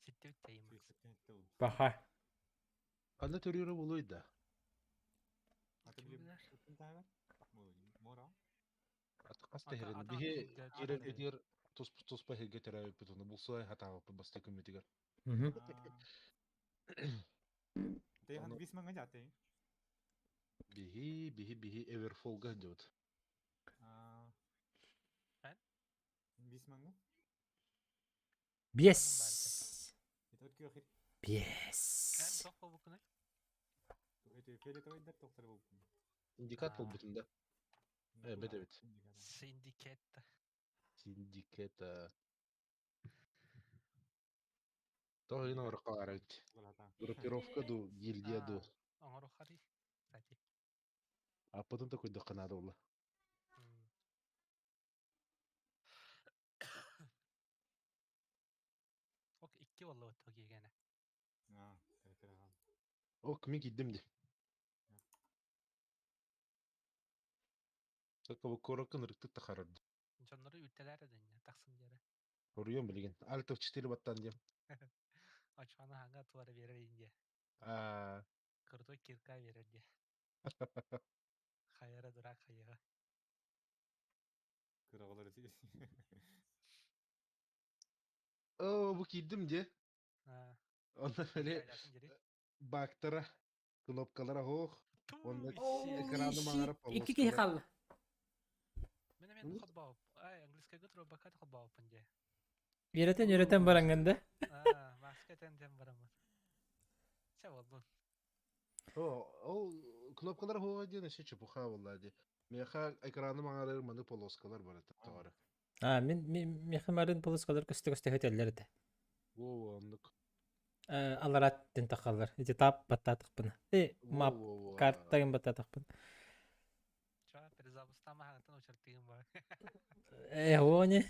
Ситтибит тэйим Макс. Баха. Ханна төрүүрэ буолуой да? Ким билэр? Хас тэһэрин биһи киирэрбитигэр туспа иһиргэ төрөөбүппүт ону булсуай хатаабыппыт бастакы күммүтүгэр. Ты бис маңа жаты. Биһи биһи биһи Эверфолга сылдьыбыт. Бис маңа? Биэс. Биэс. Индикат буолбутум да. Эбэт эбит. Синдикет. Синдикет. Тоҕо иһин оҥороххо Группировка ду, гильдия ду. Оҥороххарый, кстати. Аппытын да куйдахха наада буолла. Ок, икки буолла вот киэгэнэ. Ок, мин киирдим ди. Только куоракка ынырыктык тахарар. Дьоннору үттэлээр дэннэ, тахсын диэрэ. Оруйон билигин. Альт 4 баттан диэм. Очону хаҥа туара биэрэр индия. Аа. Крутой кирка биэрэр диэ. Хайара дурак хайыга. Кыраҕалар Оо, бу киирдим дии. Онно били бактара, кнопкалара хоох. Онно экраны маҥара Икки киһи хаалла. Мен мен холбоop. Ай, английскайга турбакка холбооппун дии. Үөрэтэн үөрэтэн бараҥҥын да. Аа, маска этэн дем бараммын. Чэ боллун. О, ол кнопкалар хоға диэн өссө чепуха буолла дии. Миэхэ экраны маҥарар маны полоскалар барыта тоҕо А, мин миэхэ марын полоскалар көстө-көстө өтөллөр этэ. Во, оннук. Аларат тин тахаллар. Ити тап баттаатахпына. Э, мап картагын баттаатахпын. Ча, перезапустама хаҥаттан учартыгым бар. Э, они.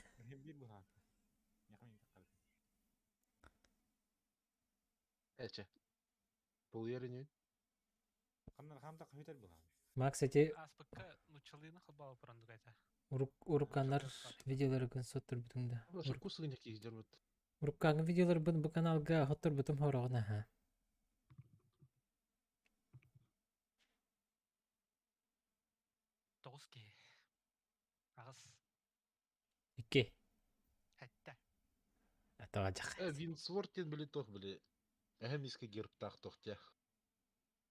Толуйар инибин. Ханна хамта көһүтэр булаан. Макс эти Ааспыкка нуччалыыны холбообу пурандук этэ. Урукканнар видеоларгын сотторбутуҥ да. Сокку сыгынньах киһи дьарбыт. Уруккааҥы видеоларбын бу каналга хотторбутум хороҕун аха. 9 киһи. 8. 2. Сэттэ. Атаҕадьах. Э, Винсворт диэн били туох били эһэ миискэ гербтаах туох диэх.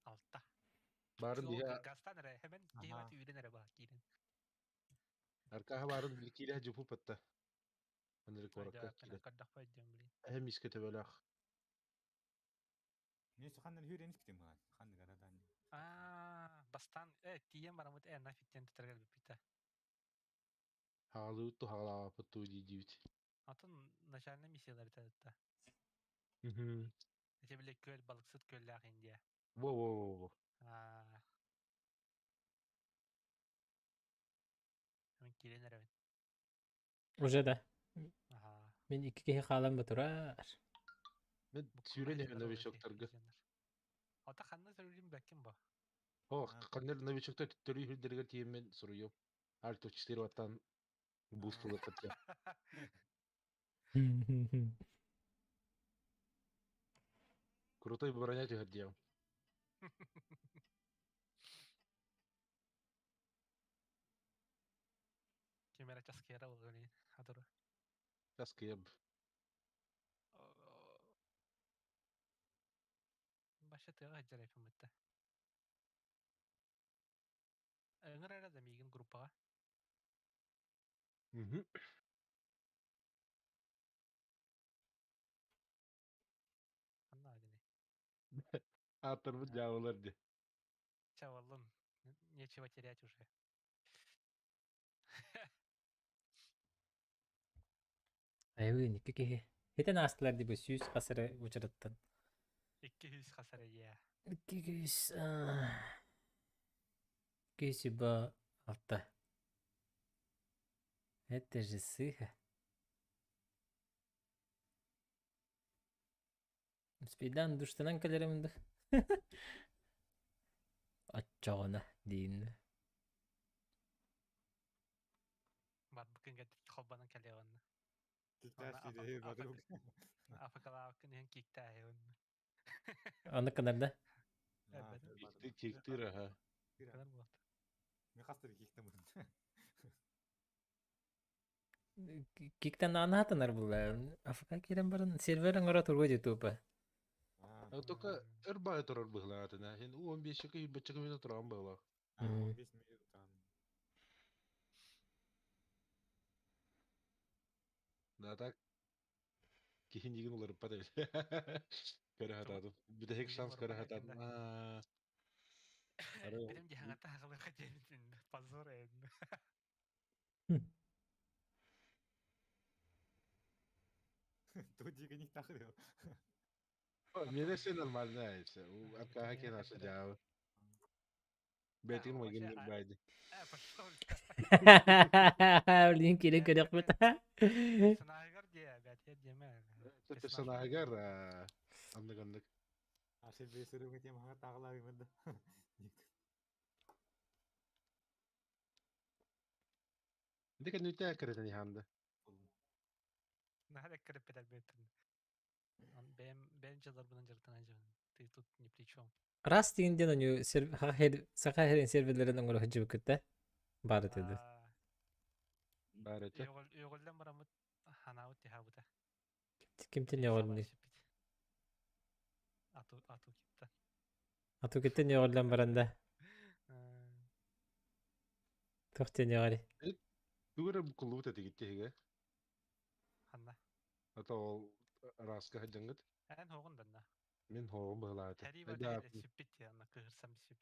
6. Баарын биһи Гастан эрэ, хэмэн киһи үүрэн эрэ баа киирэн. Аркаһа баарын били киирэ дьупу патта. Андрей куоракка киирэ. Көрдөхпө диэн били. Эһэ миискэ төбөлөөх. Мен ханнар хүрен испитим баар. Ханнык арадан. Аа, бастаан э тиийэн бараммыт э нафиттен тутарга бүппүтэ. Хаалыыбыт ту хаалаабаппыт туу дии диибит. Атын начальный миссиялар этэ. Ити били күөл балыксыт күөллээх Индия. Во-во-во. Аа. Мин киирэн эрэбин. Уже да. Аха. Мин икки киһи хаалан батурар. Мен сүүрэн иһэн новичоктарга. Ата ханна сөрүлүм бэккин бо. О, ханна новичоктар төттөрү үрдэригэр тиийэммин суруйуом. Альт 4 ваттан буст ылыаххыт дьэ. Крутой броня түһэр диэм. Ким эрэ часкыйара буолуо хатыры. Часкыйар. Баша тыаҕа сылдьар эппин Ыҥыр эрэ да миигин группаҕа. Мгм. Ханна аҕыный? Ааттарбыт дьаабылар дии. Чэ, уоллун, нечего терять уже. Айыбыын икки киһи. Хитэн аастылар дии бу сүүс хас эрэ учарыттан. 200 хас эрэ ийээ. 200 206. Это же сыха. Спидан душтанан кэлэрим да. Оччоҕуна диин. Барбыкын холбонон кэлиэҕинна. Афыкалаабыккын иһин кииктээһиун. Аны кынар да? Кииктир аха. Кынар буолт. Мен хастыр кииктен бутун. Киктен анаатанар була. Афыка киирэн баран сервер оҥоро туруо дии тупа. Только өр баайы турар быһылаатына. Хин 15 юбаччыка минут туран быһылаах. 15 минут Да так киһи нигин уларыппат эбит. Көрө хатаатым. Бүтэһик шанс көрө хатаатым. Бирим дьаһаҥата хаҕылыха диэбитин позор эбин. Тут дига не тахрил. Мне все нормально, и все. Аркаха кенаса дьаабы. Бэтин магин байды. Э, пошел. Блин, киирэн көрөхпүт. Санаагар диэ, бэтиэ диэмэ. Персонагар аннык аннык. Ашыр бесірі тем хаға тағылар да. Дика нүтэ кэрэтэн иһаанда. Наһаа кэреппет бэттин. Бэйэм бэйэм дьылларбынан дьарыктанан дьон. Ты тут ни при чем. Раз диэн диэн оню саха херин серверлерин оҥоро сылдьыбыккыт баар этэ да. Баар этэ. Өҕүллэн бараммыт ханаабыт тиһаабыта. Кимтэн өҕүллү? Ату ату киттен. Ату киттен өҕүллэн баран да. Туох диэн өҕөри? Тугу эрэ буккуллубут этигит тиһигэ. Ханна? Ата ол раска сылдьаҥҥыт. Эн хоҕун данна. Мин хоҕум быһылаата. Тэрий барда сүппүт диэн кыһырсам сүппүт.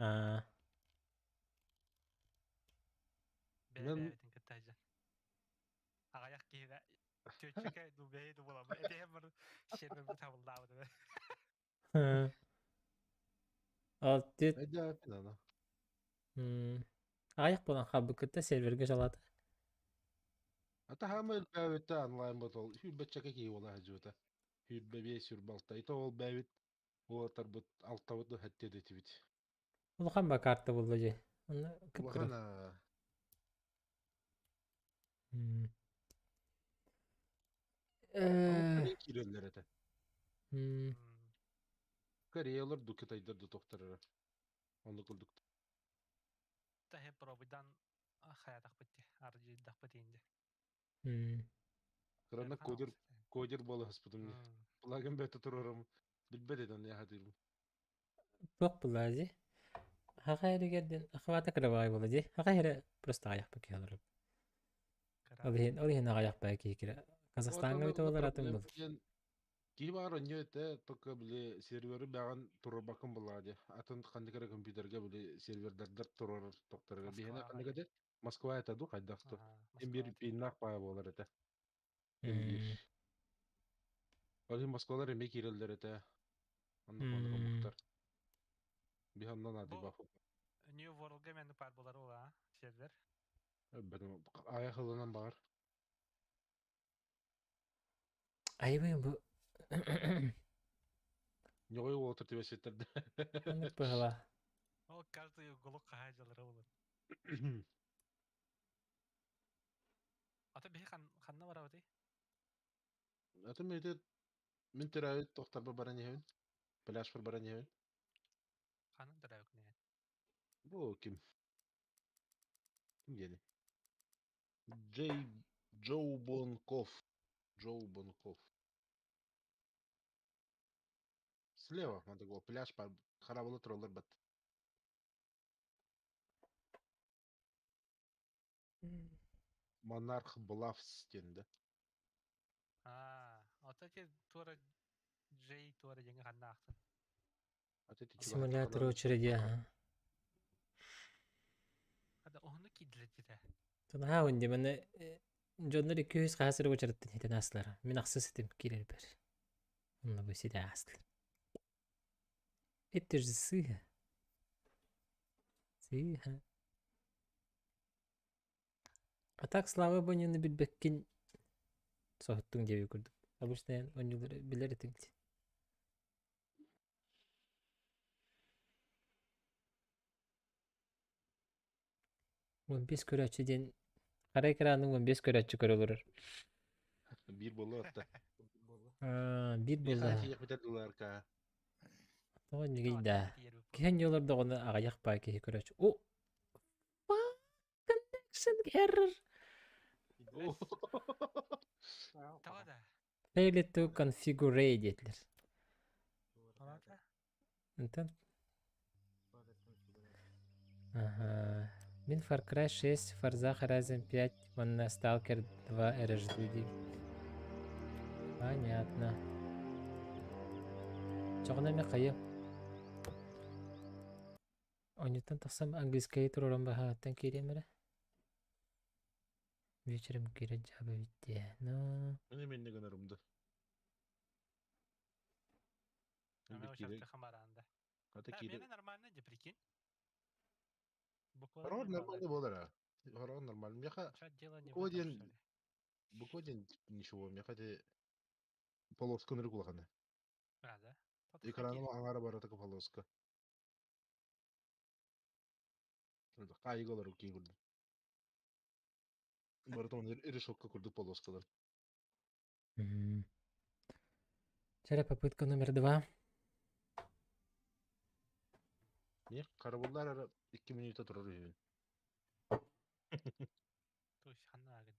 Аа. Бэйэ-бэйэбитин кытта сылдьан. Аҕыйах киһигэ чүөччүкэ дубэйи дубулабы этиһэн бар шербэбит табыллаабыт Ал түт Айдааппын ана. Аҕыйах буолан хаалбыккыт сервергэ жалаата. Ата хаама элбээбитте онлайн ботол. Хүрбэччэкэ киһи буола сылдьыбыта. Хүрбэ биэс, хүрбэ алта. Ито ол бээбит. Уолаттарбыт алтабыт да хэттиэ да этибит. Улахан ба карта буолла дии. Онно кып-кыра. Улахан аа. Э, Киирэллэр этэ. Кореялар ду кытайдар ду тохторора. Онно курдук. Таһе пробуйдан хаятахпыт ардьыйдахпыт инде. Кыранна кодер кодер буола хаспытым. Плагын бэт турарым. Билбэт этэн яхатырым. Туох буолла дии? Хаха эригэрдин ахвата кыра буолла дии. Хаха эрэ просто аҕыйахпыт киһи олорор. Ол иһин ол иһин аҕыйах баайы киһи кирэ. Казахстаҥҥа бүтэ буолар атын был. Киһи баар онньо этэ, только били сервери бэҕэн турарбаккын буллаҕа дии. Атын ханнык эрэ компьютерга били сервердардар турар тохторго. Биһиэнэ ханнык этэ? Москва этэ дуу хайдах ту. Им биир пиннаах баайа буолар этэ. Им биир. Ол иһин Москвалар эмиэ киирэллэр этэ. Оннук оннук омуктар. Биһи онно наадыйбаппыт. New World-га мэнни паар булар ол аа сервер. Айах ылынан баҕар. Айыбый бу Ньоҕой уолаттар түбэситтэрдэ. Оннук быһыла. Ол каждый уголок хаһаайдьалара болар. Ата биһи ханна барабытый? Ата мете мин төрөөбүт тохтарба баран иһэбин. Пляжпар баран иһэбин. Ханан төрөөбүт не? Бу ким? Ким диэни? Джей Джоу Бонков. Джоу Бонков. Слева, надо было пляж по харабылы троллер бат. Монарх Блавс диэн Аа, ото те туора Джей туора диэҥҥэ ханна аахтын? Симулятор очереди, ага. Хада оһону кидлэтитэ. Наһаа унди маны дьоннор 200 хаһа сыры очереттен хитен аслар. Мин ахсыс этим киирэрбэр. Онно бу ситэ аастылар. Это же сыыһа. Сыыһа. А так Слава Бонины билбэккин соһуттуҥ диэби курдук. Обычно эн оонньуулары билэр этиҥ дии. 15 көрөөччү диэн хара экраны 15 көрөөччү көрө олорор. Биир буолла атта. Аа, биир буолла. Тиийэхпитэ дыларка. Тоҕо иннигий да. Киһи олордоҕуна аҕыйах баай киһи көрөөччү. О! Connection error. Тоҕо да? Failed to configure диэтилэр. Онтон Ага. Мин Far Cry 6, Forza Horizon 5 уонна Stalker 2 эрэ жду диибин. Понятно. Чоҕуна эмэ хайа? Оонньууттан тахсан английскайы туруоран баһааттан киириэм эрэ. Вечером киирэн дьаабы эбит Но... Мин эминне гынарым да. Ана участка хамараанда. Ата Да, киирэ. миэнэ нормально де, прикинь. Буквально Хороор нормально балар. буолара. Хороор нормально. Меха Чё дело не в буква этом, диэн что ли? буква диэн ничего. Меха те полоска нырык улахана. А, да? Тот Экраным хоккей. аҥара барата полоска. Кайыга олору кии курдук. Барыта оны решетка курдук полоскалар. Вчера попытка номер 2. Не, карабуллар ара 2 минута турар үһүбүн. То есть ханна агын.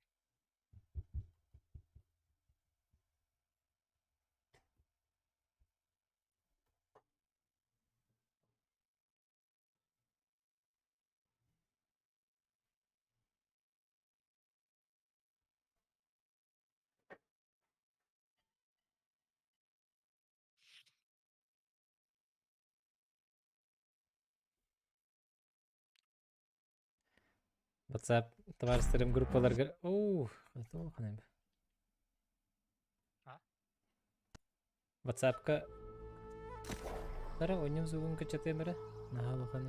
WhatsApp товарыстарым группаларга... Оу, это ханайм. А? WhatsAppка... Тара, онньум звугун кычатыам эрэ. Наһаа улахан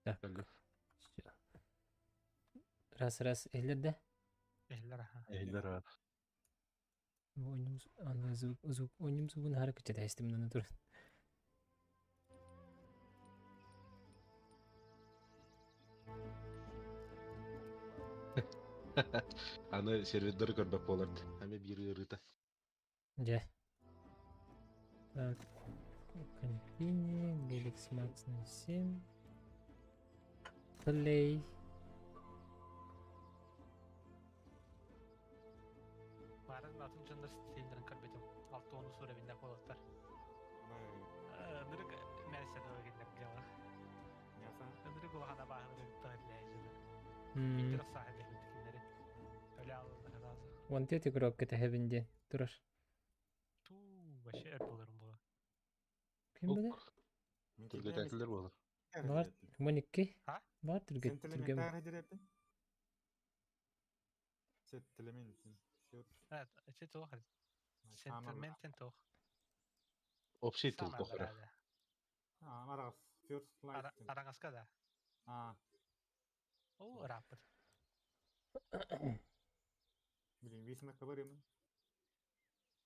Так. Всё. Раз раз иһиллэр да? Иһиллэр аха. Иһиллэр аат. Оонньуум аны звук звук оонньуум звугун аһара кыччата истим аны туран. Аны сервердары көрбөт буолард. Ами биир ыарыыта. Дьэ. Так. Continue. Galaxy Max 07. Play. Баарын атын дьоннор стилдэрин көрбүтүм. Алта уону суурабиннэх буолуохтар. Ынырык мэрсэ дылы дьала. Ынырык улахан абааһылары тахиллээжили. Биир сааһы бербит кинилэри. Өлө алаллар сразу. Уон түөрт игрок кэтэһэбин диэн турар. Туу, вообще өр буоларым буолар. Ким били? Түргэтэтилер буолар. Баар 12. А? Баар түргэн түргэн. Эти туох Сентиментен туох. Общий тыл тохара. Араҥаска да. О, ырааппыт.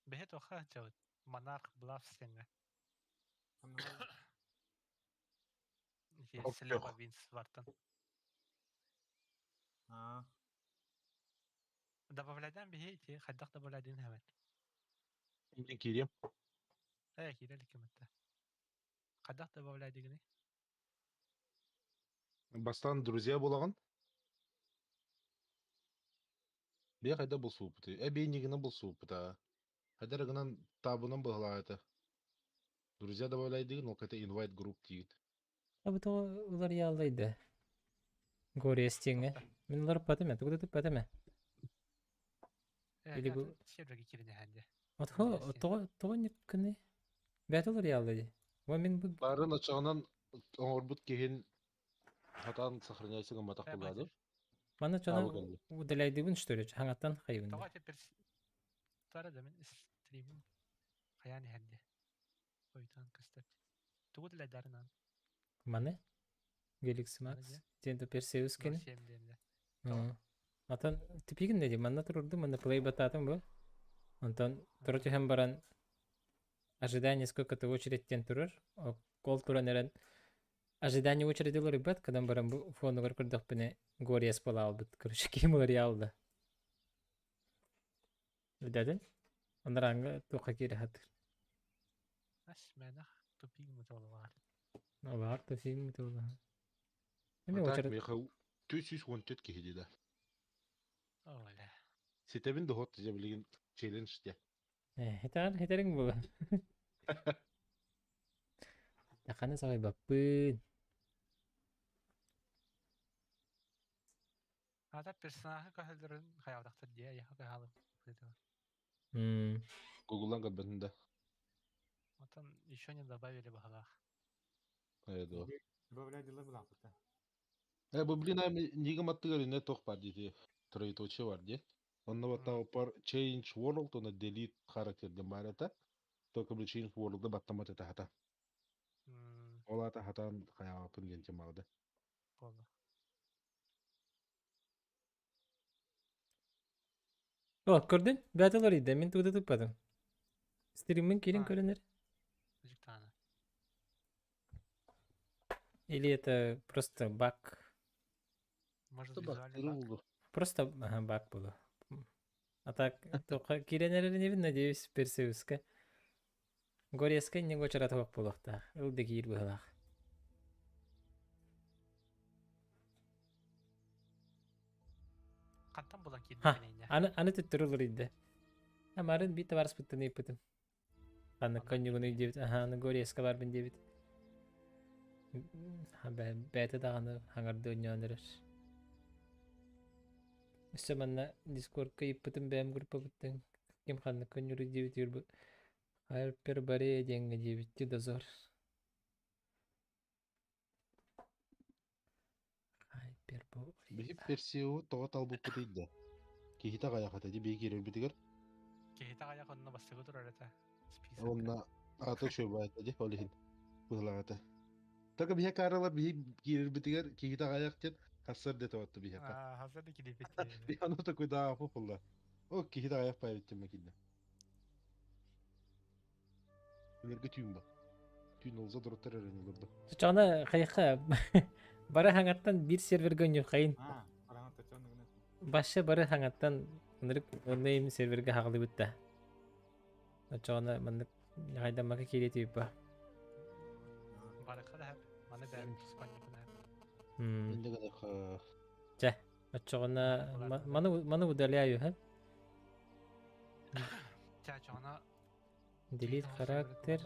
Бэһэ туохха сылдьабыт? Монарх Блаф сиҥҥэ. Слева Винс Вартон. Добавляйдан биһи ити хайдах добавляйдын хэвэт. Мин киириэм. Э, киирэ илик этэ. Хайдах добавляйдыгыный? Бастаан друзья буолаҕын. Бэйэ хайда булсубуппутуй? Э, бэйэ булсубуппута. Хайда эрэ гынан таабынан быһалаах этэ. Друзья добавляйдыгын, ол кэтэ invite group диигит. А бу тоҕо уларыйааллай да? Горе стиҥҥэ. Мин уларыппатым ээ, тугу да туппатым ээ. Э, Или бу серверге киирин эһэн дии. Отхо тоҕо тоҕо никкыный? Бэйэтэ уларыйааллай дии. Во мин бу Барын оччоҕунан оҥорбут киһин хатаан сохраняйся гымматах буолаады. Манна Таабы чону кэлли. удаляйдыбын что ли? Хаҥаттан хайыбын Тоҕо да. ити перс... Тара да мин стримим хайаан иһэр дии. Хойтон көстөр. Тугу дилэйдэрин Маны? Galaxy Маны Max. дии. Диэн Персеус кини. 07 диэн да. Атан типигин да дии. Манна турурдум, манна плей баттаатым бу. Онтон тура түһэн баран ожидание сколько-то очередь диэн турар. Кол туран эрэн ожидание очереди уларыйбат, кынан баран бу фонугар көрдөхпүнэ Гориас буолаалбыт. Короче, ким уларыйаалда. Билдәдин? Анарааҥҥа туохха киирэ сатыыр. Ас мэнэх тупик мутоловар. Алаар тупик мутоловар. Эми А так очередь миэхэ 414 киһи дии да. Оля. Ситэбин да хот дьэ билигин челлендж дьэ. Хитар хитэриҥ була. Хана саҕайбаппын. Ата персонажы көһөлөрүн хаябатахтар дии, яха көһалым. Гуглан көрбөтүн да. Отон еще не добавили баһалаах. Э дуо. Добавляй дела булааппыта. Э бу блин нигам аттыгар инне тох бар дии троеточие бар дии. Онно баттаа пар change world онно delete характер диэн баар этэ. Только бу change world баттамат этэ хата. Ол аата хатаан хайаҕаппын диэн темаҕа. Буолла. О, көрдүн? Бэйэтэ уларыйда, мин тугу да туппатым. Стриммин киирин көрөнөр. Жиктана. Или это просто баг? Может, Это баг визуальный баг? булду. Просто ага, баг было. А так, только киирэн надеюсь, Персеуска. Горецкай не гочарат буолуохтаах. Ыл да киир быһылаах. Хантан булан Ха, киирдин аны аны төттөрү уларыйда. Амарын биир табаарыспыттан ыйыппытым. Аны коннюгуну диэбит, аха, аны Горецка барбын диэбит. Бэйэтэ даҕаны хаҥарды онньоон эрэр. Өссө манна Дискордка ыйыппытым бэйэм группабыттан ким ханнык көнньүрүй диэбит бу Хайпер Баре диэҥҥэ диэбитти дозор. Хайпер Биһи Персеу тоҕо талбыппытый да? Киһитэ аҕайах этэ дии биһи киирэрбитигэр. Киһитэ аҕайах онно бастакы турар этэ. Списокка. Онно аата үчүгэй этэ дии ол иһин быһылаах этэ. Только биһиэхэ кааралар биһи киирэрбитигэр киһитэ аҕайах диэн хассар дэтэ батта биһиэхэ. Хасар да килипит. Ону такой да хула. О, киһитэ аҕайах паайбыттан киирдэ. Өнөргө түүн ба. Түүн олза дуруттар эрэн олорду. Чана хайха бары хаңаттан бир серверге өнүр хайын. Башы бары хаңаттан ынырык оннайым серверге хагалыбыт да. Очоҕуна маннык хайдаммака киириэ тиийбэ. Барыха да маны бәрін спанникына. Инде гына Чэ, очоҕуна маны маны удаляю, ха? Чэ, очоҕуна Delete характер.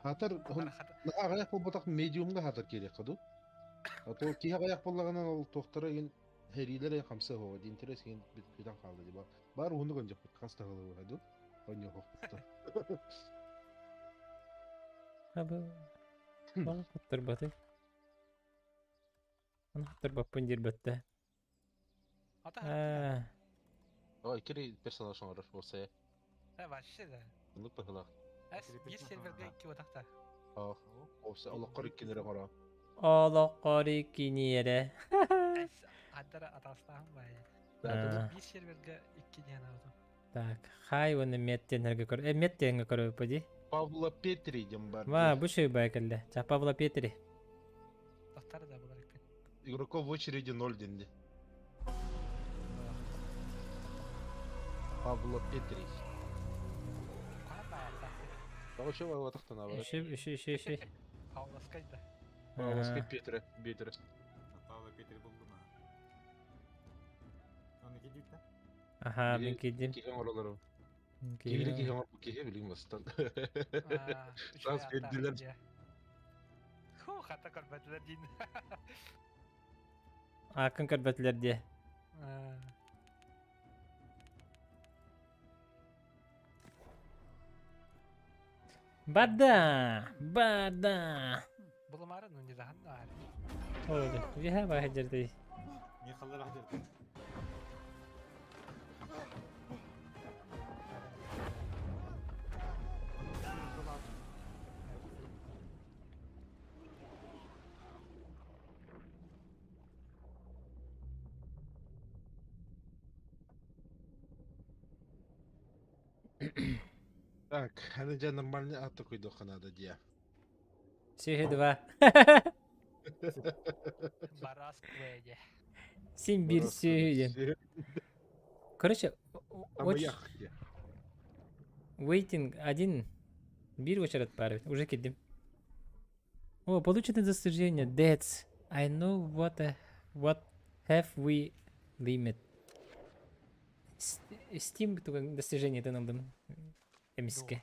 Хатар аҕыйах буолбатах медиумга хатар киириэххэ дуу. А то киһи аҕыйах буоллаҕына ол туохтара игин хэриилэр хамса оһоҕо дии интерес игин бүтэн хаалла дии. Баар уһуннук онньохпут хас таһылы дуу онньохпут. Абы Хаттырбаты. Хаттырбаппын диир бэтте. Ата. Ой, кири персонаж оҥорор уопсайа. Вообще да. Оннук быһыылаах. Биир серверге икки отахта. Ах, уопсай олоххор иккинere оҥоро. Олоххор иккиниэрэ. Аттара атастаахын баайы. Биир серверге икки диэн аҕытым. Так, хай уонна мет диэннэргэ көр. Э, мет диэҥҥэ көрөбүт дии. Павла Петри диэн бар. Ва, бу шөй бай кэллэ. Ча Павла Петри. Тохтар да булар икки. Игроков в очереди ноль денди. Павло Петри. Того чего ватахтана бар. Үші, үші, үші, үші. Павловскай да. Павловскай Петре, Петре. Павло Петри булду ма. Оны кидит да? Аха, мен кидим. Киһи оҥоролору. Киһи киһи оҥор киһи билигин бастан. Саас бердилер. Ху, хата көрбөтүлэр диин. Акын көрбөтүлэр дии. Бада! Бада! Булумары ну не захан нар. Ой, виха бахадырды. Не халлар хадырды. Так, аны дьэ нормальный ат такой надо дия. Сихи два. Барас кведе. Син бир сүйү. Короче, waiting один. Бир очередь пары. Уже кидим. О, получено достижение. That's. I know what a, what have we limit. Steam достижение тынылдым. Эмиске.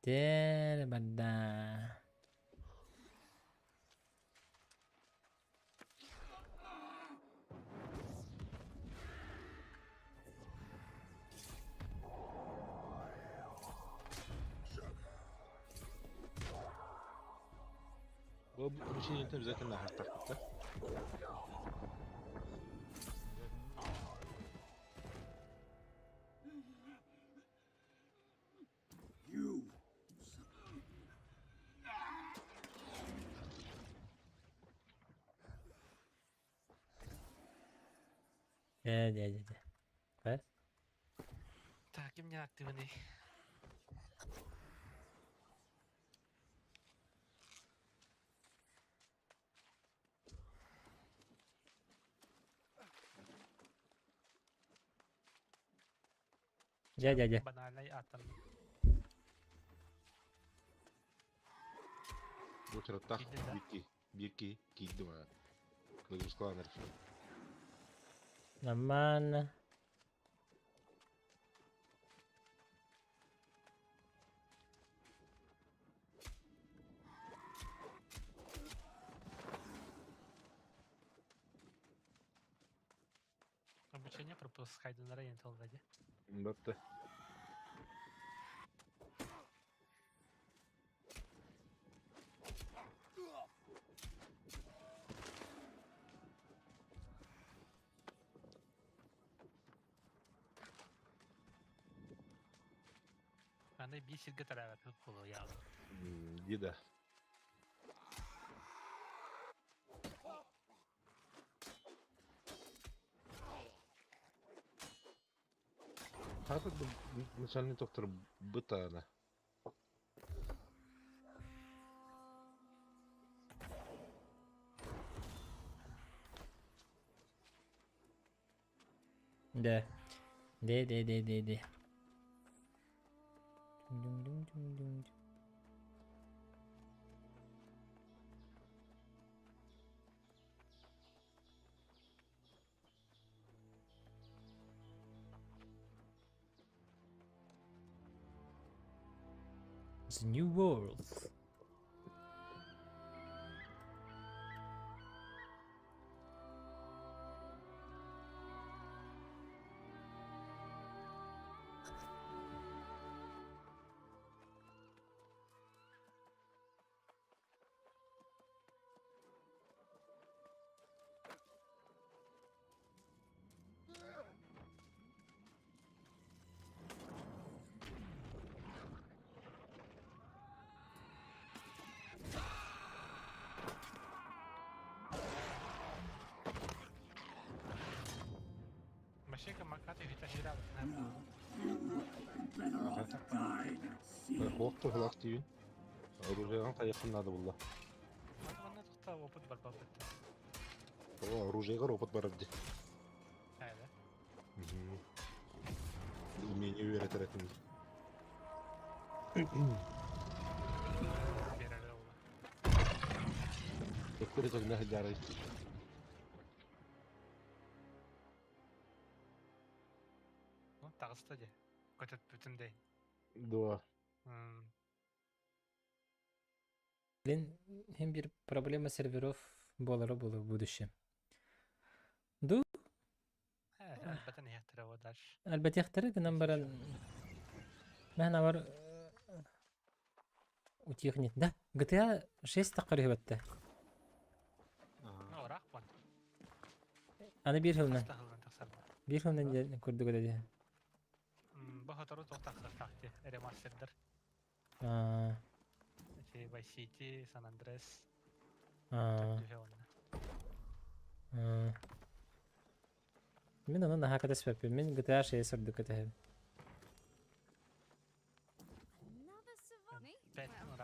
Дэр бада. Bu обучение обязательно хаттахпыт да? Дэ дэ дэ дэ. Так, ким не активный? Дя дя дя. Банальный атом. Бу очераттах бирки бирки киирдим аа. Выгрузкаланар. Нормально. Обучение пропускать на район толдади. Батта. Аны биир сиргэ төрөөбөппүт буолуо яалы. Деда. Хата начальный доктор бытана. Да. Де де де де де. Дум-дум-дум-дум-дум. The New World. Машинка макаты витахира. Хуохту хылах тиийин. Оружиеҕын хайыаххын наада булла. Манна тухта опыт барбат битте. О, оружиеҕар опыт барар дии. Хайда. Умение үөрэтэр этим. Берер ола. Төттөрү төгнө сылдьаарай. Ну, таҕыста дии. Көтөппүтүм дэй. Дуо. Блин, hem bir проблема серверов буолара буолуо в будущем. Ду? Элбэтэн иһэхтэрэ о дальше. Элбэтиэхтэрэ гынан баран Мэхнавар утихнет. Да, GTA 6 таххар үһүбэтте. Ну, ыраах буон. Аны биир сылынан. Хаста сылынан тахсар. Биир сылынан диэн курдук этэ дии. Бу сотору туох тахсыахтаах дии, ремастердар. Аа. Ити Vice City, San Andreas. Аа. Түһэ онно. Аа. Мин ону наһаа кэтэспэппин. Мин GTA 6 ордук кэтэһэбин.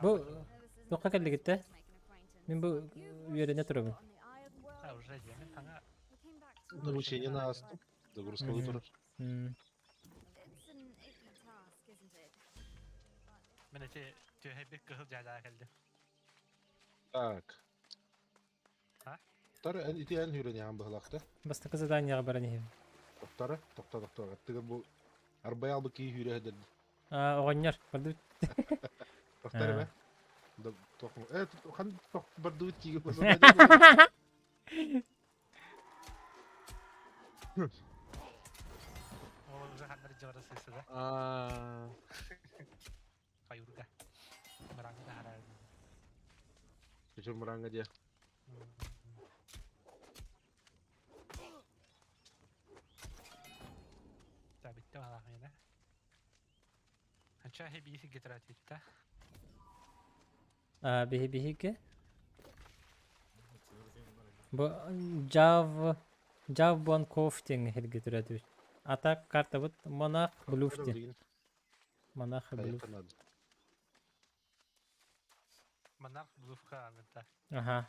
Бу туохха кэллигиттэ? Мин бу үөрэнэ турабын. А, уже дьэ, таҥа Научение на астым. Загрузка турар. Мин ити түөһэйбит кыһыл дьаадаа кэлдим. Так. А? Тар эн ити эн хүрэн быһылаахта. Бастакы заданиеҕа баран иһэбин. Тохтара, тохто тохто. Аттыгар бу арбай албы кии хүрэ хэдэрди. А, оҕонньор, бардыбыт. Тохтар эбэ. Э, хан бардыбыт киигэ Ол уже ханнар дьыбара сыысыда. Аа. Каюрга. Мыраҥҥа таһаарар. Күчүр мыраҥҥа диэ. Та битте балаах миэнэ. Анча хебиisi гитратитта. А, биһи биһиги. Бу Jav Jav Bon Кофтинг хирги түрөтүбүт. Ата картабыт Монах Блюф диэн. Монах Блюф. Монах Блюфка агыта. Аха.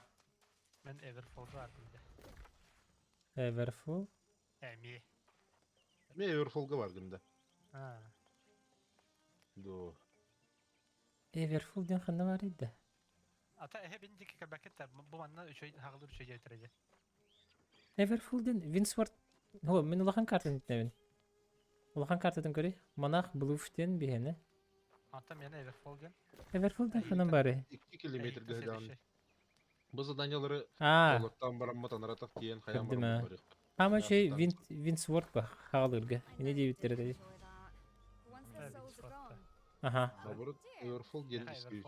Мен Everfall-га ардым. Everfall? Эми. Мен Everfall-га бардым да. А. До. Everfall диэн ханна бар иде? Ата эһэ бин дики кэбэккеттер. Бу манна үчүй хаҕылыр үчүй диэтэр Everfall диэн Винсворт Хо, мин улахан картаны иттебин. Улахан картатын көрүй. Монах Блуф диэн биһиэнэ. Ата мені Everfall диэн. Everfall диэн ханан бары? 2 километрга һыдаан. Бу заданиялары Аа. олоттан бараммыт анаратах тиийэн хайаан Көрдүм бараммыт ээ. барыах. Хаама үчүгэй Винсворт ба хаалыырга. Ини диэбиттэрэ дии. Аха. Наоборот, Everfall диэн искүү.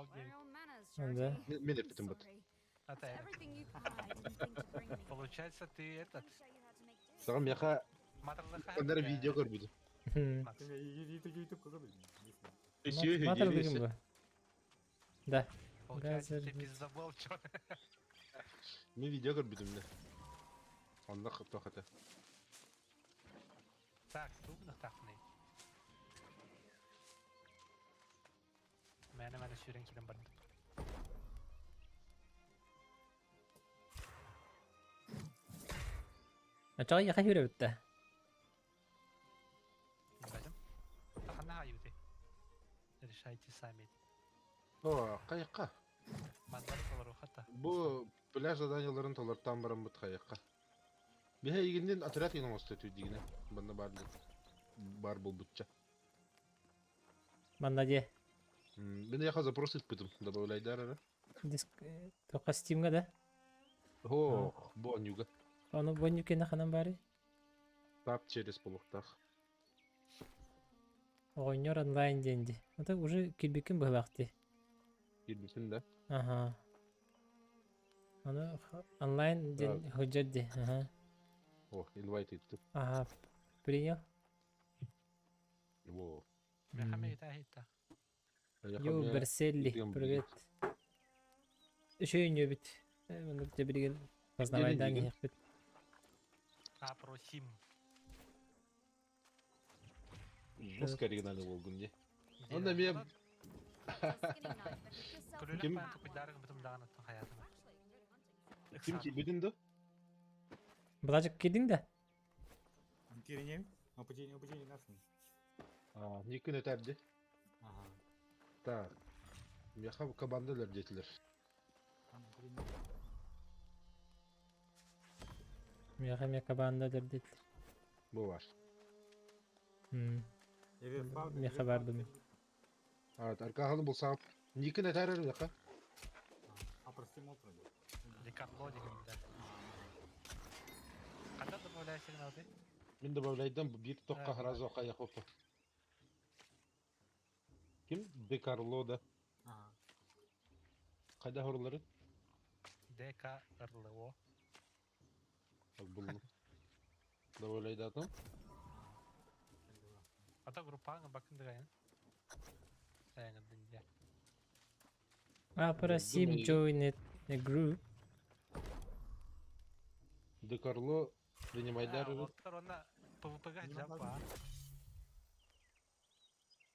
Да. Мен эппитим бат. Получается, ты этот... Саҕа миэхэ Маннара видео көрбүтүм. Сүөһү Матар диэри дыгын бу. Да. Получается, Газер ты пиздобол, чё? Мин видео көрбүтүм да. Онно туох этэ. Так, тугунахтаахпыный? Мээнэ-мээнэ сүүрэн киирэн бардым. Оччоҕо эйиэхэ сүүрэбит да? Билбэтим. Ханна хаайыбытый? Решайте сами. О, хайыкка. Манна толоруохха да. Бу пляж заданиеларын толортоон бараммыт хайыкка. Биһэ игиннин отряд игин оҥосто түүдигинэ. Манна баар баар буолбутча. Манна диэ. Мин яха запрос ыппытым, добавляйдар эрэ. Диск тоққа Steam'га да? О, бу онюга. Ону бу кэннэ ханан баарый? Тап через полухтаах. Оҕонньор онлайн диэн дии. Это уже кирбиккин быһылаах дии. Кирбитин да. Ага. Аны онлайн диэн сылдьар дии. Ага. О, инвайт ыыттым. Ага. Принял? Во. Йоу, Берселли, привет. Үчүгэй үнүөбүт. Маннык дьэ билигин познавайдаан иһиэхпит. Опросим. Жестко оригинальный буолгун дии. Онно эмиэ Ким ким киирбитин да? Былажык киирдиҥ да? Кииринем, обучение, обучение насын. А, Никүн өтәрди. Ага. Так. Миэхэ командалар диэтилэр. Миэхэ эмиэ кабаанда диэтилэр. Бу бар. Миэхэ бардым. Аркаһаны булсаҕым. Никин этэр миэхэ. Декатло дегенде. Ханна добавляйсың алды? Мин добавляйдым биир тохха сразу хайахоппа. Ким? Де Карло да. Хайда хорулары? ДКРЛО. Буллум. Добавляйдатым. Ата группаң бакын дигән. Сәңе Опросим join a group. Де Карло принимайдар. Онна ПВП-га жапа.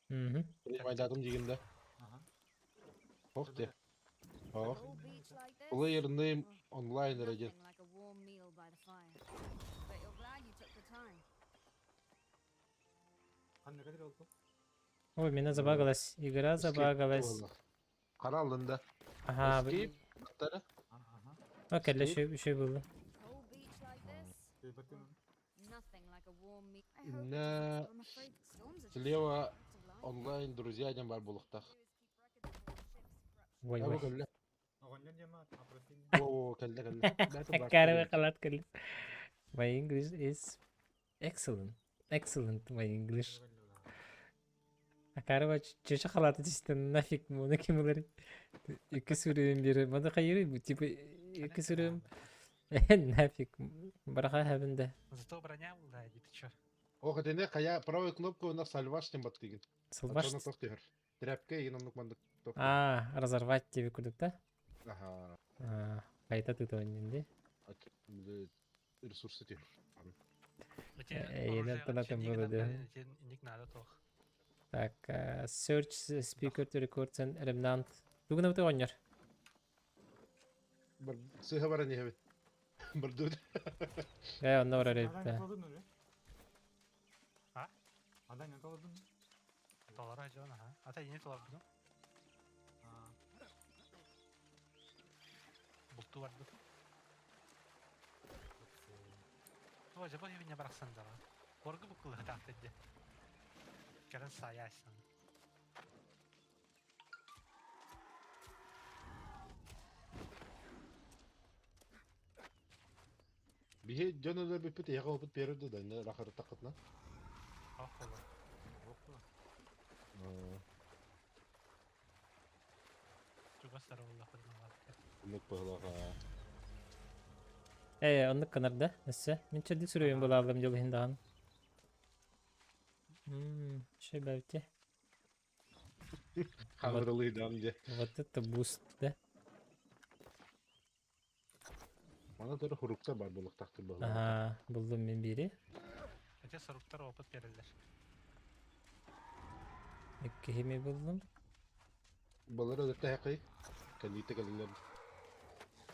Принимайдатым дегенде. Ох те. Ох. Player name онлайн эрэ Ой, меня забагалась. Игра забагалась. Хара алында. Ага. Escape. Окей, еще еще было. На слева онлайн друзья диэн баар буолуохтаах. Ой, ой. Кэллэ. О, кэллэ кэллэ. Аккаары халат кэллэ. My English is excellent. Excellent my English. Акарыба чече халаты түстэн нафиг муну ким ылар. Икки сүрүм бири. Маны хайыры типа икки сүрүм нафиг. Бараха хабында. Зато броня была, ты чё? Ох, этини хайа правой кнопка у нас сальваш тем баттыгын. Сылбаш. Антона тох Тряпка и намнук мандык. А, разорвать тебе кудук да? Ага. А, қайта тытываннин Ресурсы тихер. Елен тылатын было да. Так, search speaker to record and remnant. Бүгін өте ойнар. Бір сыға бара не хабит. Бір дүд. Э, онда барар еді. А? Адан не толадың? Доллара жон, ага. Ата не толар бұны? Бұлту бар бұты. О, жабы хебіне барақсан дала. Коргы бұқылы тақты де. Кәрін саясың. Биһи дьон өлөр бүппүт эйэҕэ опыт биэрэр да да рахары тақытна. Ох, Чугас сарылла Оннук быһылаҕа. Э, оннук канар да, өссө. Мин чэрди сүрүөн булаалым дьол иһин даҕаны. Мм, шөй бэбитэ. Вот, Хаамыралыйдаан дьэ. вот это буст, да? Мана турар хуруктар баар буолуохтаахтар быһыылаах. Ага, булдум мин биири. Эти соруктар опыт береллер. Иккиһи буллум. Балары өлөртөһөккөй кэлиитэ кэлэллэр.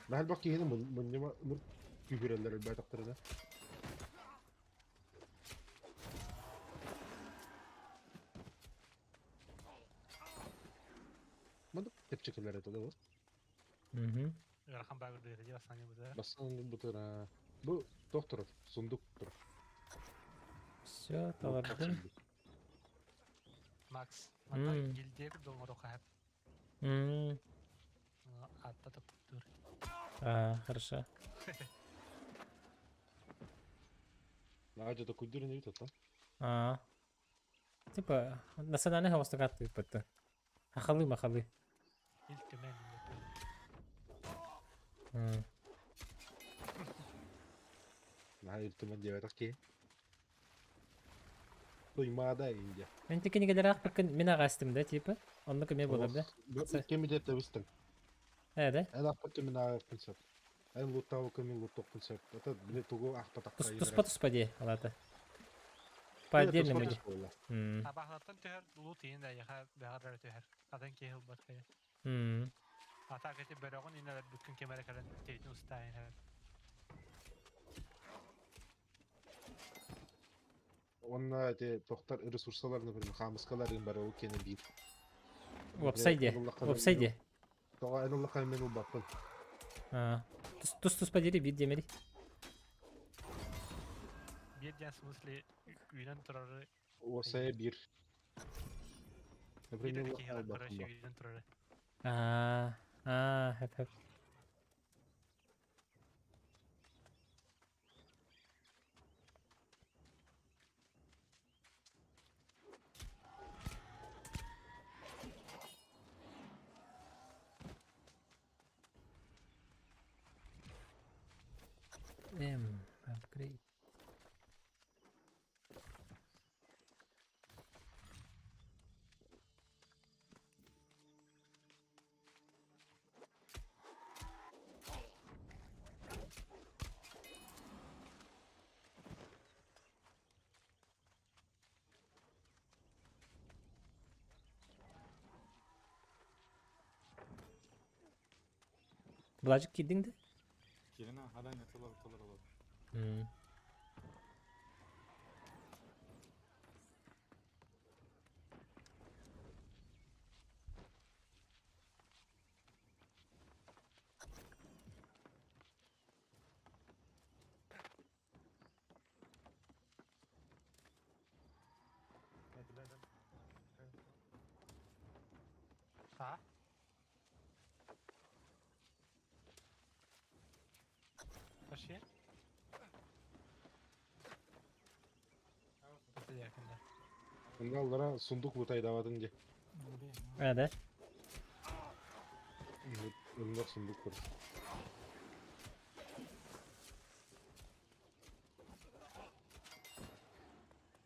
Наһаа элбэх киһини мунньума күүһүрэллэр элбээтөхтөрүнэ. Маннык чэпчэкилэр этэ да Угу. Ыарахан баагырдыыр дии бастаан бытыра. Бастаан бутара. Бу туох турар? Сундук турар. Все, талардым. Макс, манна гильдия курдук оҥоруохха сөп. Аатта топтуур. А, хорошо. Наадьа да куйдур не бит А. Типа, национальный хавастык аттыыппыттан. Хахалы махалы. Ил Түмэн. Наһаа Ил Түмэн диэбэтэх киһи. Туймаада Индия. Мен те кинигэлэр аахпыккын мин аҕаастым да типа. Оннук эмиэ буолар да. Кэмитет тэбистим. Ээ да? Эн аахпыт кэмин ааҕыахпын сөп. Эн луттаабыккын мин луттуохпун сөп. Это били тугу аахпатахха Туспа туспа дии алаата. По отдельному дии. Абаһалартан түһэр лут иин да эйиэхэ бэҕэр эрэ түһэр. Атын киһи ылбат кайа. А так эти бөрөҕүн инэлэр бүккүн ким эрэ кэлэн тиэтин устаайын иһэр. Уонна эти тохтар ресурсалар, например, хаамыскалар бары ол киэнэ биир. Уопсай дии. Уопсай дии. Тоҕо эн ыллаххына мен ылбаппын. Тус туспа диэри биир диэмэри. Биир диэн в смысле үүнэн турары Уопсайа биир. Биир эрэ киһи короче үүнэн турары. Аа, аа, хэп хэп. М, upgrade. Былажык киирдиҥ да? Киирэн хадан толор толор олор. А? Вообще? Аллара сундук лутайдаватын дии. Ээ да? Оннук сундук бар.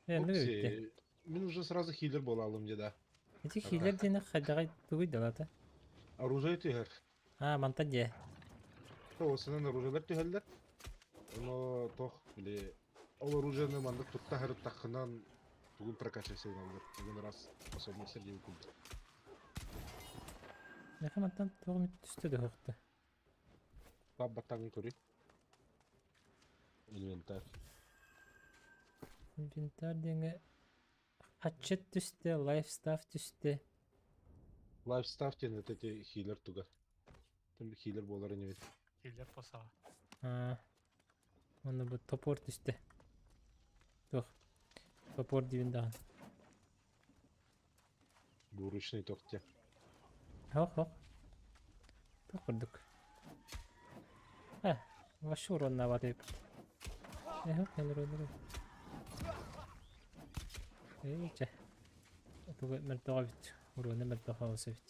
Ээ, ну бүттэ. Мин уже сразу хилер буолалым дии да. Ити хилер диэни хайдаҕай тугуй далата? Оружие түһэр. Аа, мантан дьэ. Тоҕусунан оружиелар түһэллэр. Ону тох били ол оружиены маннык тутта сырыттаххынан тугун прокачивать сыналлар. Бүгүн раз способностер диэн курдук. Миэхэ мантан туох эмит түстэ да суохта. Баттаҥын көрүй. Инвентарь. Инвентарь диэҥҥэ хаччыт түстэ, лайфстаф түстэ. Лайфстаф диэн это эти хилер туга. Там хилер буолар ини бит. Хилер посаҕа. Аа, уонна бу топор түстэ. Туох топор диибин даҕаны. Двуручный тохте. Хоп-хоп. Туох курдук. Э, вообще уроннаабат эбиппит. Эһэ, эн уроннуруй. Эй, чэ. Тугу мөлтөҕө эбит. Уруона мөлтөх оҕус эбит.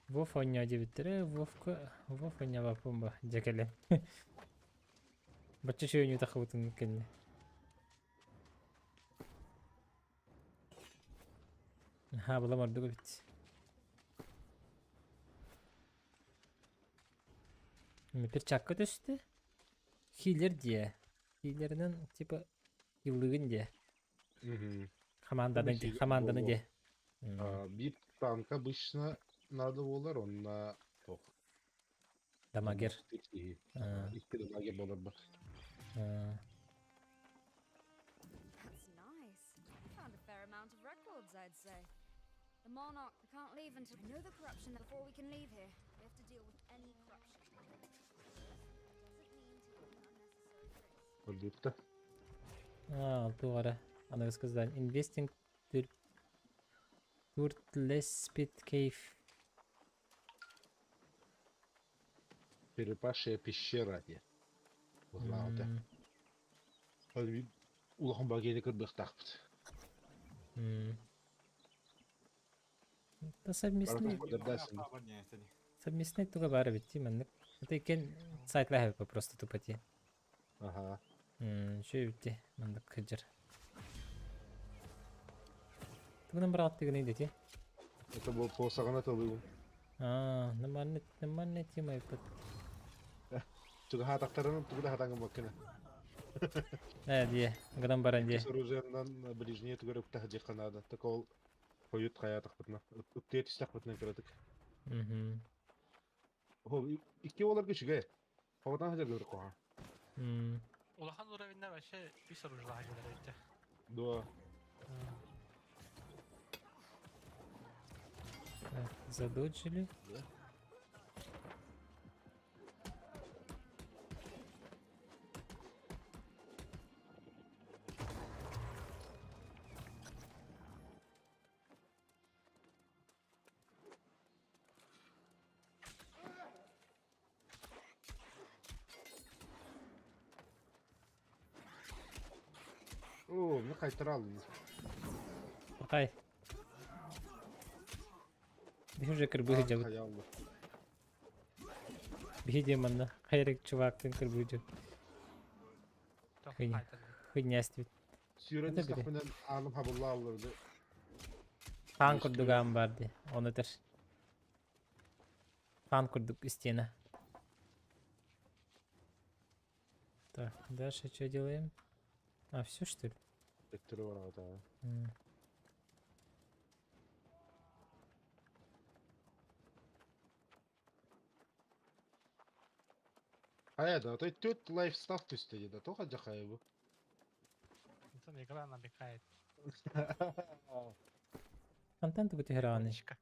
Вов оонньоо диэбиттэрэ, Вовка, Вов оонньообоппун ба, дьэ кэлэн. Бачча үчүгэй тахыбытын кэннэ. Хаабыла ордук эбит. Перчатка түстэ. Хиллер диэ. Хиллеринэн типа хиллыгын диэ. Команданы Хиллер команданы буолуо. диэ. Биир танк обычно надо буолар, онно туох Дамагер. Киһи. Икки дамагер буолар. That's nice. Found a fair amount of records, I'd say. The Monarch, we can't leave until I know the corruption that before we can leave here. We have to deal with any corruption. Doesn't mean taking unnecessary risks. Өлбүттэ. А, тугара. Аныгыскы здание. Investing Turtlespit Cave. Черепашья пещера диye. Быһылаабыта. Улахан багены кырбыахтаахпыт. Да совместный, совместный туга баар эбит дии маннык. Это иккен сайтлаах эбит просто тупо дии. Аха. Үчүгэй эбит дии маннык сылдьар. Тугунан быраҕаттыгыный дии? Это был посаҕына тылыгым. Аа, нормальный, нормальная тема эбит. Чугаһаатахтарын тугу да хатаҥҥаммаккына. Ээ дии, гынан баран дии. С оружиеннан ближнее тугар ыптаха дьиэххэ наада. Так ол хойут хайаатахпытына, ыптыа түстэхпитинэ кыратык. О, икки оларга үчүгэй. Хоҕотон сылдьар куһаҕан. Улахан уровеннар вообще үс оружиелаах дьиэлэр эбит. Дуо. Так, задоджили. Да. Оо, мин хайтара алдым. Хай. Биһи уже кырбыы дьабыт. Хайаллы. Биһи диэн манна хайрык чувактын кырбыы дьабыт. Хуйня эстибит. Сүүрэн истэхпинэн ааным хабылла алларды. Хаан курдук аан бар дии. Ону этэр. Хаан курдук истиэнэ. Так, дальше что делаем? А, все что ли? Төттөрү бараҕыта. Хайа да, то төрт лайфстаф түстэ дии да, тоҕо дьахайа бу? Антон игра намекает. Хантан тугу түһэрэҕиний? Умничка.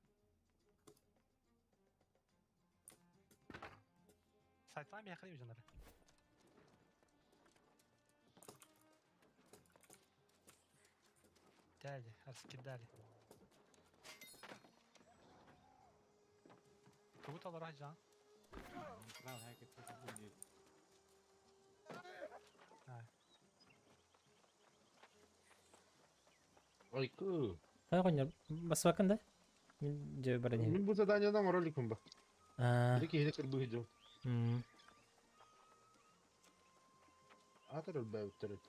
Сайтан миэхэ дьоннор. Дали, раскидали. Тугу толору дьон? Айкы. Оҕонньор баспаккын да? Мин дьэ баран иһэбин. Мин бу заданиенан оҥоро иликпин ба. Аа. Били киһини кырбыы сылдьабын. Аатар өлбөөбүттэр эбит.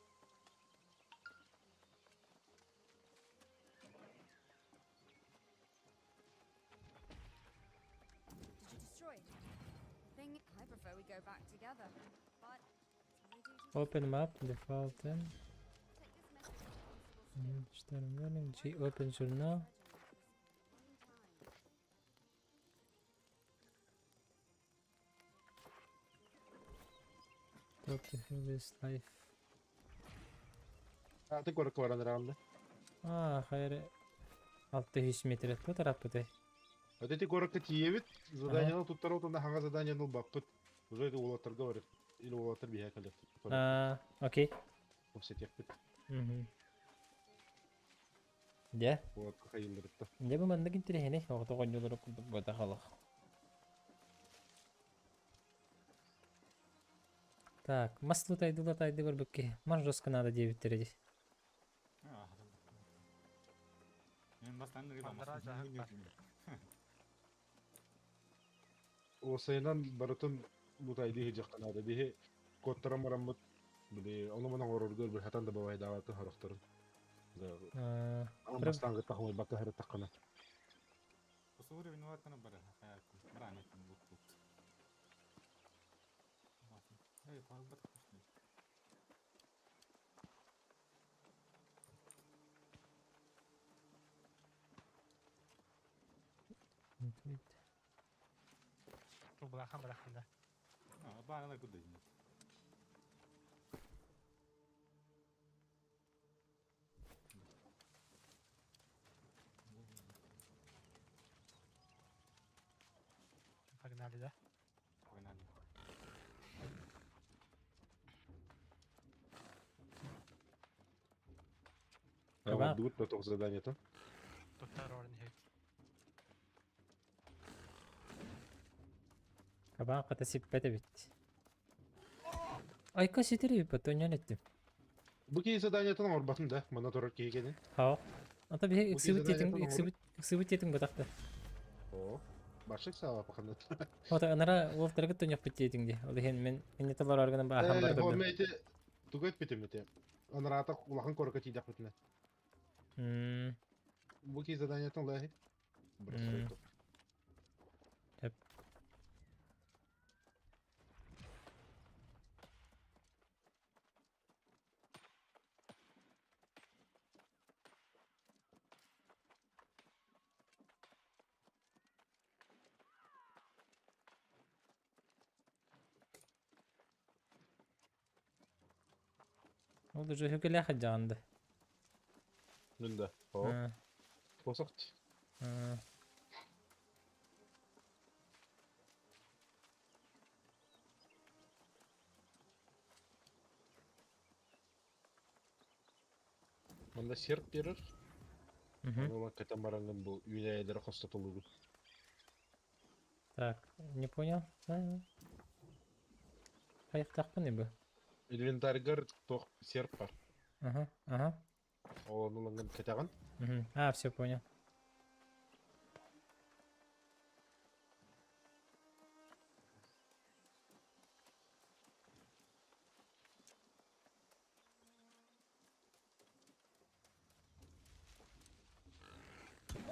Did you destroy it? Thing, I prefer we go back together. But it's my duty to Open map, default M. take this message to Constable Steele. Четыре G open journal. Surgery at this one time. Talk to Hubris life. Аты куоракка баран эрэҕин да? Аа, хайа 600 метр туох тарааппытай? Вот эти куоракка тиийэбит, заданиены туттар уонна хаҥа заданиены ылбаппыт. Уже это уолаттарга барар. Или уолаттар биһиэхэ кэлиэхпит. Аа, окей. Кэпсэтиэхпит. Мгм. Дьэ. Уолатка хайылларытта. Дьэ бу маннык интэриэһинэй оҕото оҕонньолоро курдук буотах олох. Так, мас лутайды лутайды барбыт киһи. Мас жестко надо диэбиттэрэ дии. Мандара дьаһык бар. Уопсайынан барытын лутайды иһдьэххэ наада. Биһи куоттаран бараммыт, били, ону-маны оҥорорго өлбөр хатан да бабайдаабакка сорохторун. А, Аан бастаан кытта хомуйбакка сырыттаххына. Посууру виноват бара хаякым. Баран этим лут тут. Эй, палбат кушный. Тубулахан барахан да. А, баана куда нет. Погнали, да? Погнали. Кабан. Дугут да тоқ задание-то. Туттар орын хет. Кабан ката сиппете бит. Айка ситери бит, тонян еттим. Бу кей задание-тын орбатын да, мана турар кейгені. Хау. Ата бихи Бу кей иксибит тетин, заданиетын иксибит, иксибит тетин бутакта. О, башык саба паханат. Ота анара уолтарга тоняк бит тетин ди. Ол хен мен инне талар аргынан ба ахан бар Э, турду. хомейте тугайт битим ете. Анарата улахан корка тидак битне. Бу кей задание-тын лахи. Тэп. Ол уже хөкеле хаджанды. Мында. О, посакт. Мында серп берер. Аны катамарангын бу үйнәйләре хостатылыгы. Так, не понял. Хайықтақпын не бу? Инвентарьгар тох серп бар. Ага. Ол аны катаган. Мгм. А, все понял.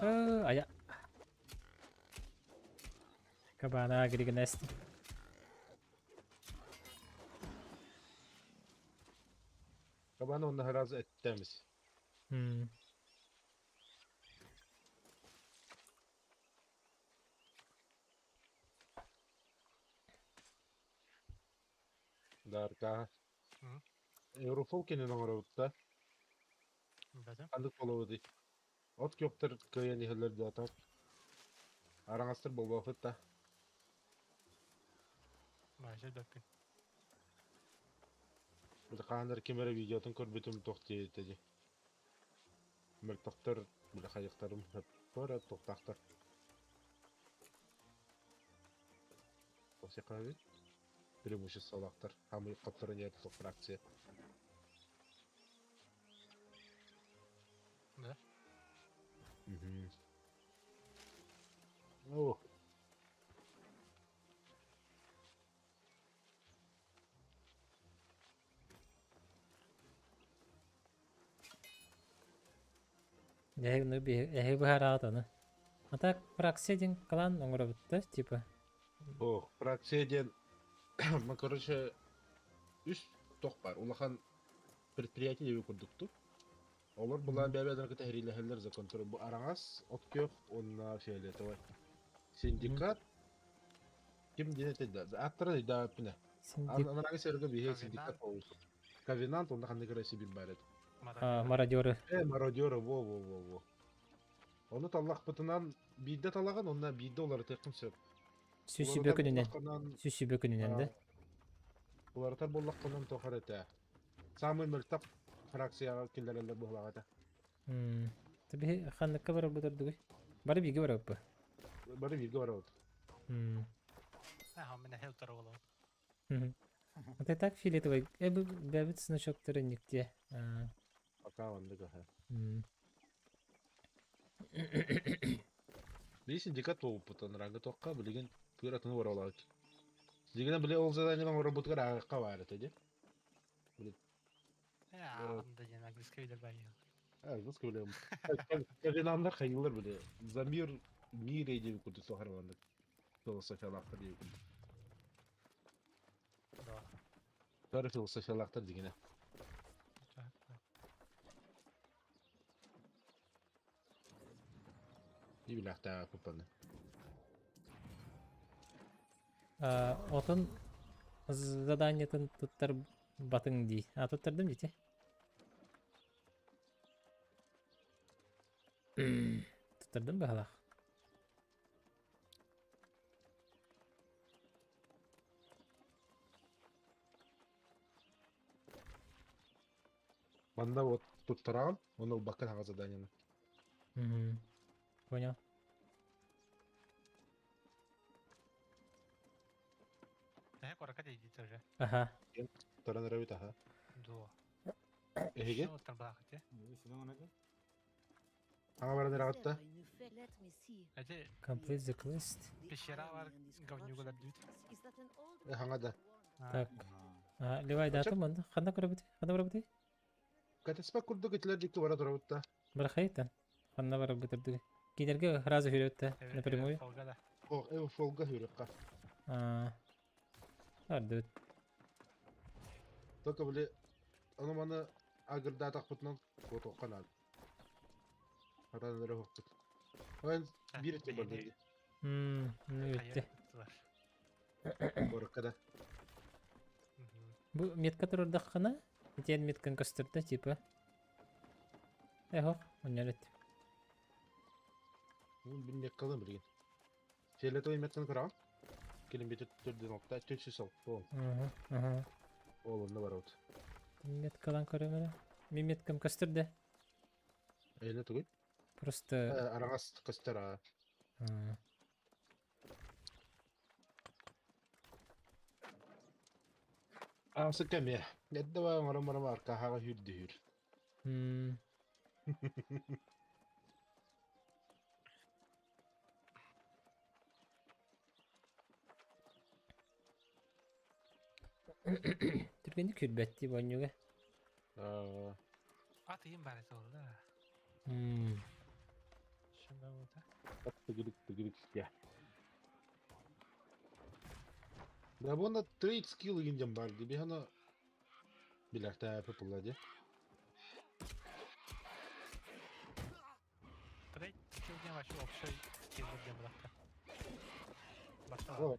Ая. Кабана григнести. Кабаны онна харазы эттемиз. Дарка. Еврофол кенен оңоробутта. Бәдем. Андык болобу От көптөр кыйын ихелер датак. Араңастыр болбофыт та. Майжы бәппин. Бу каандар кемере видеотун көрбүтүм тохти теди. Мөлтөктөр биле хайыктарым бара токтактар. Осекаби. Преимуществолактар. Хамы каптырын ятты фракция. Да? Мгм. О, Ну би эһи быһараат аны. А так фракция дин клан оҥоробутта, типа. О, фракция ден, ма, короче, үс тох бар. Улахан предприятие деп курдукту. Олар булан бәбәдән кыта хәриләһәләр закон туры. Бу араңас от көх, онна фиолетовый. Синдикат ким дине тедә. Аттара да пине. Синдик Анарага серге бихе Ковенант. синдикат болу. Ковенант онда ханды көрәсе бир бар edi. А, мародеры. Э, мародеры, во, во, во, во. Оны таллах бытынан бидде талаган, онна бидде олары текким сөп. Сүсүбө күнүнен. Сүсүбө күнүнен да. Улартар боллакканан тохар эте. Самый мөлтак фракцияга киллерелер булагата. Таби ханныкка барып бутырдыгы. Бары биге барып. Бары бирге барабыт. Аха, мен хелтер оло. Вот так фиолетовый. Э, бу бәбит значоктары никте. А, Пока вандык аха. м. Би синдикат болуп бутан рангы токка билеген кыратыны баралак. Дигән биле ол заданиедан барып агакка бар эте. Я, анда ден английский билер бар. Алгыс көбүлэм. Ковенаннар хайыылар били. За мир мире диэбит курдук суохарбаннык философиялаахтар диэбит курдук. Да. Бары философиялаахтар дигинэ. Билэхтээ куппаны. Отон заданиетын туттар батыҥ дии. А туттардым дии. Туттардым быһалаах. Манна вот туттараҕын, уонна ылбаккын хаҕа заданиены. Мгм. Понял. Эһэ куоракка тиийдит уже. Аха. Туран эрэбит аха. Дуо. Эһиги? Туттарбаах ити. Хаҥа баран эрэҕитта? Эти Complete the quest. пещера бар говнюгалар дүүт. Э, хаҥа да. Так. А, Левай дата манна. Ханна көрөбүт? Ханна барабытый? Катеспа курдук итилер дикки бара турабыт да. Барахайта. Ханна барабыт үрдүгү. Кинилэргэ сразу хүрөбүт да. Напрямую. Фолга да. О, э, фолга хүрүкка. А. Ардыбыт. Только били ону маны агырдаатахпытынан куотуохха наада. Хатан эрэ оһохпут. Эн биир өттө барда дии. Мм, ну өттө. Куоракка да. Бу метка турурдаххына, итиэн меткан көстөрдө, типа. Эхо, онньон өттү. Мин меткалым билигин. Фиолетовый метканы көрөҕүн? Кэлин бити төрдүн алта, 406. Ол онно барабыт. Меткалан көрөм эрэ. Мин меткам көстөрдө. Эйне тугуй? Просто Араҥас көстөр аа. Аасы кэмиэ. Эрдэ баа оҥорон баран аркаһаҕа үүрдүһүүр. Түргэнник күрбэттии бонньуга. Ат ыйым баар этэ ол да. Тыгырык тыгырык я. Да буонна trade skill игин диэн баар дии. Биһана билэхтээпи пулла дии. Trade skill диэн вообще общий skill диэн булахта. Барта.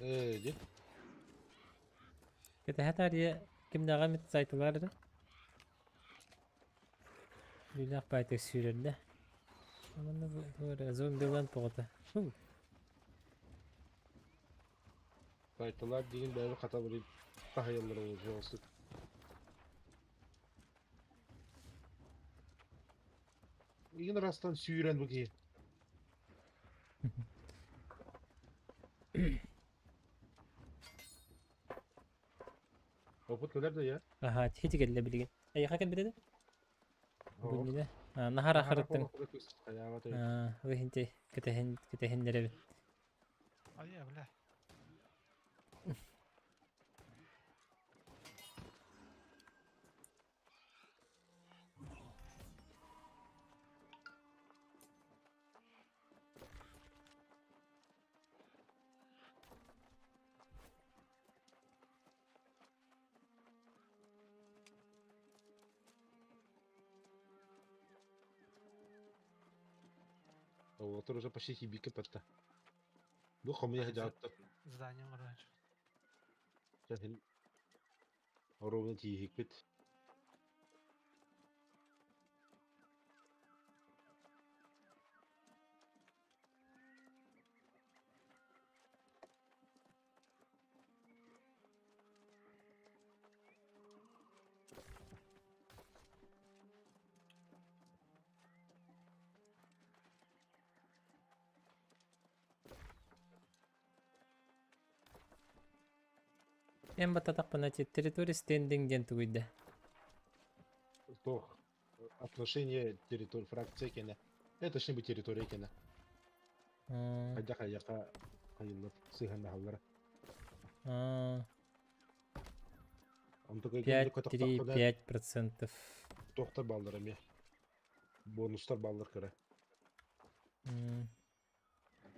Ээ, дии. Кэтэһэ таарыйа кимнээҕэ эмит сайтылар эрэ. Билэх баайтык сүүрэрдэ. Манна бу эрэ зомбилан тоҕото. Фу. Сайтылар диин бэйэбит хата били таһыйаллара буолуо Игин растан сүүрэн бу киһи. Опыт кэлэр да я? Аха, хити кэллэ билигин. Эйиэхэ кэлбитэ да? Бүгүннүнэ. Наһаар ахарыттыҥ. Выхинти кэтэһин кэтэһиннэрэбин. Ай, бля. Оҕотор уже почти хибикэ патта. Бу хомуйа садьаатта. Здание оҥорор. Чэ Оруобуна тииһикпит. Эн баттатахпына территория стендинг диэн тугуйда? Туох отношение территория фракция кэнэ. Э, точнее бы территория кэнэ. Хайдах хайяха хайыллар сыһаннаһаллара. 5,3 5 процентов. Туохтар бааллар эмиэ. Бонустар бааллар кыра.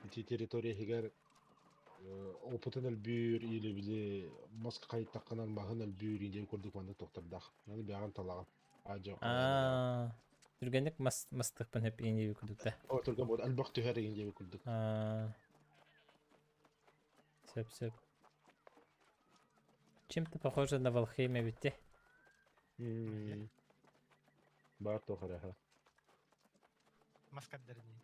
Ити территория иһигэр опытын өлбүүр или били мас хайыттаххынан маһын өлбүүр диэн курдук маннык туохтардаах. Аны бэйэҕин талаҕын. Аа, түргэнник мас мастыкпын хөп иин курдук да. О, түргэн буолар. Элбэх түһэр иин диэби курдук. Аа. Сөп сөп. Чем-то похоже на Валхейм эбитте. Баар туох эрэ ха. Мас кэрдэринии.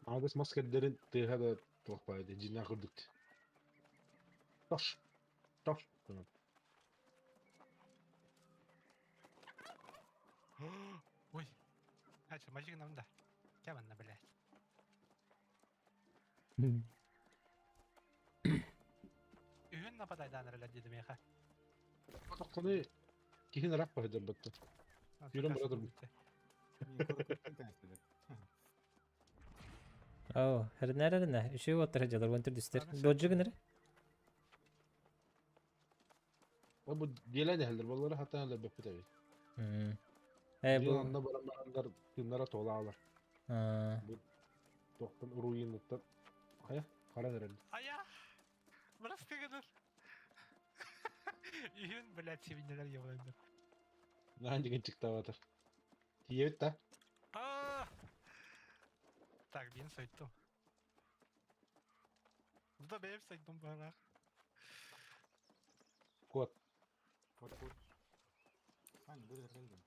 Агыс мас кэрдэрин тыаһа да туох баайы дьиҥнээх курдук. Тош. Тош. Ой. Ача, мажик нам да. Кем блядь. Үһүн нападайдаан эрэлэр диэтим миэхэ. Тохтону киһин ыраах баһыдырбытты. Юран бара турбут. Оо, эринээр эринэ. Үчүгэй уоттар сылдьаллар уон төрдүстэр. Доджу гынар. Ол бу диэлэн эһэллэр боллара хатаан өлөрбөппүт эбит. Э бу Анна баран барандар тыыннара туолаалар. Бу туохтан уруйунуттан хайа харан эрэл. Ая! Бырастыы гыныр. Үһүн, блядь, сибиннелер ебандар. Наан деген чыктабатар. Тиийэбит да? Так, бин сойттум. Да бэйэм сойдум баҕалаах. Кот. Кот кот. Сань, бери кэллим.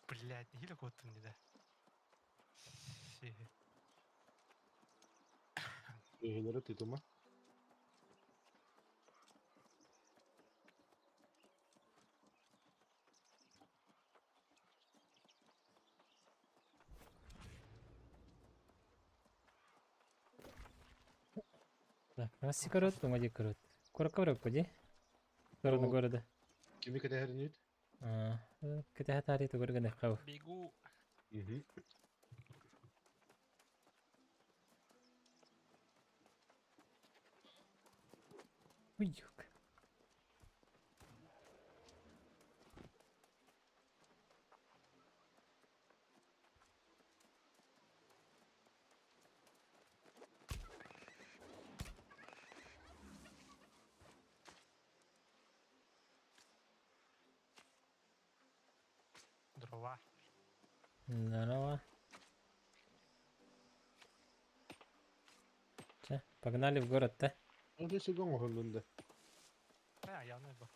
Блядь, нэһиилэ куоттум дии да. Өһүлэрэ тытыма. Так, Россия уҥа диэки Куоракка барыахпыт дии? В сторону города. Кими кэтэһэринит? Кэтэһэ таарыйа тугу эрэ гыныахха. Бегу. Уйук. Дрова. Здорово. Че, погнали в город-то? Ну, здесь и да. А, явно был.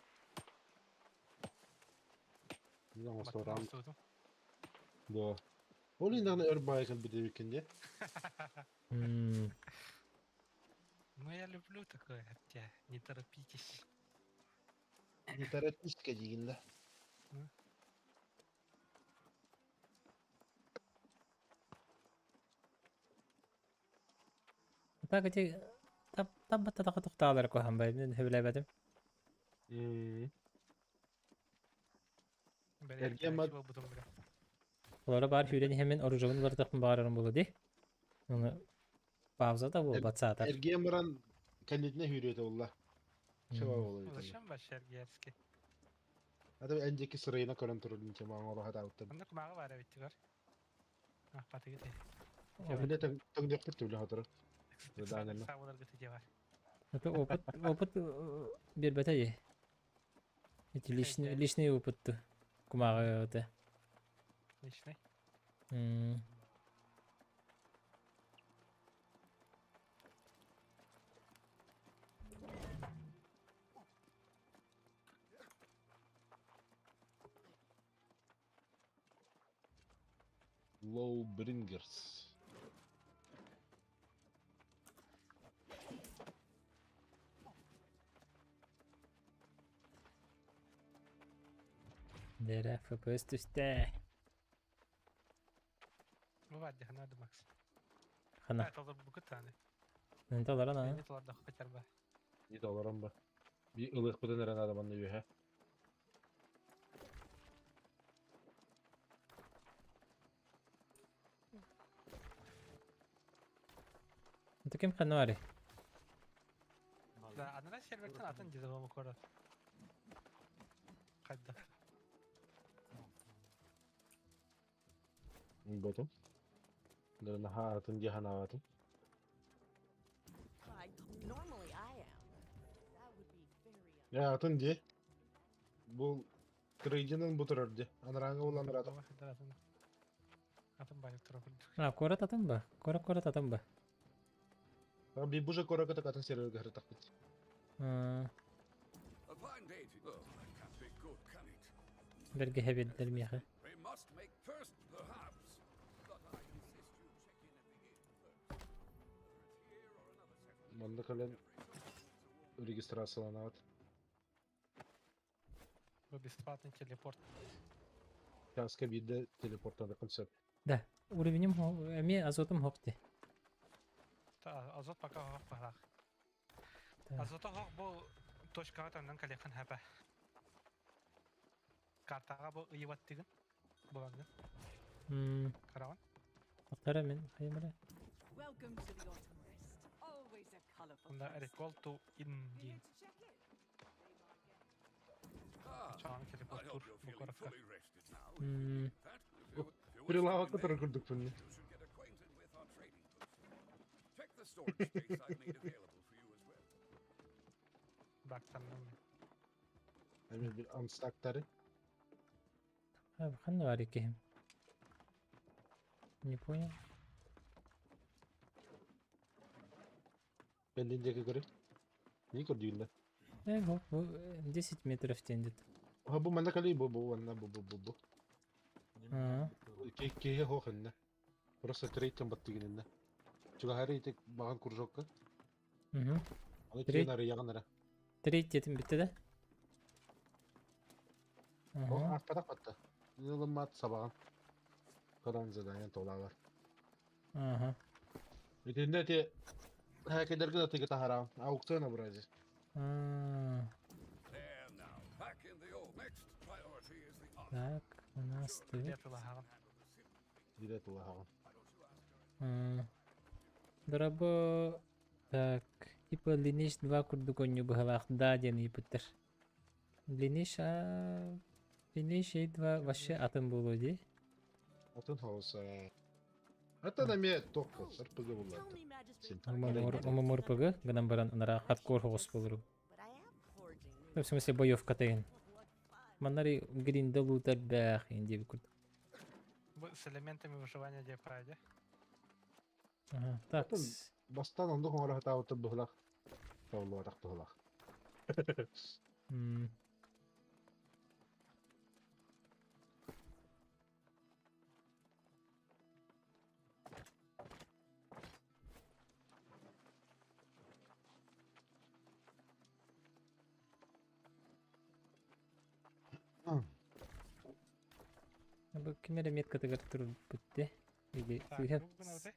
Оҥосторам. Да. Ол инаны өр баайкан битебиккин дии. Ну, я люблю такое, хотя не торопитесь. Не торопись диигин да. Так эти таббата тохтаалар куһан бай мин сөбүлээбэтим. Эргиэн бар. Олора баар сүүрэн иһэммин оружиебын уларытыахпын баҕарарым буолуо дии. Ону пауза да буолбат саатар. Эргиэн баран кэннитинэ сүүрүөтэ буолла. Чего буолуо Зачем вообще эргиэрский? Ата эн диэки сырайына көрөн турар инче маҥа хатаабыттан. Онно кумааҕы баар эбит тигэр. А, патыгы те. Биле төҥдөхпүт түбүлэ хотору. Заданияны. Саабыларгыты дьэ бар. Это опыт, опыт биэрбэтэ дии. Эти личный, личный опыт кумааҕы это. Личный. Lowbringers. Дэрэ FPS түстэ. Бу бар дии ханаа Макс. Хана. Толорбукут тааны. Нэнте олорон аа. Эми толордоххо хотя бы. Не толорон ба. Би ылыахпытын эрэ наада манна үөһэ. انت كم خنواري؟ Анара сервертен атын деді бу куорат. Хайда. Ботум. Наһаа атын дии санаабатым. I, normally I am. That would be very Я атын дии. Бу трейдинен бу турар дии. Анарааҥҥа буолан араата. Атын. Атын байып тура курдук. А, куорат атын ба? Куорат куорат атын ба? Би бу же куоракка атын сервергэ сырыттахпыт. А, A fine day to Oh, that can't be good, can it? бэргэһэ биэрдилэр миэхэ. We must make first, perhaps. But I insist you check in at the inn first. Whether it's here or another settlement. Манна кэлэн регистрацияланаат. Бу бесплатный телепорт. Чааска биирдэ телепортаныаххын сөп. Да, уровенем эмиэ азотум хоп дии. Азот пока хох баһаах. Так. Азота хох бу точкаҕа төннөн кэлиэххин хэпэ. Картаҕа бу ыйыбаттыгын буланнын М, караҕын. Ахтара мин хайымара. Welcome to the Autumn Rest. Always a colourful Онда place. recall to inn You're диэн. here to check in. Ah, Чаҕаны I телепорттуур hope you're бу feeling куоракка. fully rested now. If you М, need that, if you, if you wish to Прилавокка remain, турар курдукпун. you should get acquainted with our trading post. Check the storage space I've made available for you as well. Бактанным мен. Эмиэ бир анстактары. а, ханна баар иккиһим? Не понял. Бэллин диэки көрө. Не көрдүүннэ. Э, бу, 10 метров тендит. Ха бу манна кэлий бу бу манна бу бу бу бу. А, Киһи хоох иннэ. Просто трейдтэн баттыгын иннэ. Чугаһары ити баҕан кружокка. Угу. Аны Трейд. киэн арыйаҕын эрэ. Трейд диэтим бүттэ да? О, Ага. аахпатах батта. Ылыммат сабаҕын. Көрөн задание толаалар. Ага. Итиннэ ити хакердерге да тыгы таһараҕын. Аукцион образи. А, There now, back in the old. Next priority is the art. Так, у нас тут. Дед ылаһаҕын. Билет ылаһаҕын. Why don't you ask her? А, Дорабо... Так, типа Lineage 2 курдук оонньуу быһалаах да диэн ыйыппыттар. Lineage а... Lineage 2 вообще атын буолуо дии. Атын хаос. Ата эмиэ туох РПГ Tell булларда. me, Magistrate Син. Clark, MMORPG гынан баран ынара хардкор хоҕус буолуру. but I am forging new В смысле боевка тайын. What fun. Маннари гринда лутар бээх инди курдук. Бу с элементами выживания диэ правде. Ага, так. Атын бастан оннук оҥоро сатаабыттар быһылаах. Табыллыбатах быһылаах. М, Бу ким эрэ меткатыгар турбут дии. Или Так, сыыһа бу гынабытай.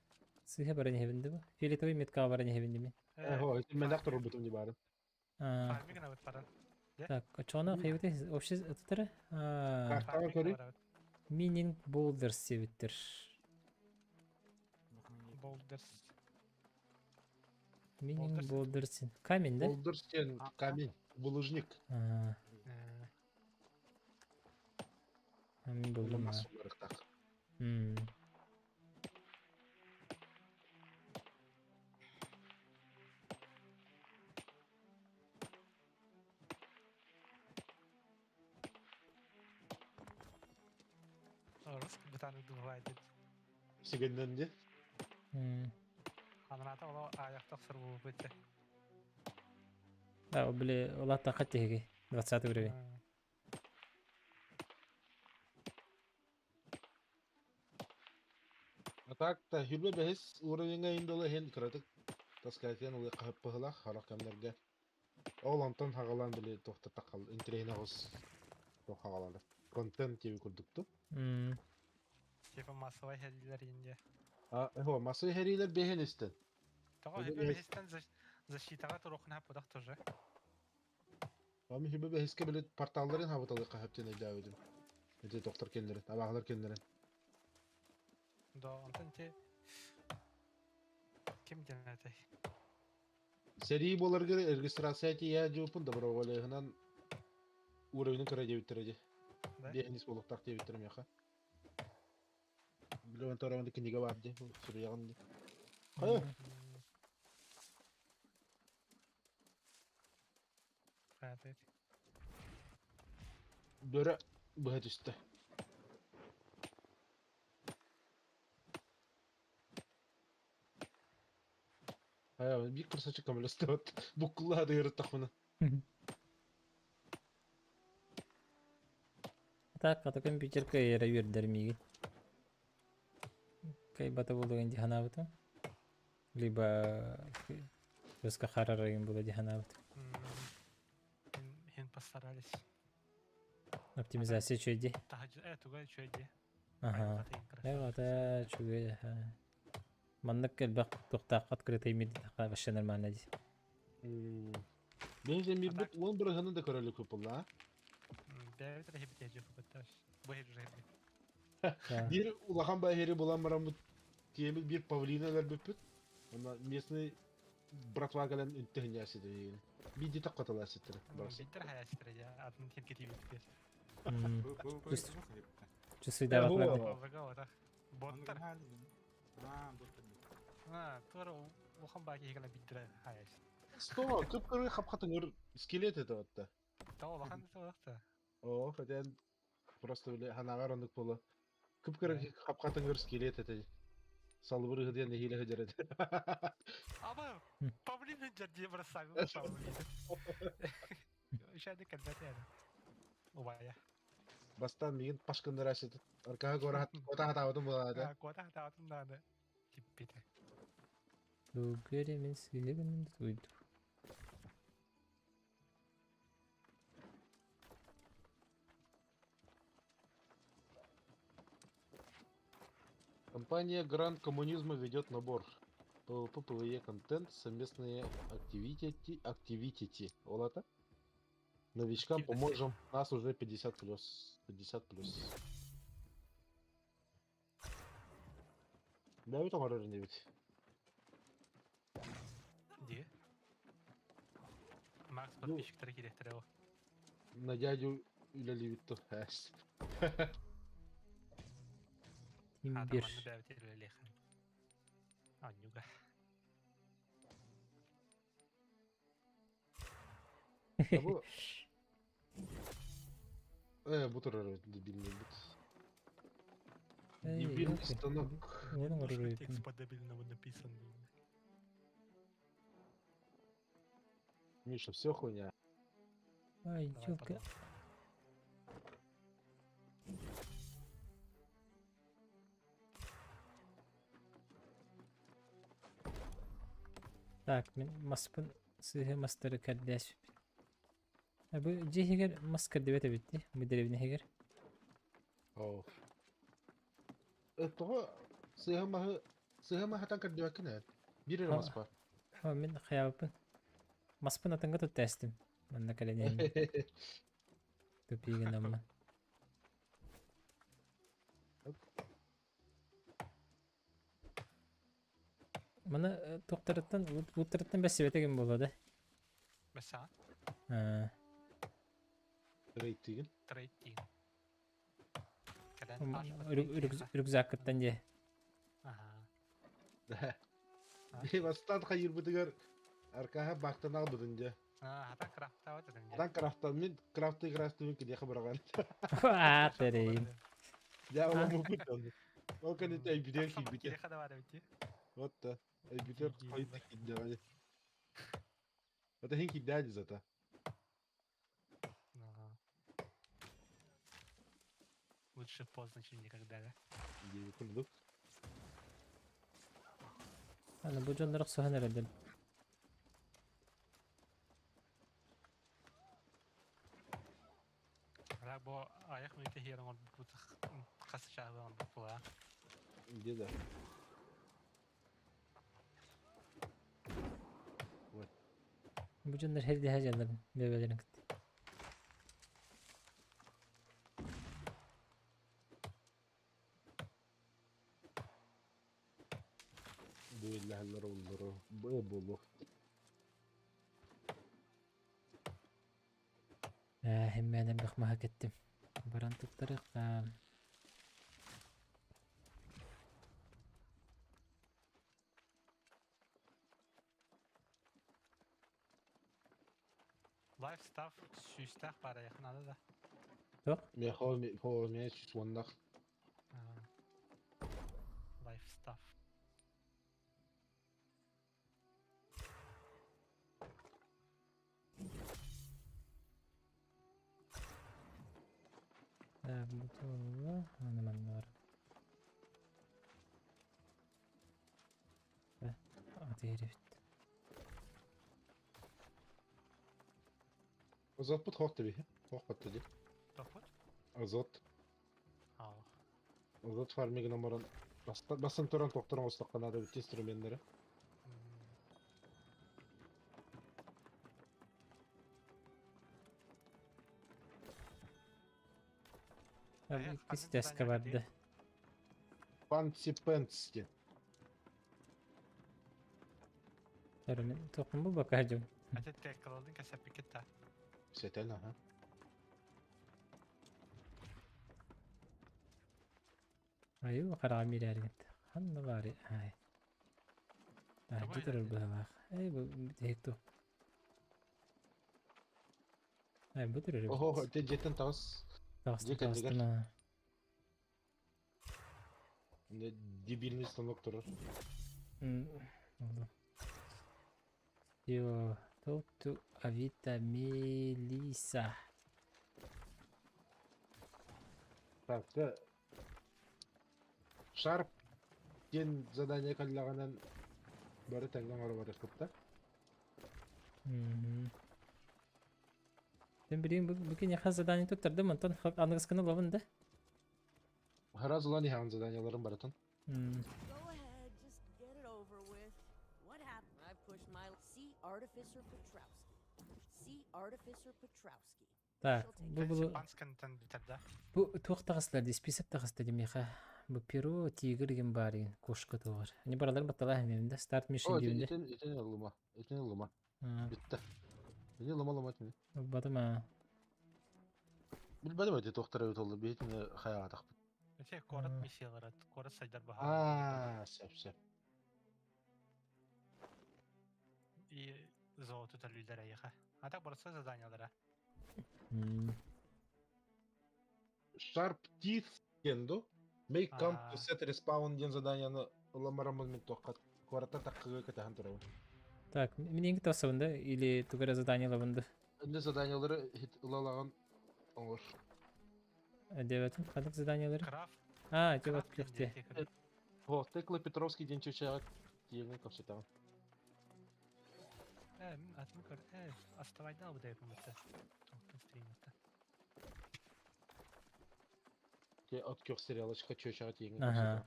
сыыһа баран иһэбин дии бу. Фиолетовый меткаҕа баран иһэбин дии мин. Э, хо, ити мэлэх турбутум дии баарын. А, Фарминг гынабыт баран. так, очоно хайбыты вообще этитер? А, Картаҕа Фарминг көрүй. барабыт. Мининг Boulders себиттер. Boulders. Мининг Boulders. Boulders. Камень, да? Болдыр сен камень, булыжник. А, Э, мин булдум. Мас уларыктаах. М. Орус бытаны дубай дед. Сигэннэн дии. М. Ананата ола аяқтақ сыр бу бітті. Да, били улаатта хаттиһиги 20 уровень. А так та хүлбэ бэһис уровеньга индала хен кыратык таскайтыан улы хаһыппыһылаах харах кэмнэргэ. Ол онтон хагалаан били туохта тахал интириэһинэ оҕус туох хагалаана. Контент диэби курдукту. М. Типа массовай хәлилер инде. А, хо, масы хериилер бэһин истэн. Тоға Өдө хепе бэһис- бэһистен защитаға турухын хаппыдақ тоже. Ами хүлбэ бэһиске били порталларын хабыталы хаһыптен өйдөөбүтүм. Ити доктор кеннерин, абаҕалар кеннерин. Да, онтон те... Ким ден әтэй? Сэрии буоларгар регистрация тиийэ дьууппун доброволеһынан уровенын кыра диэбиттэрэ дии. Да? Биэһинис буолуохтаах диэбиттэрэ миэхэ. Билэбин торомун кинигэ баар дии, суруйаҕын дии. Хайа? Хаатыт. Бөрө быһа түстэ. Хайа, биир кырсачык көмөлөстө буккуллаһа ыйырыттахпына. Так, ата компьютер кыайара үөрдэр миигин. Кыайбата буолуон дии санаабытым. Либо өскө харарайын була дии санаабытым. Хин постарались. Оптимизация үчүгэй дии. Таһа туга үчүгэй дии. Аха. Эҕата үчүгэй. Маннык элбэх туохтаах открытый мир вообще нормально дии. Мен земмирбит уон бырыһыны да көрөлүк выпылла. Бэйэбит эрэ хибитээдьи бытташ. Бу хиржэби. Биир улахан баһири булан бараммыт тиэмит биир павлина өлөрбүппүт. Онно местный братва кэлэн үнтөһүннээситэ Биирдии тоххотолооситтара барса. Биттер хайааситара дьэ атын тиргитиибит. Чусуйдаабатлар. Боттар. Аа, туора улахан баа киһи кэлэн биттер хайаас. Сто, кып-кыры хап-хатыҥыр скелет это отта. Та улахан да. О, хотя просто бile ханаҕар оннук буола. Кып-кыра хап-хатыҥыр скелет это. Салыбыр диэн нэһиилэ сылдьар этэ. Аба, павлин сылдьар дии бросаю павлин. Ишады кэлбэт эн. Убайа. Бастаан миигин паш гыннара сытыт. Аркаһа куора куота хатаабытым буолаата. Куота хатаабытым даҕаны типпитэ. Тугу мин сыыһа гынным да туйдум. Компания Гранд Коммунизма ведет набор. PvP, PvE контент, совместные activity, activity. Олата. Новичкам поможем. Нас уже 50 плюс. 50 плюс. Да, это horror не ведь. Где? Макс подписчиктара кириэхтэрэ ол. На дядю үлэлиибит то. Эс. Тимбир. Манна бэйэбит үлэлиэхэ. Анньуга. Бу бу турар дебильный бит. Дебильный станок. Текст по-дебильному написан. Миша, все хуйня. Ай, ёлка. Так, мин маспын сыыһы мастары кэрдээспиппин. Бу дьиэ иһигэр мас кэрдибэт эбит дии, бу дэриэбинэ иһигэр. Оо. Тоҕо сыыһа маһы сыыһа маһатан кэрдибэккин ээ? Биир эрэ мас баар. Мин хайаабыппын. Маспын атыҥҥа туттаастым. Манна кэлэн иһэн тупигын аммын. Маны туохтарыттан уттарыттан бэссибэтэ ким буолла да? Бэсаа? Рейтигин. Рейтинг. Рюкзакыттан дии. Аха. Бастаан хайырбытыгар аркаһа баактан албытын дьэ. Хатан крафтаабат этим дьэ. Хатан крафтан мин крафты крафтыбын киниэхэ быраҕан. Аа, тэрейин. Дьэ, ол мукут Ол кэнниттэн өйбүтүгэр киирбитэ. Киниэхэ да баар эбит дии. Вот да. Өйбүтүгэр хойут киирдэҕэ. Это хин киирдээ дии зато. Лучше поздно, чем никогда, да? Диэби курдук. Аны бу дьоннор охсуһан эрэллэр. Ра бу аяк мүнүтэ иһигэр оҥорбуппут хас чааһы оҥорбуппула. Где да? Бу дьоннор хэрдэһэ дьоннор бэбэлэрин кытта. Бу иллэһэллэр оллору бу буолуох. Ээ, элбэх маһы кэттим. Баран туттарыахха. Life staff сүүстээх баара наада да. Туох? Миэхэ эмиэ сүүс уоннах. Life staff. Так, бутылла, аны манна бар. Атыыр эбит. Азотпут хоох да биһи. Хоох батта дии. Топпут? Азот. Аа. Азот фармигынан баран бастан туран тохторон оҥостоххо наада эбит инструменнары. Иккис теска барды. Fancy Pants диэн. Тоқым бу бака дьум. Ати теккалалын кэсэппиккит та. Сэтэн аха. Айуу хараҕа миирээригит. Ханна баары ай. Таһырдьа турар быһалаах. Эй бу бүтэһик ту. Ай бу турар эбит. Оһо, дьиэттэн таҕыс. Таҕыстым Дьиэ кэннигэр. таҕыстым аа. Дебильный станок турар. Oldu. Yo, talk to Avita Melissa. Так, Sharp диэн задание кэллэҕинэн бары тэҥҥэ оҥоро барыахпыт да. Мен билигин бу бу киниэхэ задание туттардым, онтон аныгыскыны ылабын да. Сразу ылан иһэҕин заданиеларын барытын. Go ahead, just get it over with. What happened? I pushed my see Artificer Petrowski. See Artificer Petrowski. Так, She'll take бу бу Панскантан бүтэр да. бу туох таҕыстылар дии, список таҕыста дии миэхэ. Бу перо, тигр деген баар игин, кошка туоҕар. Они бараларын батталаах эмиэбин да, старт mission О, диибин да. итин итин ылыма. Итин ылыма. Бүттэ. Ини ылыма ылыма итини. Ылбатым аа. Билбэтим эти туохтара эбит олла биһитини хайаатахпыт. Ити куорат миссиялара, куорат сайдар баһаар. Аа, сөп сөп. И золото төлүүлэр эйиэхэ. А так просто заданиялара. Sharp Teeth диэн ду. Make camp to set respawn диэн заданияны ыламараммын мин туохха куораттан таххыга кэтэһэн турабын. Так, миниҥки тахсабын да или тугу эрэ задание ылабын да? Инде заданиялары хит ылалаҕын оҥор. Диэбэтим, ханнык заданиялары? Крафт. А, ити вот күөхтиэ. О, Текла Петровский диэн чүчээҕэ тиийэҥҥин кэпсэтэҕин. Э, атын көр, э, оставайда албыдайбын бытта. Тоқтың стримата. Те от күөх сериалочка чүчээҕэ тиийэҥҥин Ага. кэпсэтэҕин.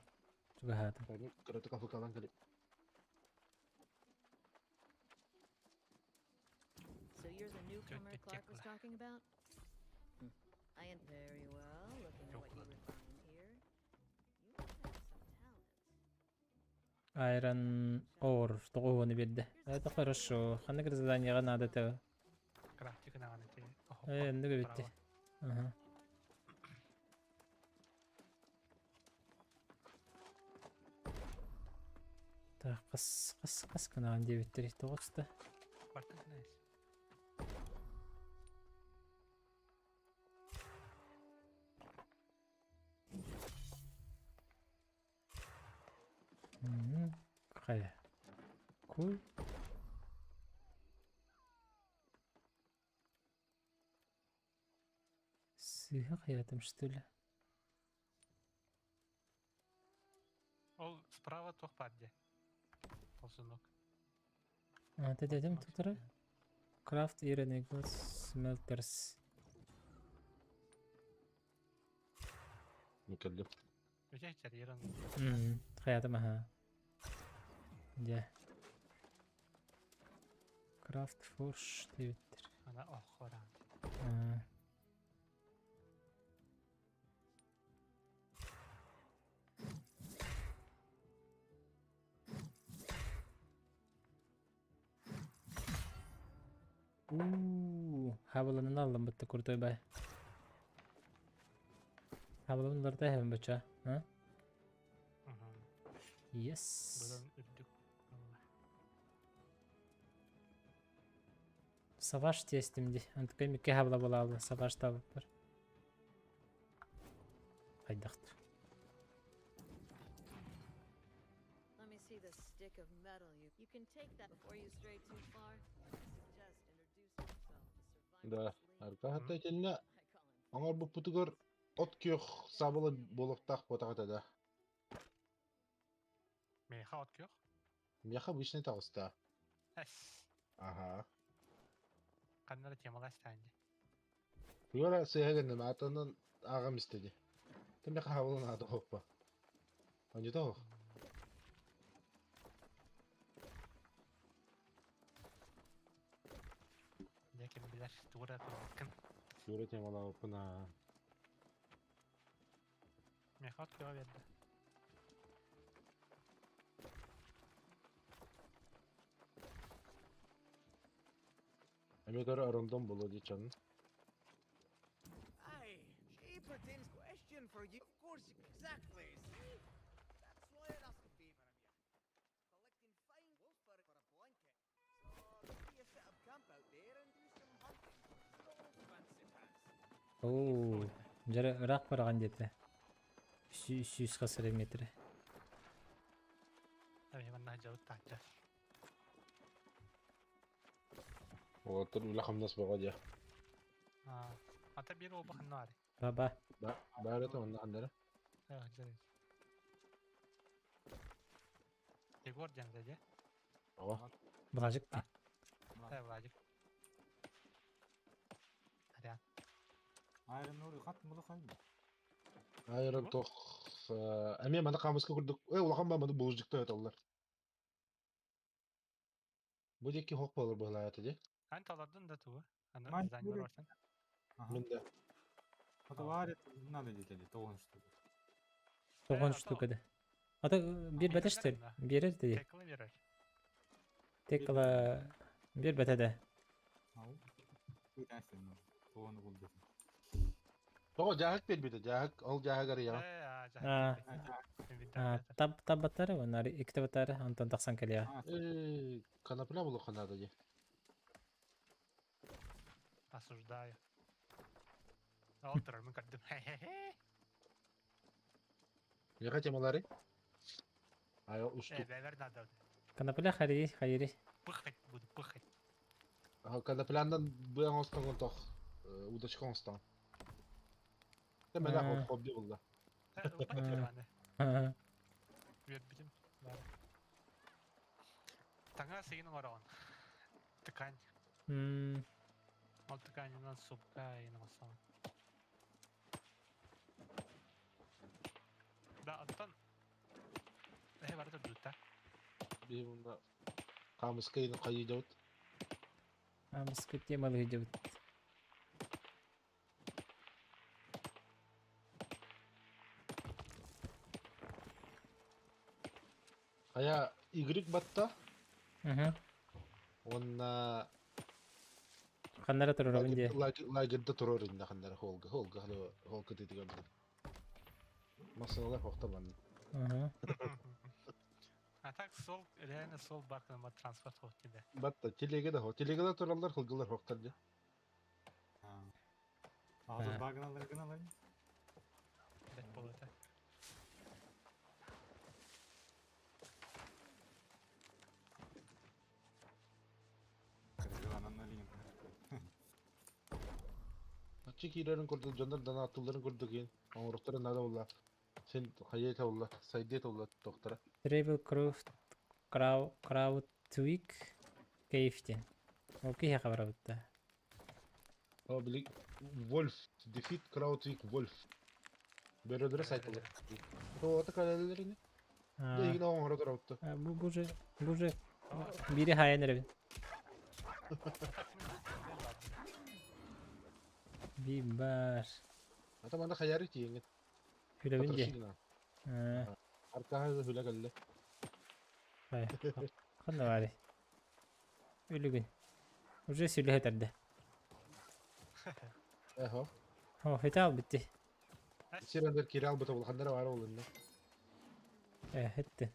Чугаһаатым. Кыратык афыкалан кэлip. So you're the newcomer Clark was talking about? I am very well, looking at what you refined here. You must have some talent. Iron Ore тоҕуһуону биэрдэ. Это хорошо. Ханнык заданиеҕа наада этэ? Крафтик гынаҕын ити. Э, оннук эбит дии. Аха. Так, хас хас хас гынаҕын диэбиттэрий тоҕус да? Бартын князь. Хайа. Куй. Сыыһа хайаатым что ли? Ол справа туох баар дии? Ползунок. А, ты дедим тутара? Craft Iron Glass Smelters. Микеллим. Өтө Иран. Хайаатым аха. Дьэ. Craft Forge диэбиттэр. Ана оххораан. Уу, Хаабыланан аллам бытта крутой бай. Хаабылан уларыта иһэбин бачча. А? Yes. Быдан үрдүк. Саваш тиэстим ди. Антыкай микки хаабыла буолаабы. Саваш таабыппар. Хайдахтыр. Let me see the stick of metal you you can take that before you stray too far. I suggest introducing yourself to Да, survivors league. аркаһатта итиннэ I call him оҥорбуппутугар от күөх саабыла буолуохтаах буотах этэ да. Миэхэ от күөх. Миэхэ обычный таҕыста. Эс. Аһаа. Ханна да темалаах дии. Тугу сыыһа гынным, аатынан ааҕам истэ дии. Ты миэхэ хаабылан аата оһоппо. Онньута оһох. Дьэ ким билэр, тугу эрэ тылбыккын. Тугу темалаабыппын аа. Миэхэ от күөҕэ биэрдэ. Эмиэ көрө орондон буолуо дии чон. Aye, she pretends question for you. Of course, exactly. See? That's why I'd ask a favor of you. Collecting fine wolf fur for a blanket. So maybe you set up camp out there and do some hunting. No fancy pants. Оо, дьэ ыраах бараҕын диэтэ. Сүүс хас эрэ метрэ. Эмиэ манна дьабыт таһдьа. Уолаттар үлэ-хамнас бөҕө дии. Ата биир уолба ханна баарый? Баба. Баар этэ онно ханнара? Егор диэн этэ дии. Оҕо. Владик дии. Э, Владик. Арян. Айрон Нури хат мулу хайма. Айрон тох эмиэ маны хаамыска курдук э улахан ба маны булжукта өтөллөр. Бу диэки хоқ буолар быһылаата дии. Ан талардын да тугу? Аны Мань здание Нури. барсан. Ага. Мин да. Фотоварит надо детали, тоҕон штука. Тоҕон штука да. Ата биэрбэтэ что ли? Биэрэр дии. Текла берер. Текла биэрбэтэ да. Ау. Тоҕону булду. Тоҕо дьааһык биэрбитэ дьааһык ол дьааһыгар ыйаҕын. Э, таб табаттары уонна икки табаттары онтон тахсан кэлиэҕэ. Э, конопля булуохха наада дии. Осуждаю. Ол турармын көрдүм. Миэхэ темалары? Ай, устук. Э, бэбэр надо. Конопля хайри хайри. Пыхать буду, пыхать. Коноплянан быаҥ оҥостон тох удочка оҥостон. Мэлэх хобби булла. Үөрбүтүм. Таҥа сыйын оҥороҕун. Ткань. Ол тканынан супка иин оҥостоҕун. Да, оттон эһэ барыта дуута. Биһи мунна хаамыска иин хайыдабыт. Хаамыска темалыйдыбыт. Хайа Y батта. Уонна Ханнара турарабын дии. Лагерьда турар инде ханнара холга холга хол кытытыгар. Масалар хохта манна. А так сол реально сол бакына транспорт хох тебе. Батта телеге да хо. Телеге да тураллар холгалар хохтар дии. Азыр багыналар гыналар. Бет болута. Аччы киирэрин курдук дьоннор донааттылларын курдук иин оҥоруохтара наада буолла. Син хайа буолла, сайдыа буолла тохтара. Travel Craft Crowd Tweak Cave диэн. Ол киһиэхэ барабыт да. О, били Wolf, Defeat Crowdweek Wolf. Бөрөлөрө сайтылар. Тоҕото кэлэллэр ини. Дэ игин оҥоро турабытта. Бу бу же бу же бири хайан эрэбин. Би бар. Ата манна хаяры тиеңин. Хүлэбин дии. Аркаһа хүлэ кэллэ. Ханна баарый? Үлүгүн. Уже сүлэһэ тарда. Эхо. О, хитал битти. Сирендер кире албыта улаханнара баар олунна. Э, хитти.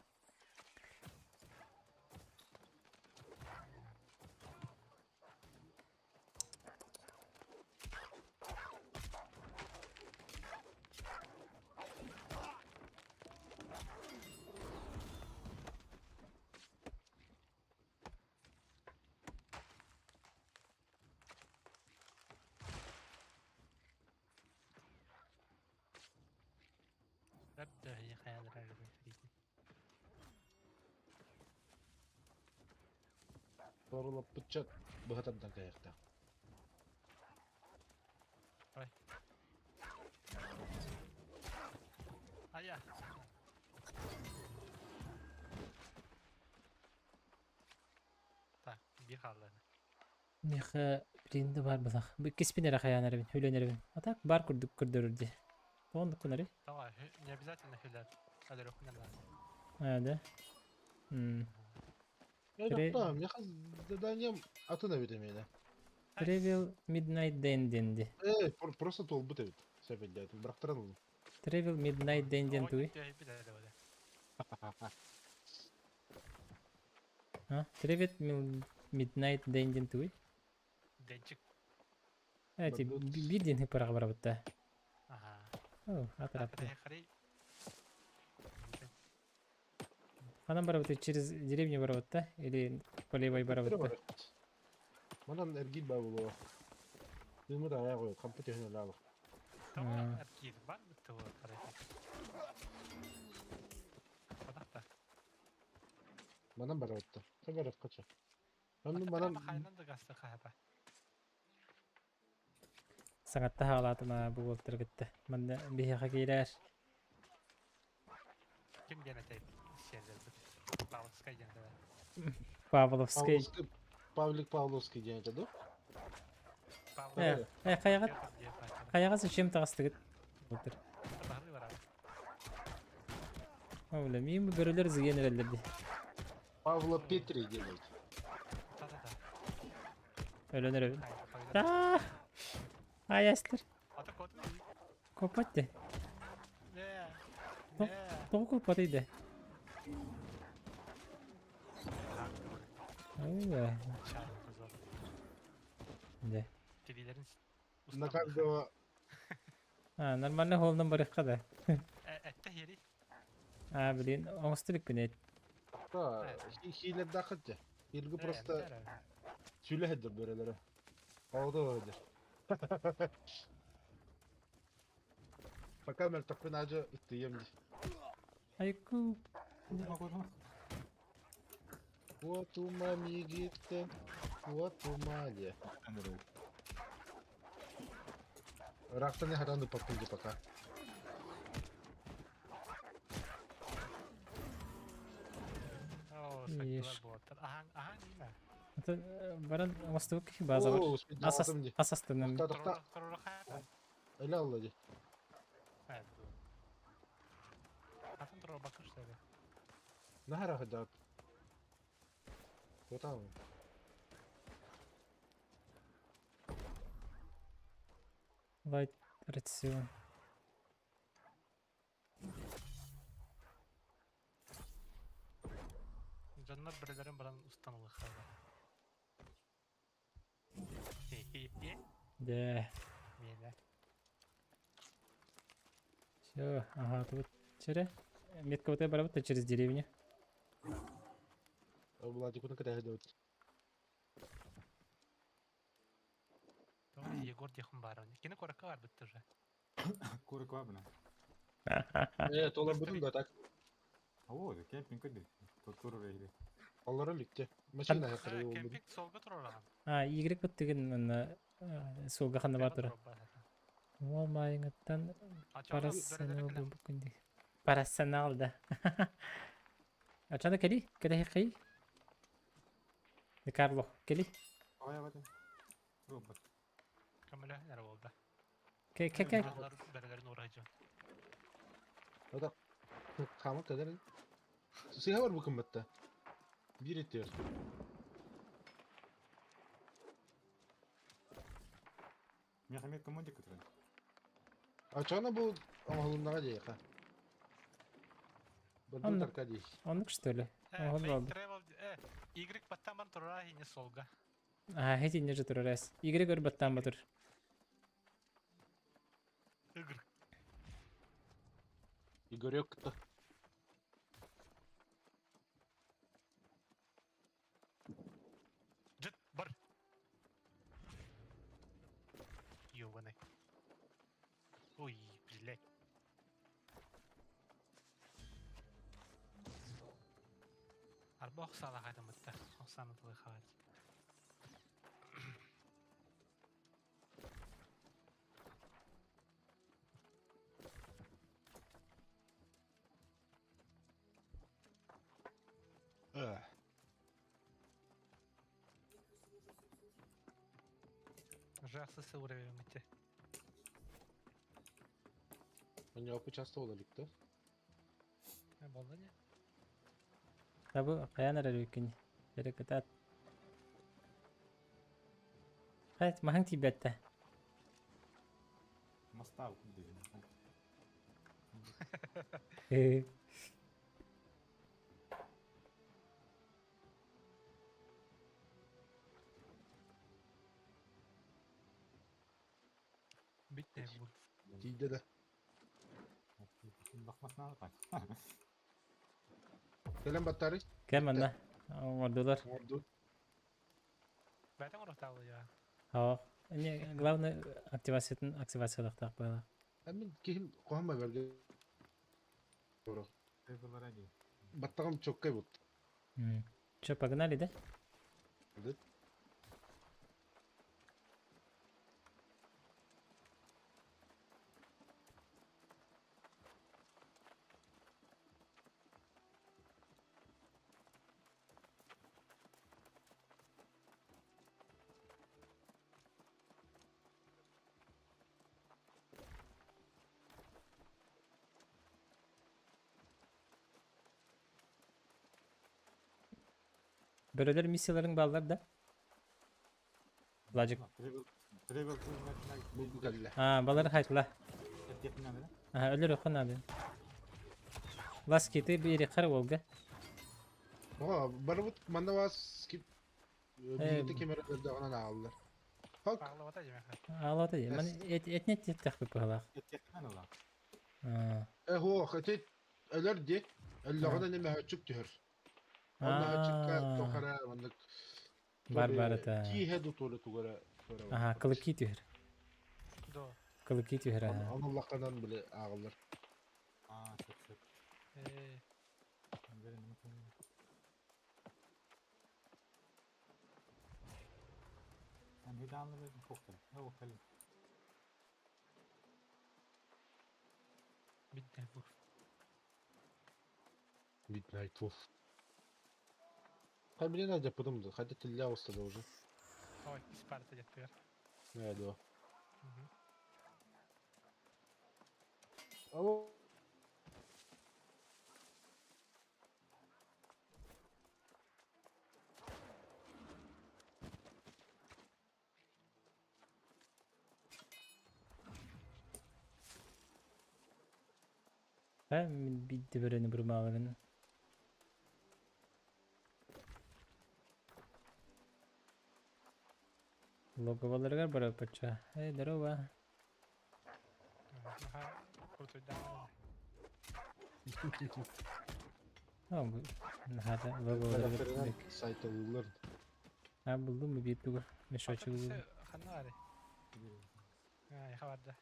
Торулаппытча быһа тардан кэһиэхтээх. Ой. Ая. Так, биир хаалла. Миэхэ билигин да баар быһах. Бу иккиспин эрэ хайаан эрэбин, өлөн эрэбин. А так баар курдук көрдөрөр дии. Тоҕо оннук гынарый? Давай, не обязательно хүлэр. Өлөрөххүнэ наада. А, да? М. Я Тре- тохтоо, миэхэ заданием атын эбит эмиэнэ. Travel Midnight Den диэн дии. Э, просто туолбут эбит. Сөп өйдөөтүм. Бырахтаран ыллым. Travel Midnight Den диэн тугуй? Түһэйбит эрэ бэлэ. А? Travel Midnight Den диэн тугуй? Денчик. Эти Барбыт. биир диэн хыпараҕа барабытта. Ага. О, атарапты. Харей. Ханан барабыты через деревню барабытта или по левой барабытта? Манан эргиир баа буолуо. Тыыммыт аҕыйах қойут, хампы түһэн ылаалах. Тоҕо эргиир бар бытты харей. Падахта. Манан барабытта. Та баракка ча. Онну манан Хайнан да гаста хаһата. Саҥатта хаалаатым бу буолтар кытта. Манна биһиэхэ киирээр. Ким диэн этэй сиэллэрбит. Павловскай диэн этэ. Павловскай. Павловский Павлик Павловский диэн этэ дуу? Э, э, хайаҕа хайаҕа зачем таҕыстыгыт? Буолтар. Баһылыы барабыт. О, бля, мин бөрөлөр зыйан эрэллэр дии. Павло Петри диэн эбит. Та-та-та. Өлөн эрэбин. Аа! Ай, астыр. Ата кот. Копать де. Не. Тоқ, Не. тоҕо коппатый да? Ой, Чар козор. Да. Тилилерин На каждого А, нормально холнан барыхха да. Этте хери. А, блин, оҥостубут күнэт. та хиилердаахыт дьэ. Хиилги просто сүлэһэддэр бөрөлөрө. Оҕото өдөр. Пока мөлтөхпүн аадьа ыттыйам дии. Айку. Куотума миигиттэн, куотума диэ. Ыраахтан хатан ыппаппын дии пока. Оо, Ешь. саккылар буолтар. Ахан, ахан име. Это баран оҥостубут киһи база бар. Оо, успейдаатым дии. Ас астаным. Тохто, тохто. Торора хаата. Эле алла дии. Атын торора бакыр сөбө. Наһаа ыраах Куотаам. Light рацион. Дьоннор бөрөлөрүн баран устан ылыххала. Хи-хи-хи. Да. Миэнэ. Все, ага, тут через метка вот барабыт через деревню. Владикуна кэтэһэ Тоҕо Егор диэхин баар. Кини куоракка барбыт уже. Курик бабына. Э, толорбутун да так. Оо, кемпинг көдү. Тур бейди. Олоро иликте. Машина хакыры болду. Кемпинг солга турараган. А, Y быттыгын манна суолга ханна бар тура. Ол майыңыттан парассанал бу күнди. Парассанал да. Ачана кели, кели хей. Де Карло, кели. Ая бата. Робот. Көмөлө нere болду. Ке ке ке. Дьоннор бөрөлөрүн уурайжы. Ота хааман кэлэр. Сыһа бар бу кымматта. Биир этиэр. Миэхэ эмиэ командир көтөрөн. Ачана бу оҥоһулуннаҕа диэхэ. Бырдуу Оннук. тарка дии. Оннук что ли? Оҥоһун Fake буолбут. travel, Y баттаан турара хине солга. А, хитинне же турарас. Y өр баттаан батыр. Y. Игорек-то. Жыт бар. Ёбаный. Ой, блядь. Арба охсаала хатымытта. Охсааны тылы хаат. Жақсы уровень ите. У него часто олаликта. Болды не? Табы хайан эрэр үккүн. Эрэ кытаат. Хайт маһаҥ тиийбэттэ. Мастау диэн. Битте бұл. Тиийдэ да. Бахмасна алган. Кэлэн баттары. Кэм манна. Оҥордулар. Оҥорду. Бәтен ұрықталы я. Һоо. Не, главное активациятын активациялыахтаах буолла. Мин киһим куһаҕан бэргэ. Баттаҕым чоккай бут. Че, погнали, да? Да. Бөрөлөр миссияларын бааллар да? Ладжик. Travel Бу бу кэллэ. А, балары хайтла. Ага, өлөр охун надо. Ласки, ты бери хар Волга. О, барыбыт манна вас скип биирдэ ким эрэ көрдөҕүнэ ааҕаллар. Хок. Ағлавата жемеха. Алата, ман этне теттэх быһалаах. Аа. Э, хуох, ити өлөр ди. Өллөҕүнэ нэмэһөччүк түһэр. Онно һөччүккэ тохара маннык Бар бар это. тииһэ ду туора тугара туора. Ага, клыки түһэр. До. Клыки түһэр. Ага. Оны улаханан били ааҕаллар. Аа, сөп сөп. Э, Midnight Wolf. Midnight Wolf. Хай блин, Надя подумал, хотя ты ля устала уже. Ой, Спарта жаттыгар. Не, да. Алло. Ә, мин бидде бөрөнү бурмааларын. Логоваларыгар бара пача. Эй, здорово. Аха, куртуйдан. А, бу нахата логоваларыгар. Сайталылар. А, булдум бу бир тугу. Мешочек булдум. Ханна бары. А, хабарда.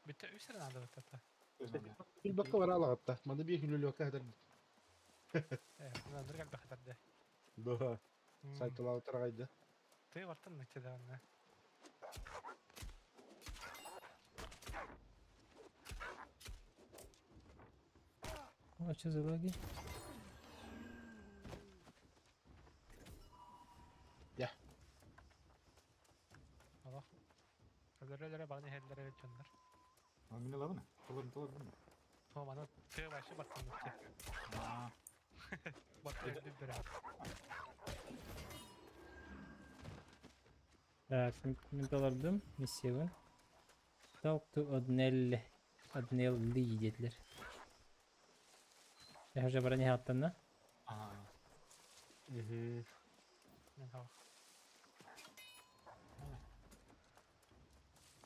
Битте үсер надо вот это. Билбакка бара алагатта. Маны бир хүлүлүөккэ хатар. Э, надо как бы хатарды. Да. Сайталаутар гайды. Ты вартан накеда онна. О, что за лаги? Я. Аллах. Өлөрөлөрө багны хеллere өтөндөр. Мин лабына. Толор толор. О, мана ты вообще бартан накеда. Аа. Бартан бир. Так, мин толордум миссиябын. Talk to Odnell. Odnell Lee диэтилэр. Эһэ баран иһэҕиттэннэ? Аа. Мгм.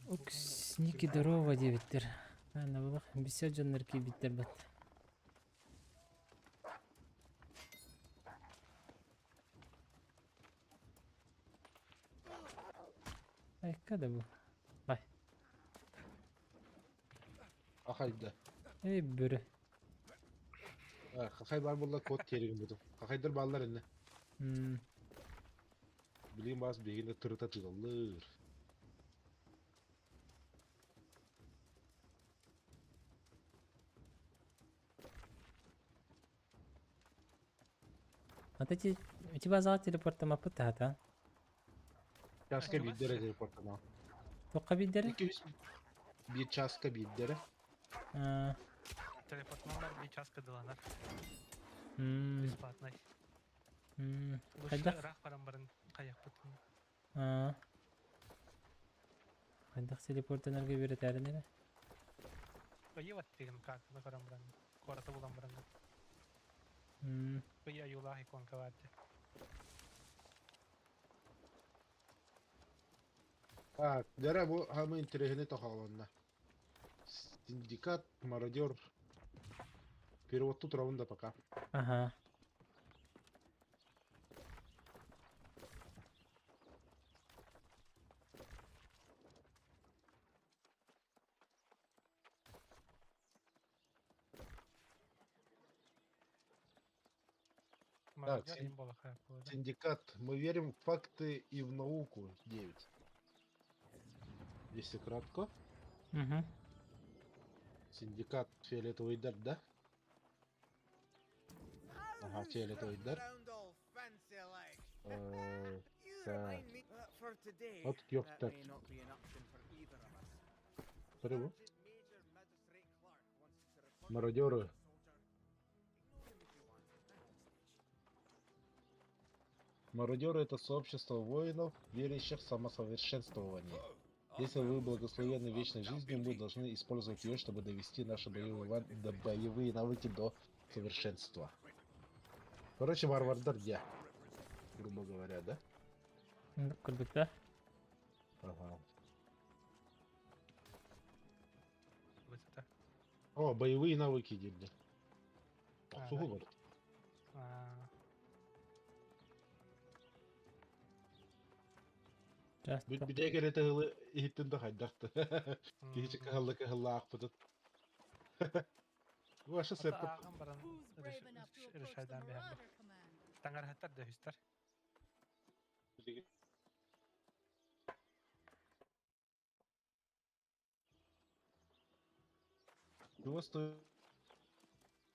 Укс, Ники здорово диэбиттэр. Ана булах бисер дьоннор киирбиттэр бат. Айка да бу. Бай. Хахайда. Эй бөрө. Хахай баар буолла код тиэригин бутум. Хахайдар бааллар инне. Билигин баас биһигини тырыта тыгаллыр. Вот эти, эти базаҕа телепортамаппыт таһата. Чааска биирдэрэ телепортанал. Туохха биирдэрэ? Икки үс биир чааска биирдэрэ. Телепортаналар биир чааска дыланар. Бесплатный. Хайдах? Ыраах баран баран хайахпытын. Хайдах телепортанарга үөрэтээрин эрэ? Ыйы деген картаны көрөн баран, куораты булан баран. Ый айуулаах иконка баар дии. Так, дьэ бу самый интересный тохоолонно. Синдикат, мародер. Перевод тут ровно пока. Ага. Так, синдикат. Мы верим в факты и в науку. 9. Если кратко. Угу. Синдикат фиолетовый дар, да? Ага, фиолетовый дар. Так. Вот ёпта. Смотри, Мародеры. Мародеры – это сообщество воинов, верящих в самосовершенствование. Если вы благословенны вечной жизнью, мы должны использовать ее, чтобы довести наши боевые, боевые навыки до совершенства. Короче, варвардар где? Грубо говоря, да? Курдук, да? Ага. О, боевые навыки дельди. Сугубо. Бүт кэрэтэ ылы иһиттин да хайдахты. Киһи кыһалла кыһалла аахпытын. Ваша сеппет. Ааҕан баран решайдан биһэрбит. Таҥараһыттар да үһүстэр. Чего стоит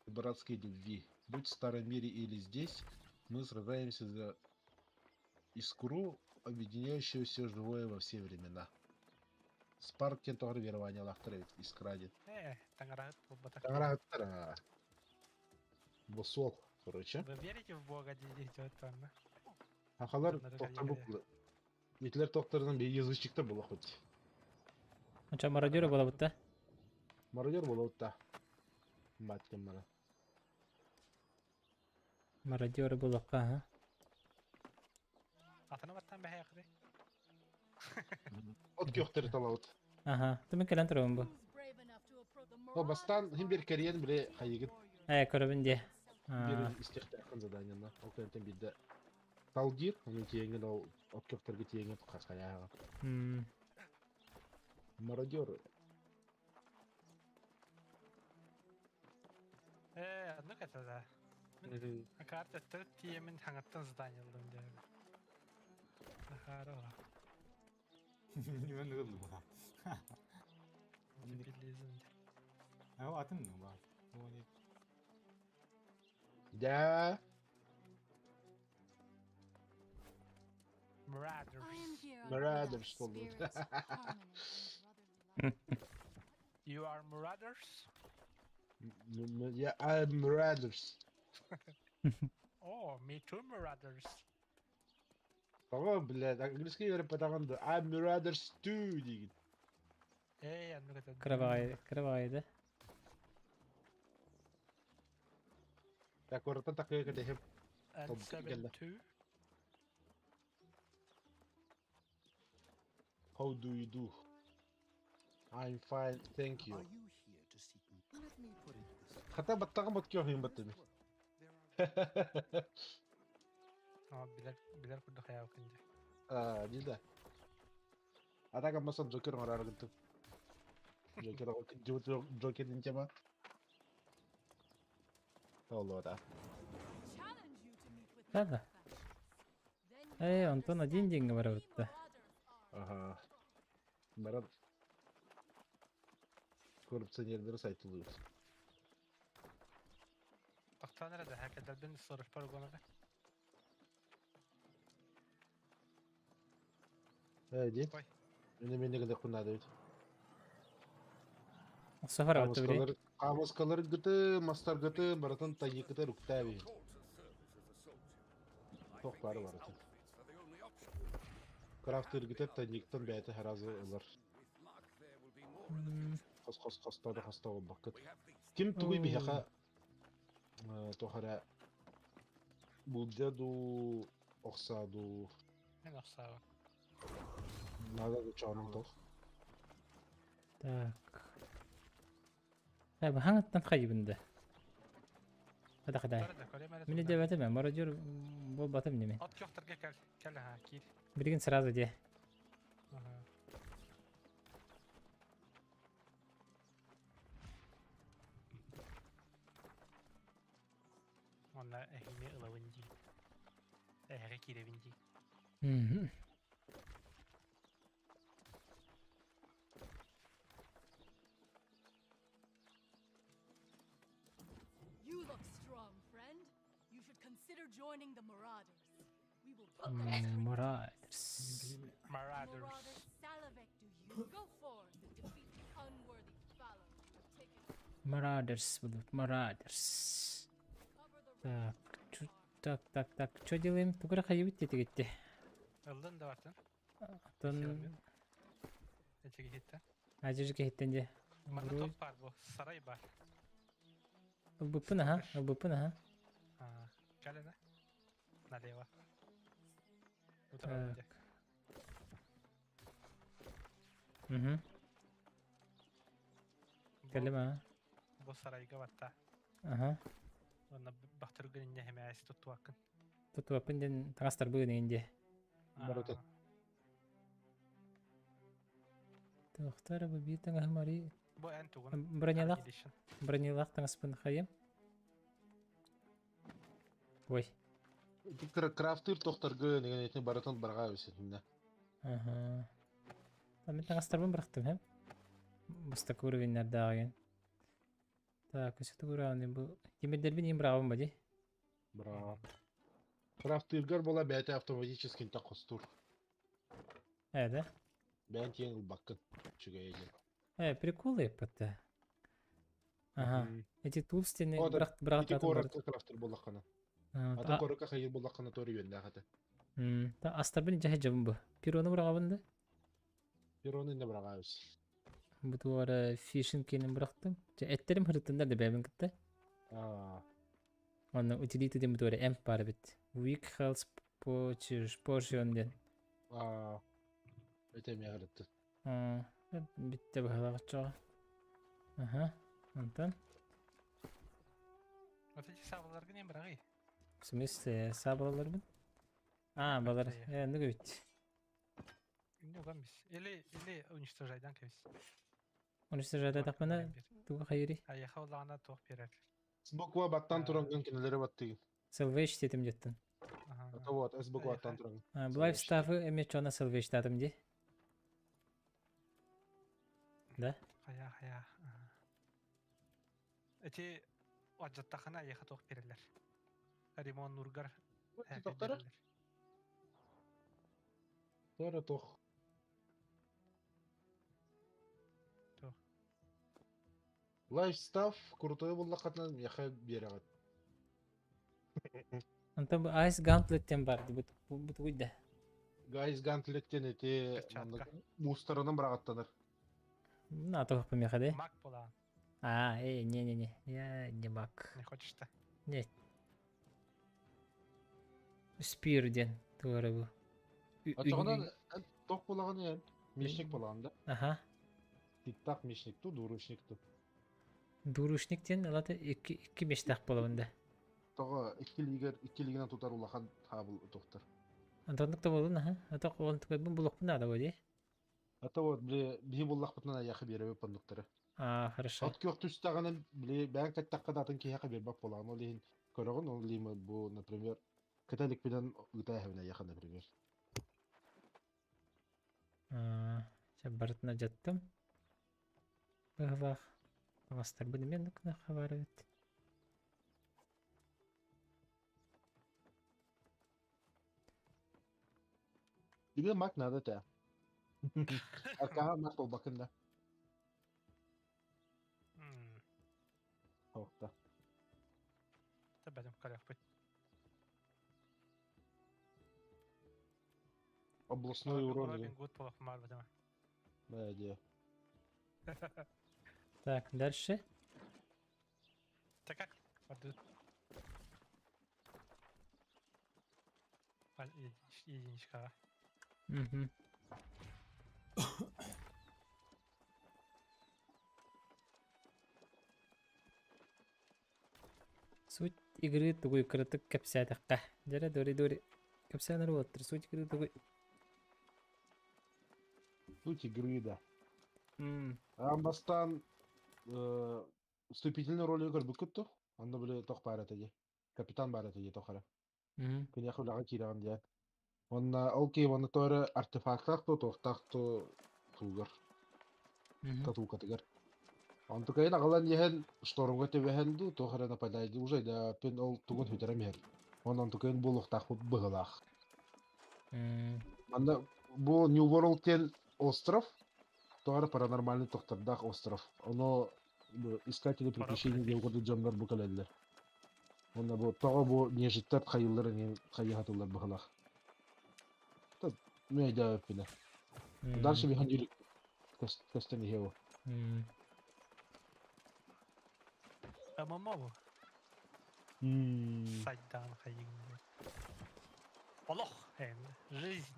братской любви? Будь в старом мире или здесь, мы сражаемся за искру, объединяющую все живое во все времена. Спарк кентавр верование лахтар искра диэн. Э, таҥараһыт буолбатах. Таҥараһыттар. Босол, короче. Вы верите в Бога, дии онно? Сахалар тохтор бу. Итилер тохторунан бир язычниктар буолуох хоть. Онча мародеры буолабыт да? Мародер буолабыт да. Мать мана. Мародеры буолуохха, ага. Атына баттан бэһээхри. От күөхтери талабыт. Ага, тымын кэлэн турабын бу. О, бастаан хин бир кэриэн биле хайыгыт. Ээ, көрөбүн дии. Бир истихтээххин заданиена. Ол кэнтэн биирдэ Талдир, оны тиэҥин ол от күөхтэргэ тиэҥин хасхайааҕа. Мародеры. Ээ, оннук этэ да. Карта төрт тиэмин хаҥаттан задание ыллым диэбит. Нахара ола. Мен ыллым. Дебилизм. А атын ну ба. Да. Marauders. Marauders буолбут. You are marauders? Yeah, I'm marauders. Oh, me too, marauders. Тоҕо, блядь, английский үөрэппэтэҕин да I'm rather stew диигин. Эй, аннык этэ. Кыра кыра да. Так, куораттан такыга кэтэһим. And 7-2. How do you do? I'm fine, thank you. Хата баттаҕым от киһин баттыны. Билэр билэр курдук хайаабыккын дии. Аа, дии да. А так аммасан Джокер оҥороор гынтым. Джокер Джокер тема. Толуота. Да-да. Эй, Антон один день барабытта. Ага. Баран коррупционердары сайтылыыр. Тохтоон эрэ да, хакердарбын сорохпор угуна да. Ээ, дии. Ой. Мені мені гына надо ведь. Сафар Хаамыскалар, хаамыскаларгыты, мастаргыты, барытын тайыкыты руктаби. Туох бары барытын. Крафтыргыты тайниктан бэйэтэ сразу ылар. Хос-хос хостоо хостоо буолбаккыт. Ким тугуй биһиэхэ туох эрэ булдьа дуу, охсаа дуу Мен охсаабын. Надо чоонун туох. Так. Э, хаҥаттан хайыбын да. Хада хадай. Мини дебатым, мародер буолбатым неме. От көхтөргө кэл, кэл аха, киир. Билигин сразу де. Ага. Онна эһини ылабын дии. Эһэҕэ киирэбин дии. You look strong, friend. You should consider joining the Marauders. We will put them straight. Marauders. Marauders. Marauders salivate do you. Go forth and defeat the unworthy fallow you have taken. Marauders будут, Marauders. Так, так, так, так, что делаем? Тугура хайыбыт тетигитти. Ыллын да бартын. Атын Эчиги хитте. ажижге хиттен де. Манна топ бар бу, сарай бар. Ылбыппын аха, ылбыппын аха. Кэлэнэ. Налево. Так. Угу. Кэллим аа. Бу сарайга батта. Аха. Уонна бахтыргын инне хэмээс туттуаккын. Туттуаппын диэн таҥастар быгын иҥин дии. Барыта. Туохтар бу биир таҥаһым арый Бу эн тугун? Бронялаах бронялаах таҥаспын хайым. Ой. Крафтыр тохторгы деген этин барытын барга өсетинне. Аха. Мен таҥастарбын бырахтым һэм. Бастакы уровеннардааҕын. Так, өссө уровень бу. Тимирдербин иин быраҕабын ба дии. Браво. Крафтыргар була бэйэтэ автоматически интэ хостуур. Ээ да? Бэйэн тиэн ылбаккын. Үчүгэй диэн. Э, прикол эппэтэ. Ага. Эти тулстины О, да, бырах Ити бырахтаатым куоракка крафтыр буоллаххына. Атын куоракка хайыр буоллаххына туора үөннээх этэ. Астарбын дьэһэ дьабын бу. Перону быраҕабын да? Перону инне быраҕаабыс. Бу туора фишинг киэнин бырахтым. Чэ, эттерим хырыттындар да бэйэбин кытта. Аа. Онно утилиты диэн бу туора эмп баар эбит. Weak health potion диэн. Аа. Это эмиэ хырытты. Бүттэ быһалаах Аха. Онтон? Вот эти сабаларгын эм быраҕый. В смысле, сабаларбын? А, балар. Э, ну ведь. Не уган бис. Или, или уничтожайдан кэбис. Уничтожайда тахмана туга хайыри. Аяха улаана туох берер. Сбокуа баттан турангын кинилери баттыгын. Salvage дедим жеттин. Это вот, с буква аттан турангын. Блайф стафы эме чона salvage дадым ди. Да? Хая, хая. Эти ажаттахана аяха туох берелер. Римон Нургар. Тоқтары? Тора тох. Тох. Лайф стаф крутой буллақатынан меха береғат. Онтон бу Ice Gauntlet диэн бар бу бу тугуй да. Guys Gauntlet диэн ити Перчатка. муустарынан быраҕаттанар. На, то помеха, да? Маг буолаҕын. А, не-не-не, я не маг. Не хочешь-то? Нет. Спир диэн туора бу. Оччоҕунан тох буолаҕын эн? Мечник буолаҕын да? Аха. Тиктак мечник ту, двуручник ту. Двуручник диэн алата икки икки мечтаах буолабын да. Тоҕо икки лигер икки лигинэн тутар улахан хаабыл тохтор. Антоннук да буолун аха. Ата он бу булуохпун наада бу дии. А то вот били биһи буллахпытынан айахы биэрэбит оннуктары. А, хорошо. От күөх түстэҕинэ били бэйэҥ кэттэххэ да атын киһиэхэ биэрбэт буолаҕын. Ол иһин көрөҕүн, ол иһин бу, например, кэтэ иликпинэн ыыта эһэбин эйиэхэ, например. А, барытына дьаттым. Быһылаах. Таҥастарбын эмиэ оннук гына хабар эбит. Тебе маг надо те. Аркаҕа маг буолбаккын да. Оохта. Табатым көрөхпүт. Областной урон. Робин Гуд буолуох баара Да, де. Так, дальше. Так как? Пойдут. Единичка. Угу. Суть игры тугуй кыратык кэпсээтэххэ. Дьэрэ дори-дори кэпсээнэр уолаттар суть игры тугуй. Суть игры, да. Аан бастаан вступительный роль көрбүккүт ту? Онно били тох баар этэ дии. Капитан баар этэ дии тох эрэ. Киниэхэ үлэҕэ киирэҕин диэн. Уонна ол киһи уонна тоҕо эрэ артефактаах дуо, туохтаах дуо тугар, татуукатыгар. Онтукайын аҕалан иһэн штормга түбэһэн дуу, туох эрэ нападайдыы уже да пин ол тугун сүтэрэн иһэр. Уонна онтукайын буолуохтаахпыт быһыылаах. Манна бу New World диэн остров, тоҕо эрэ паранормальный тохтордоох остров. Ону искатели приключений диэн курдук дьоннор бу кэлэллэр. Уонна бу тоҕо бу нежиттэр хайыыллар эҥин хайыһатыллар быһылах. Ну өйдөөбүппүнэ. Дальше биһан юрик көстөн иһиэ бу. ММО бу. Сайдаан хайыгын. Олох, жизнь.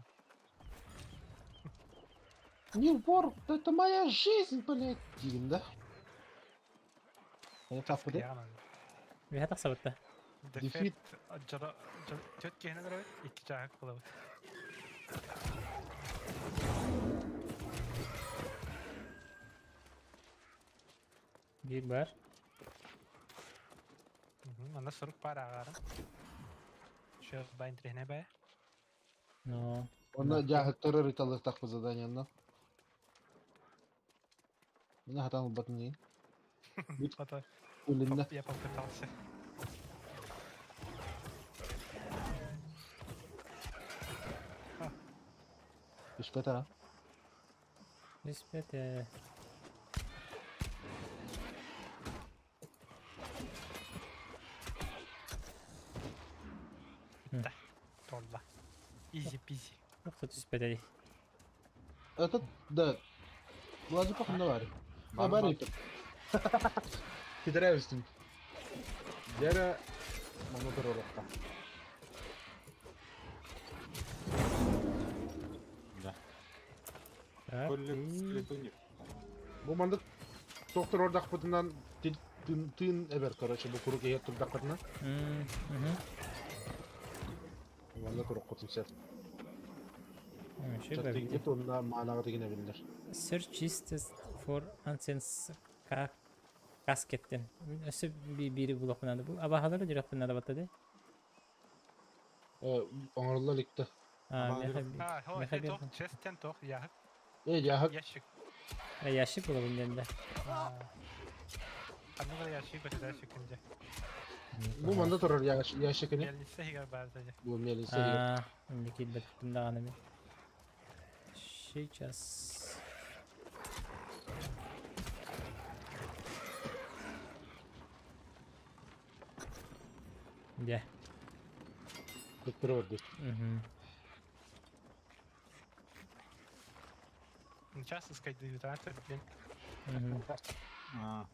Не вор, это моя жизнь, блядь, диигин да. Үһэ тахсабытта. Дефит төрт киһини көрөбүт, икки чааһык булабыт. Биир бар. Манна сурук баар ааҕаарым. Еще бай интриһинэй бая. Но. Онно дьааһыктары ырыталыахтаахпыт заданиянан. Мин хатан ылбатын иин. Хата, Үлүннэ. я попытался. Түспэт аа. Түспэт ээ. Бүттэ. Туолла. Изи пизи. Туох түспэтэй. Этот, да. Владик ханна баар. А, бар итер. Китерәбистин. Дьэрэ манна туруорукка. Да. Коллег Бу маннык туох туруордахпытынан тыын тыын эбэр, короче, бу курук иһэр турдахпытына. Манна туруккутун сөп. Чаттыгит уонна маанаҕа тигинэ биллэр. Search is for ancients каскеттен. Өссө биири булуохпун наада. Бу абаһалары дьүрэхпин наада батта дии. Оҥорулла иликтэ. А, тоқ, честен тоқ, яһык. Э, яһык. Ящик. Ящик булабын диэн да. Ханнык ящик бэтэ сүкүнде. Бу манна турар ящикини. Мельница хигар баар дии. Бу мельница хигар. Инде киирбэттим даҕаны мин. Сейчас. Дьэ. Туттура барбыт. Угу. Сейчас ыскайдыытаа төрдүн. Аа.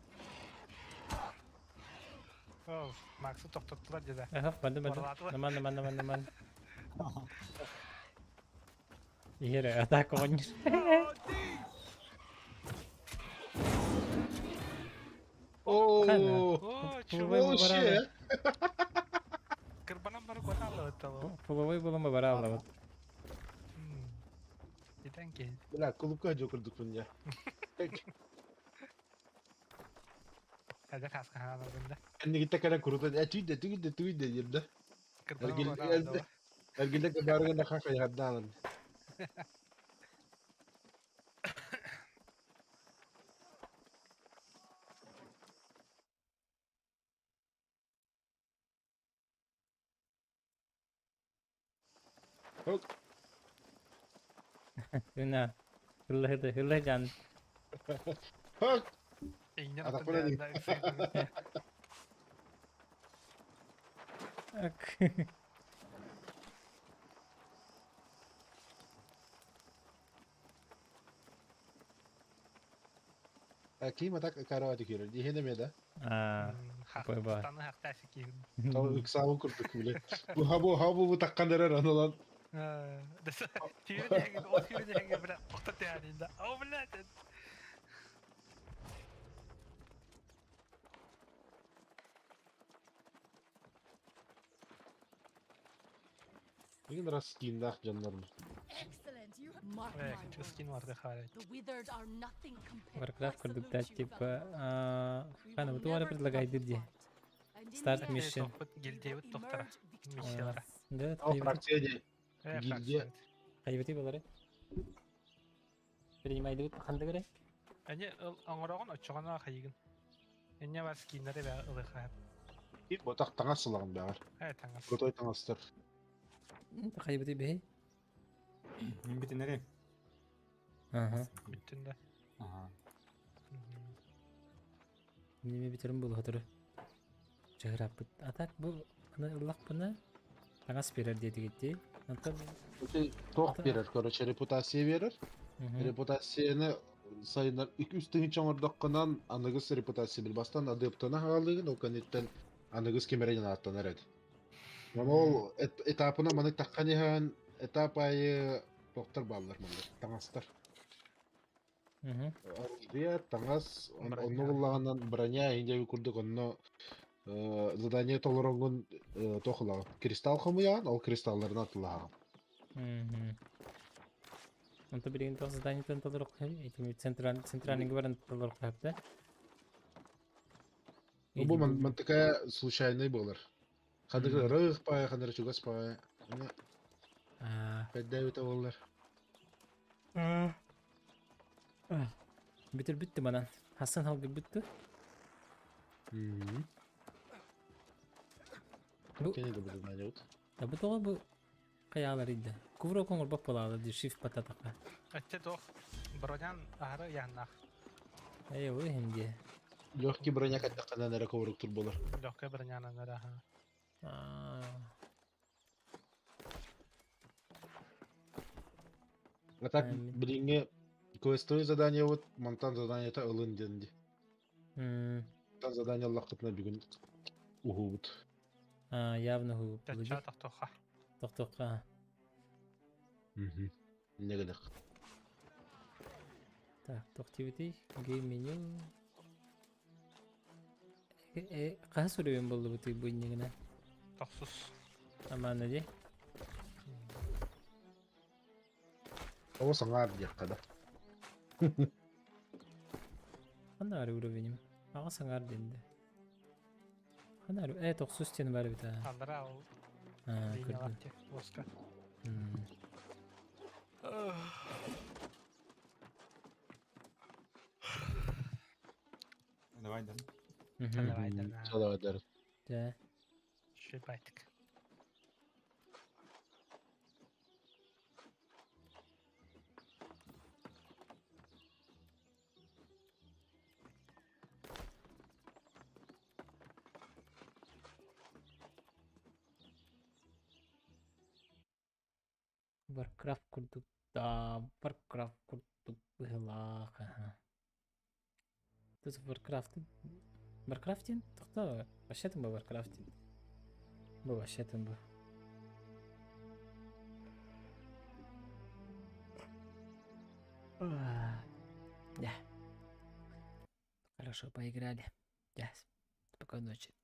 Оо, Максы тохтоттулар деді. Аха, барды барды. Барылаатылар. Наман наман наман наман. Иһэр атака оҕонньор. Оо, Оо, Пуловой чего? вообще. Кырбанан бары куотааллабыт Пуловой булама барааллабыт. Итэн киһи. Бля, кулупка дьокурдукпун я. Эдэ хаска хаалабын да. Эннигитте кэлэн курутан этүйдэ түгүйдэ түгүйдэ диир да. Кырбанан Эргил куотааллаба. эргилде кыбаарыгын да хахайардаалан. Үна. Хыллаһыды, хыллаһы жан. Хак! Иҥнэн Ата оттон кура дии. дьаанда ыксыыр. Ак. Ким атак каравати киирэр диһин эмиэ да. Аа, бай-бай. Таны хахтаасы киирин. Ыксаабын курдук биле. Бу хабу хабу бу таккан эрэр аналан. Түүрүн эһэҥин, ол түүрүн эһэҥин, бля, охто тэһэнин да. О, блядь! Деген раз скиннаах дьоннорбут. Excellent. You have mark Э, my хочу words. скин барды хаалай. The withered are nothing compared. Warcraft I курдук да salute you, типа fellow. аа We Хана will бу тугары never give up предлагает the дии. fight. And in Старт the end, mission. Тохпут we will гильдиябыт тохтора. emerge Миссиялара. victorious. Да, О, фракция дии. Э, Гильдия. фракция. Хайбати болары. Принимайдыбыт ханды көрө. Эне оҥороҕун оччоҕуна хайыгын. Энне бар скиннери бэ ылыха. Ботах таҥас сылаҕын бэҕэр. Э, таҥас. Крутой таҥастар. Хайбати бэһи. Мин бүтүнэри. Аха. Бүттүн да. Аха. Неме битерим бул хотуру. Чыгыраппыт. А так бу аны ыллахпына таҥас берер диэтигитти. Онтон Туох биэрэр, короче, репутация биэрэр. Репутацияны сайыннар үс тыһыынча оҥордоххунан аныгыс репутация билбастан адептана хаалыгын, ол кэнниттэн аныгыс кимэринэн ааттанар эт. Маны ол этапына маны таххан иһэн этап аайы тохтор бааллар маннык таҥастар. Оружие, таҥас, онно буллаҕынан броня иһин курдук онно задание толороҥҥун туох ылаҕын? Кристалл хомуйаҕын, ол кристалларынан атыллаһаҕын. Онто билигин туох заданиетын толоруохха ити центральный центральный баран толоруохха да? Ну, бу мантыка случайный буолар. Ханнык ырых паай, ханнык чугас паай. Кэддээбитэ буоллар. Бүтүр бүттү манан. Хасан халгы бүттү. Бу Кини да бу задание Да бу тоҕо бу хайаалар идэ. Кувро коҥорбох буолаала дии shift бататаха. Өттө туох бронян аһары яһаннаах. Ээ, ол иһин дии. Легкий броня кэттэххинэн эрэ коворуктур буолар. Легкий бронянан эрэ аха. А так билиҥҥи квестовый задание вот мантан заданиета ылын диэн дии. Мантан задание ыллаххытына бүгүн уһуубут. А, явно уһуубут. Чачча тохтуохха. Тохтуохха. Инньэ гыныах. Так, тохтибитий. Game меню. Э, хаһыс уровень буоллубутуй бу иннигинэ? Тохсус. Амаана дии. Ол саҥаар диэххэ да. Ханна баар уровеним? Аҕа саҥаар диэн да. Ханна э тохсус диэн баар эбит аа. Аллара ол Аа, линиялар көрдүм. те лоска. Давай да. Давай да. Давай Да. Шибайтик. Warcraft курдук да, Warcraft курдук. Быһыылаах, аһа. Тут Warcraft. Warcraft тохтоо, вообще там был Warcraft. Бу вообще там был. Да. Хорошо поиграли. Да. Спокойной ночи.